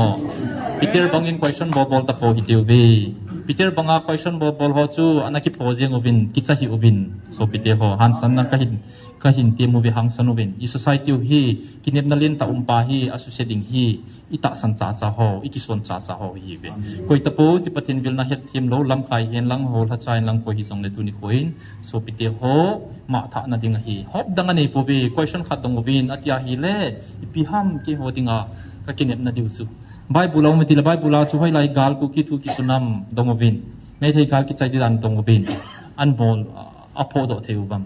Peter bangin question bol bol tapou hitiuve. Peter banga question bol bol ho chu, ana kipho jeng uvin, kicha hih uvin, sopite ho. Hangsan na kahin Kahin tem uve, hangsan uvin. I society u hi, kinepna lentah umpa hi, asuse ding hi, itahsan chacha ho, ikison chacha ho hiuve. Koi tapou, hiche Pathen vilna hetthem lou, lamkai hen lang, holhacha hen lang, koi hijongle tuni khoin, sopite ho, mangthahna ding ahi. Hope dang anei pouve, question khat dong uvin, ati ahile, ipi ham keiho dinga, kakinepna diu chu. Bible a um ati le, Bible a chu hoilai gal Kuki thu kisun ham dong uvin. Meitei gal kichai ding dan dong uvin. Anbol, aphodoh thei uvam.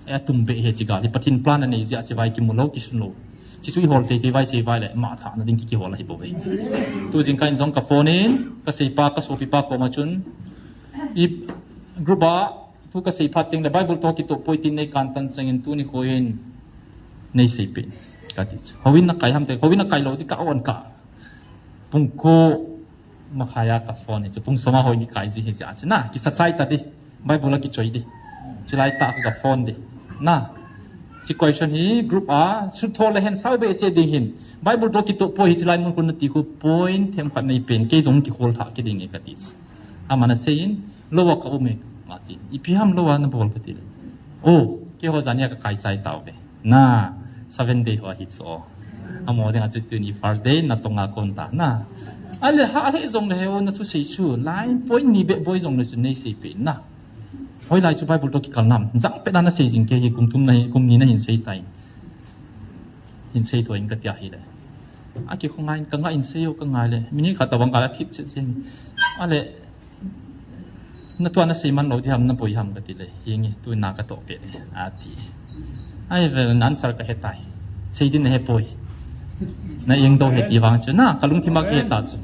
Atum beh hi hiche gal hi Pathen plan anei jeh a hiche vai kimu lou, kisun lou. Hiche chu ihol teitei vai, sei vai le, mangthahna ding ki, kihol ahi bouve. Tu jingkah in jong ka phone in, kaseipa, kasopipa koma chun, i group a, thu kasei phat teng le, Bible toh kitoh poi tin neikan tan chengin tuni khoin, neiseipeh in, kati chu. Houin nakai ham ti, houin nakai lou ding ka on ka. Pung ko makhai a ka phone hi chu, pung som a houin ikai ji hi jeh a chu na, kisa chai ta ding, Bible a kichoi ding. Chulai tah ka phone ding. Na, hiche question hi group a, sutho le hen sao behseh ding hin. Bible toh kitoh poi hiche lai mun khun nati khu point themkhat neipen, kei jong kikhol thah kei ding e kati chu. Aman asei in, lou a ka um e, ati. Ipi ham lou a nabol kati le. O, keiho jani a kakai chai tauve. Na, seven day ho ahi chu. Amaho dinga chu tuni first day, natong a kon ta. Na. Ahile, hah lheh jongle he, o, nathusei chu. Line point ni beh boi jongle chu neiseipeh na. Hoilai chu Bible toh kikal nam. Jangpet a nasei jing kei hi kum thum nahi, kum ni nahin sei tai. Hin sei thou in kati ahile. Akikhongai in kangah in sei o kangai le. Minute khat tobang kal a thip chet jeng. Ahile, Natua nasei man lou ding ham, naboi ham kati le, henge, tuna katoh peh e, ati. Ahi vel, na answer kahe tai. Sei ding nahe poi. Na engdoh e ti vang chu, na, kalungthim a kahe ta chu.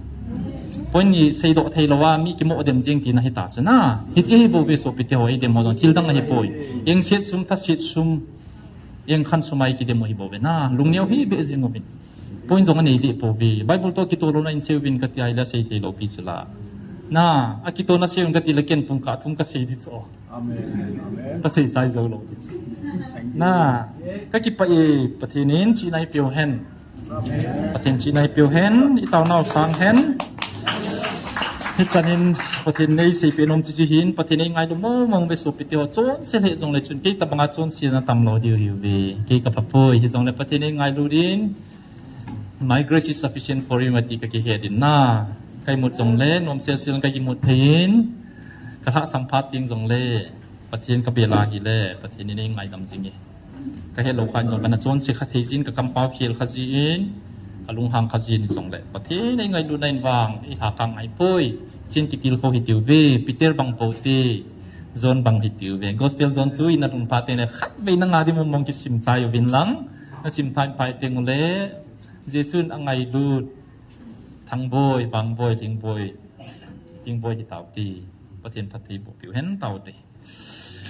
Point ni seidoh thei lou a, mi kimo dem jeng ti nahe ta chu, na. Hiche hi bouve sopite ho, eidem ho jong, thil dang ahi poi. Engset sum, thaset sum, engkhan sum a ikidem u ahi bouve, na. Lungneo hih beh jeng uvin. Point jong anei deh pouve. Bible toh kitoh louna in sei uvin kati ahile sei thei lou pi chu la. Na, akitoh na sei uvin kati le ken pung kah thum kasei ding chu. Amen. Amen. Kasei chai jou lou ding chu. Na, kakipah e, Pathen in chihna eipeu hen. Amen. Pathen chihna eipeu hen, itaonau sang hen. Hichan in Pathen in eiseipeh nom chu chu hin, Pathen in eingailu mong mong uve sopite ho, chonse lheh jongle chun, kei tobang a chonse na tam lou diu ahiuve. Kei kapha poi, hijongle Pathen in eingailu ding. My grace is sufficient for you, ati kakihe ding na. Ka imut jongle, nomsel sel in ka imut thei in, ka lhahsam phat teng jongle, Pathen ka bel a ahile, Pathen in eingaidam jing e. Ka het lou khan jong, kana chonse kha thei jin, ka kampao khel kha jin, ka lunghang kha jin jongle, Pathen eingailutna in vang, eilhah kha ngai poi, chin kitilkhou hitiuve, Peter bang pou te, John bang hitiuve. Gospel John chu ina lhun phat teng le, khatvei na nga ding mong mong kisim chai uvin lang, na sim thei phat teng ule, Jesun angailut, Thangboi, Vangboi, Lhingboi, Tingboi hitau te, Pathen phatthei boh piu hen tau te.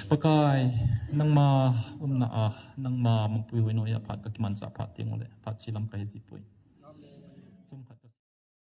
Pakai, nangma umna a, nangma mapui hoina a phat kakimanchah phat teng ule, phat chilam kahe ji poi.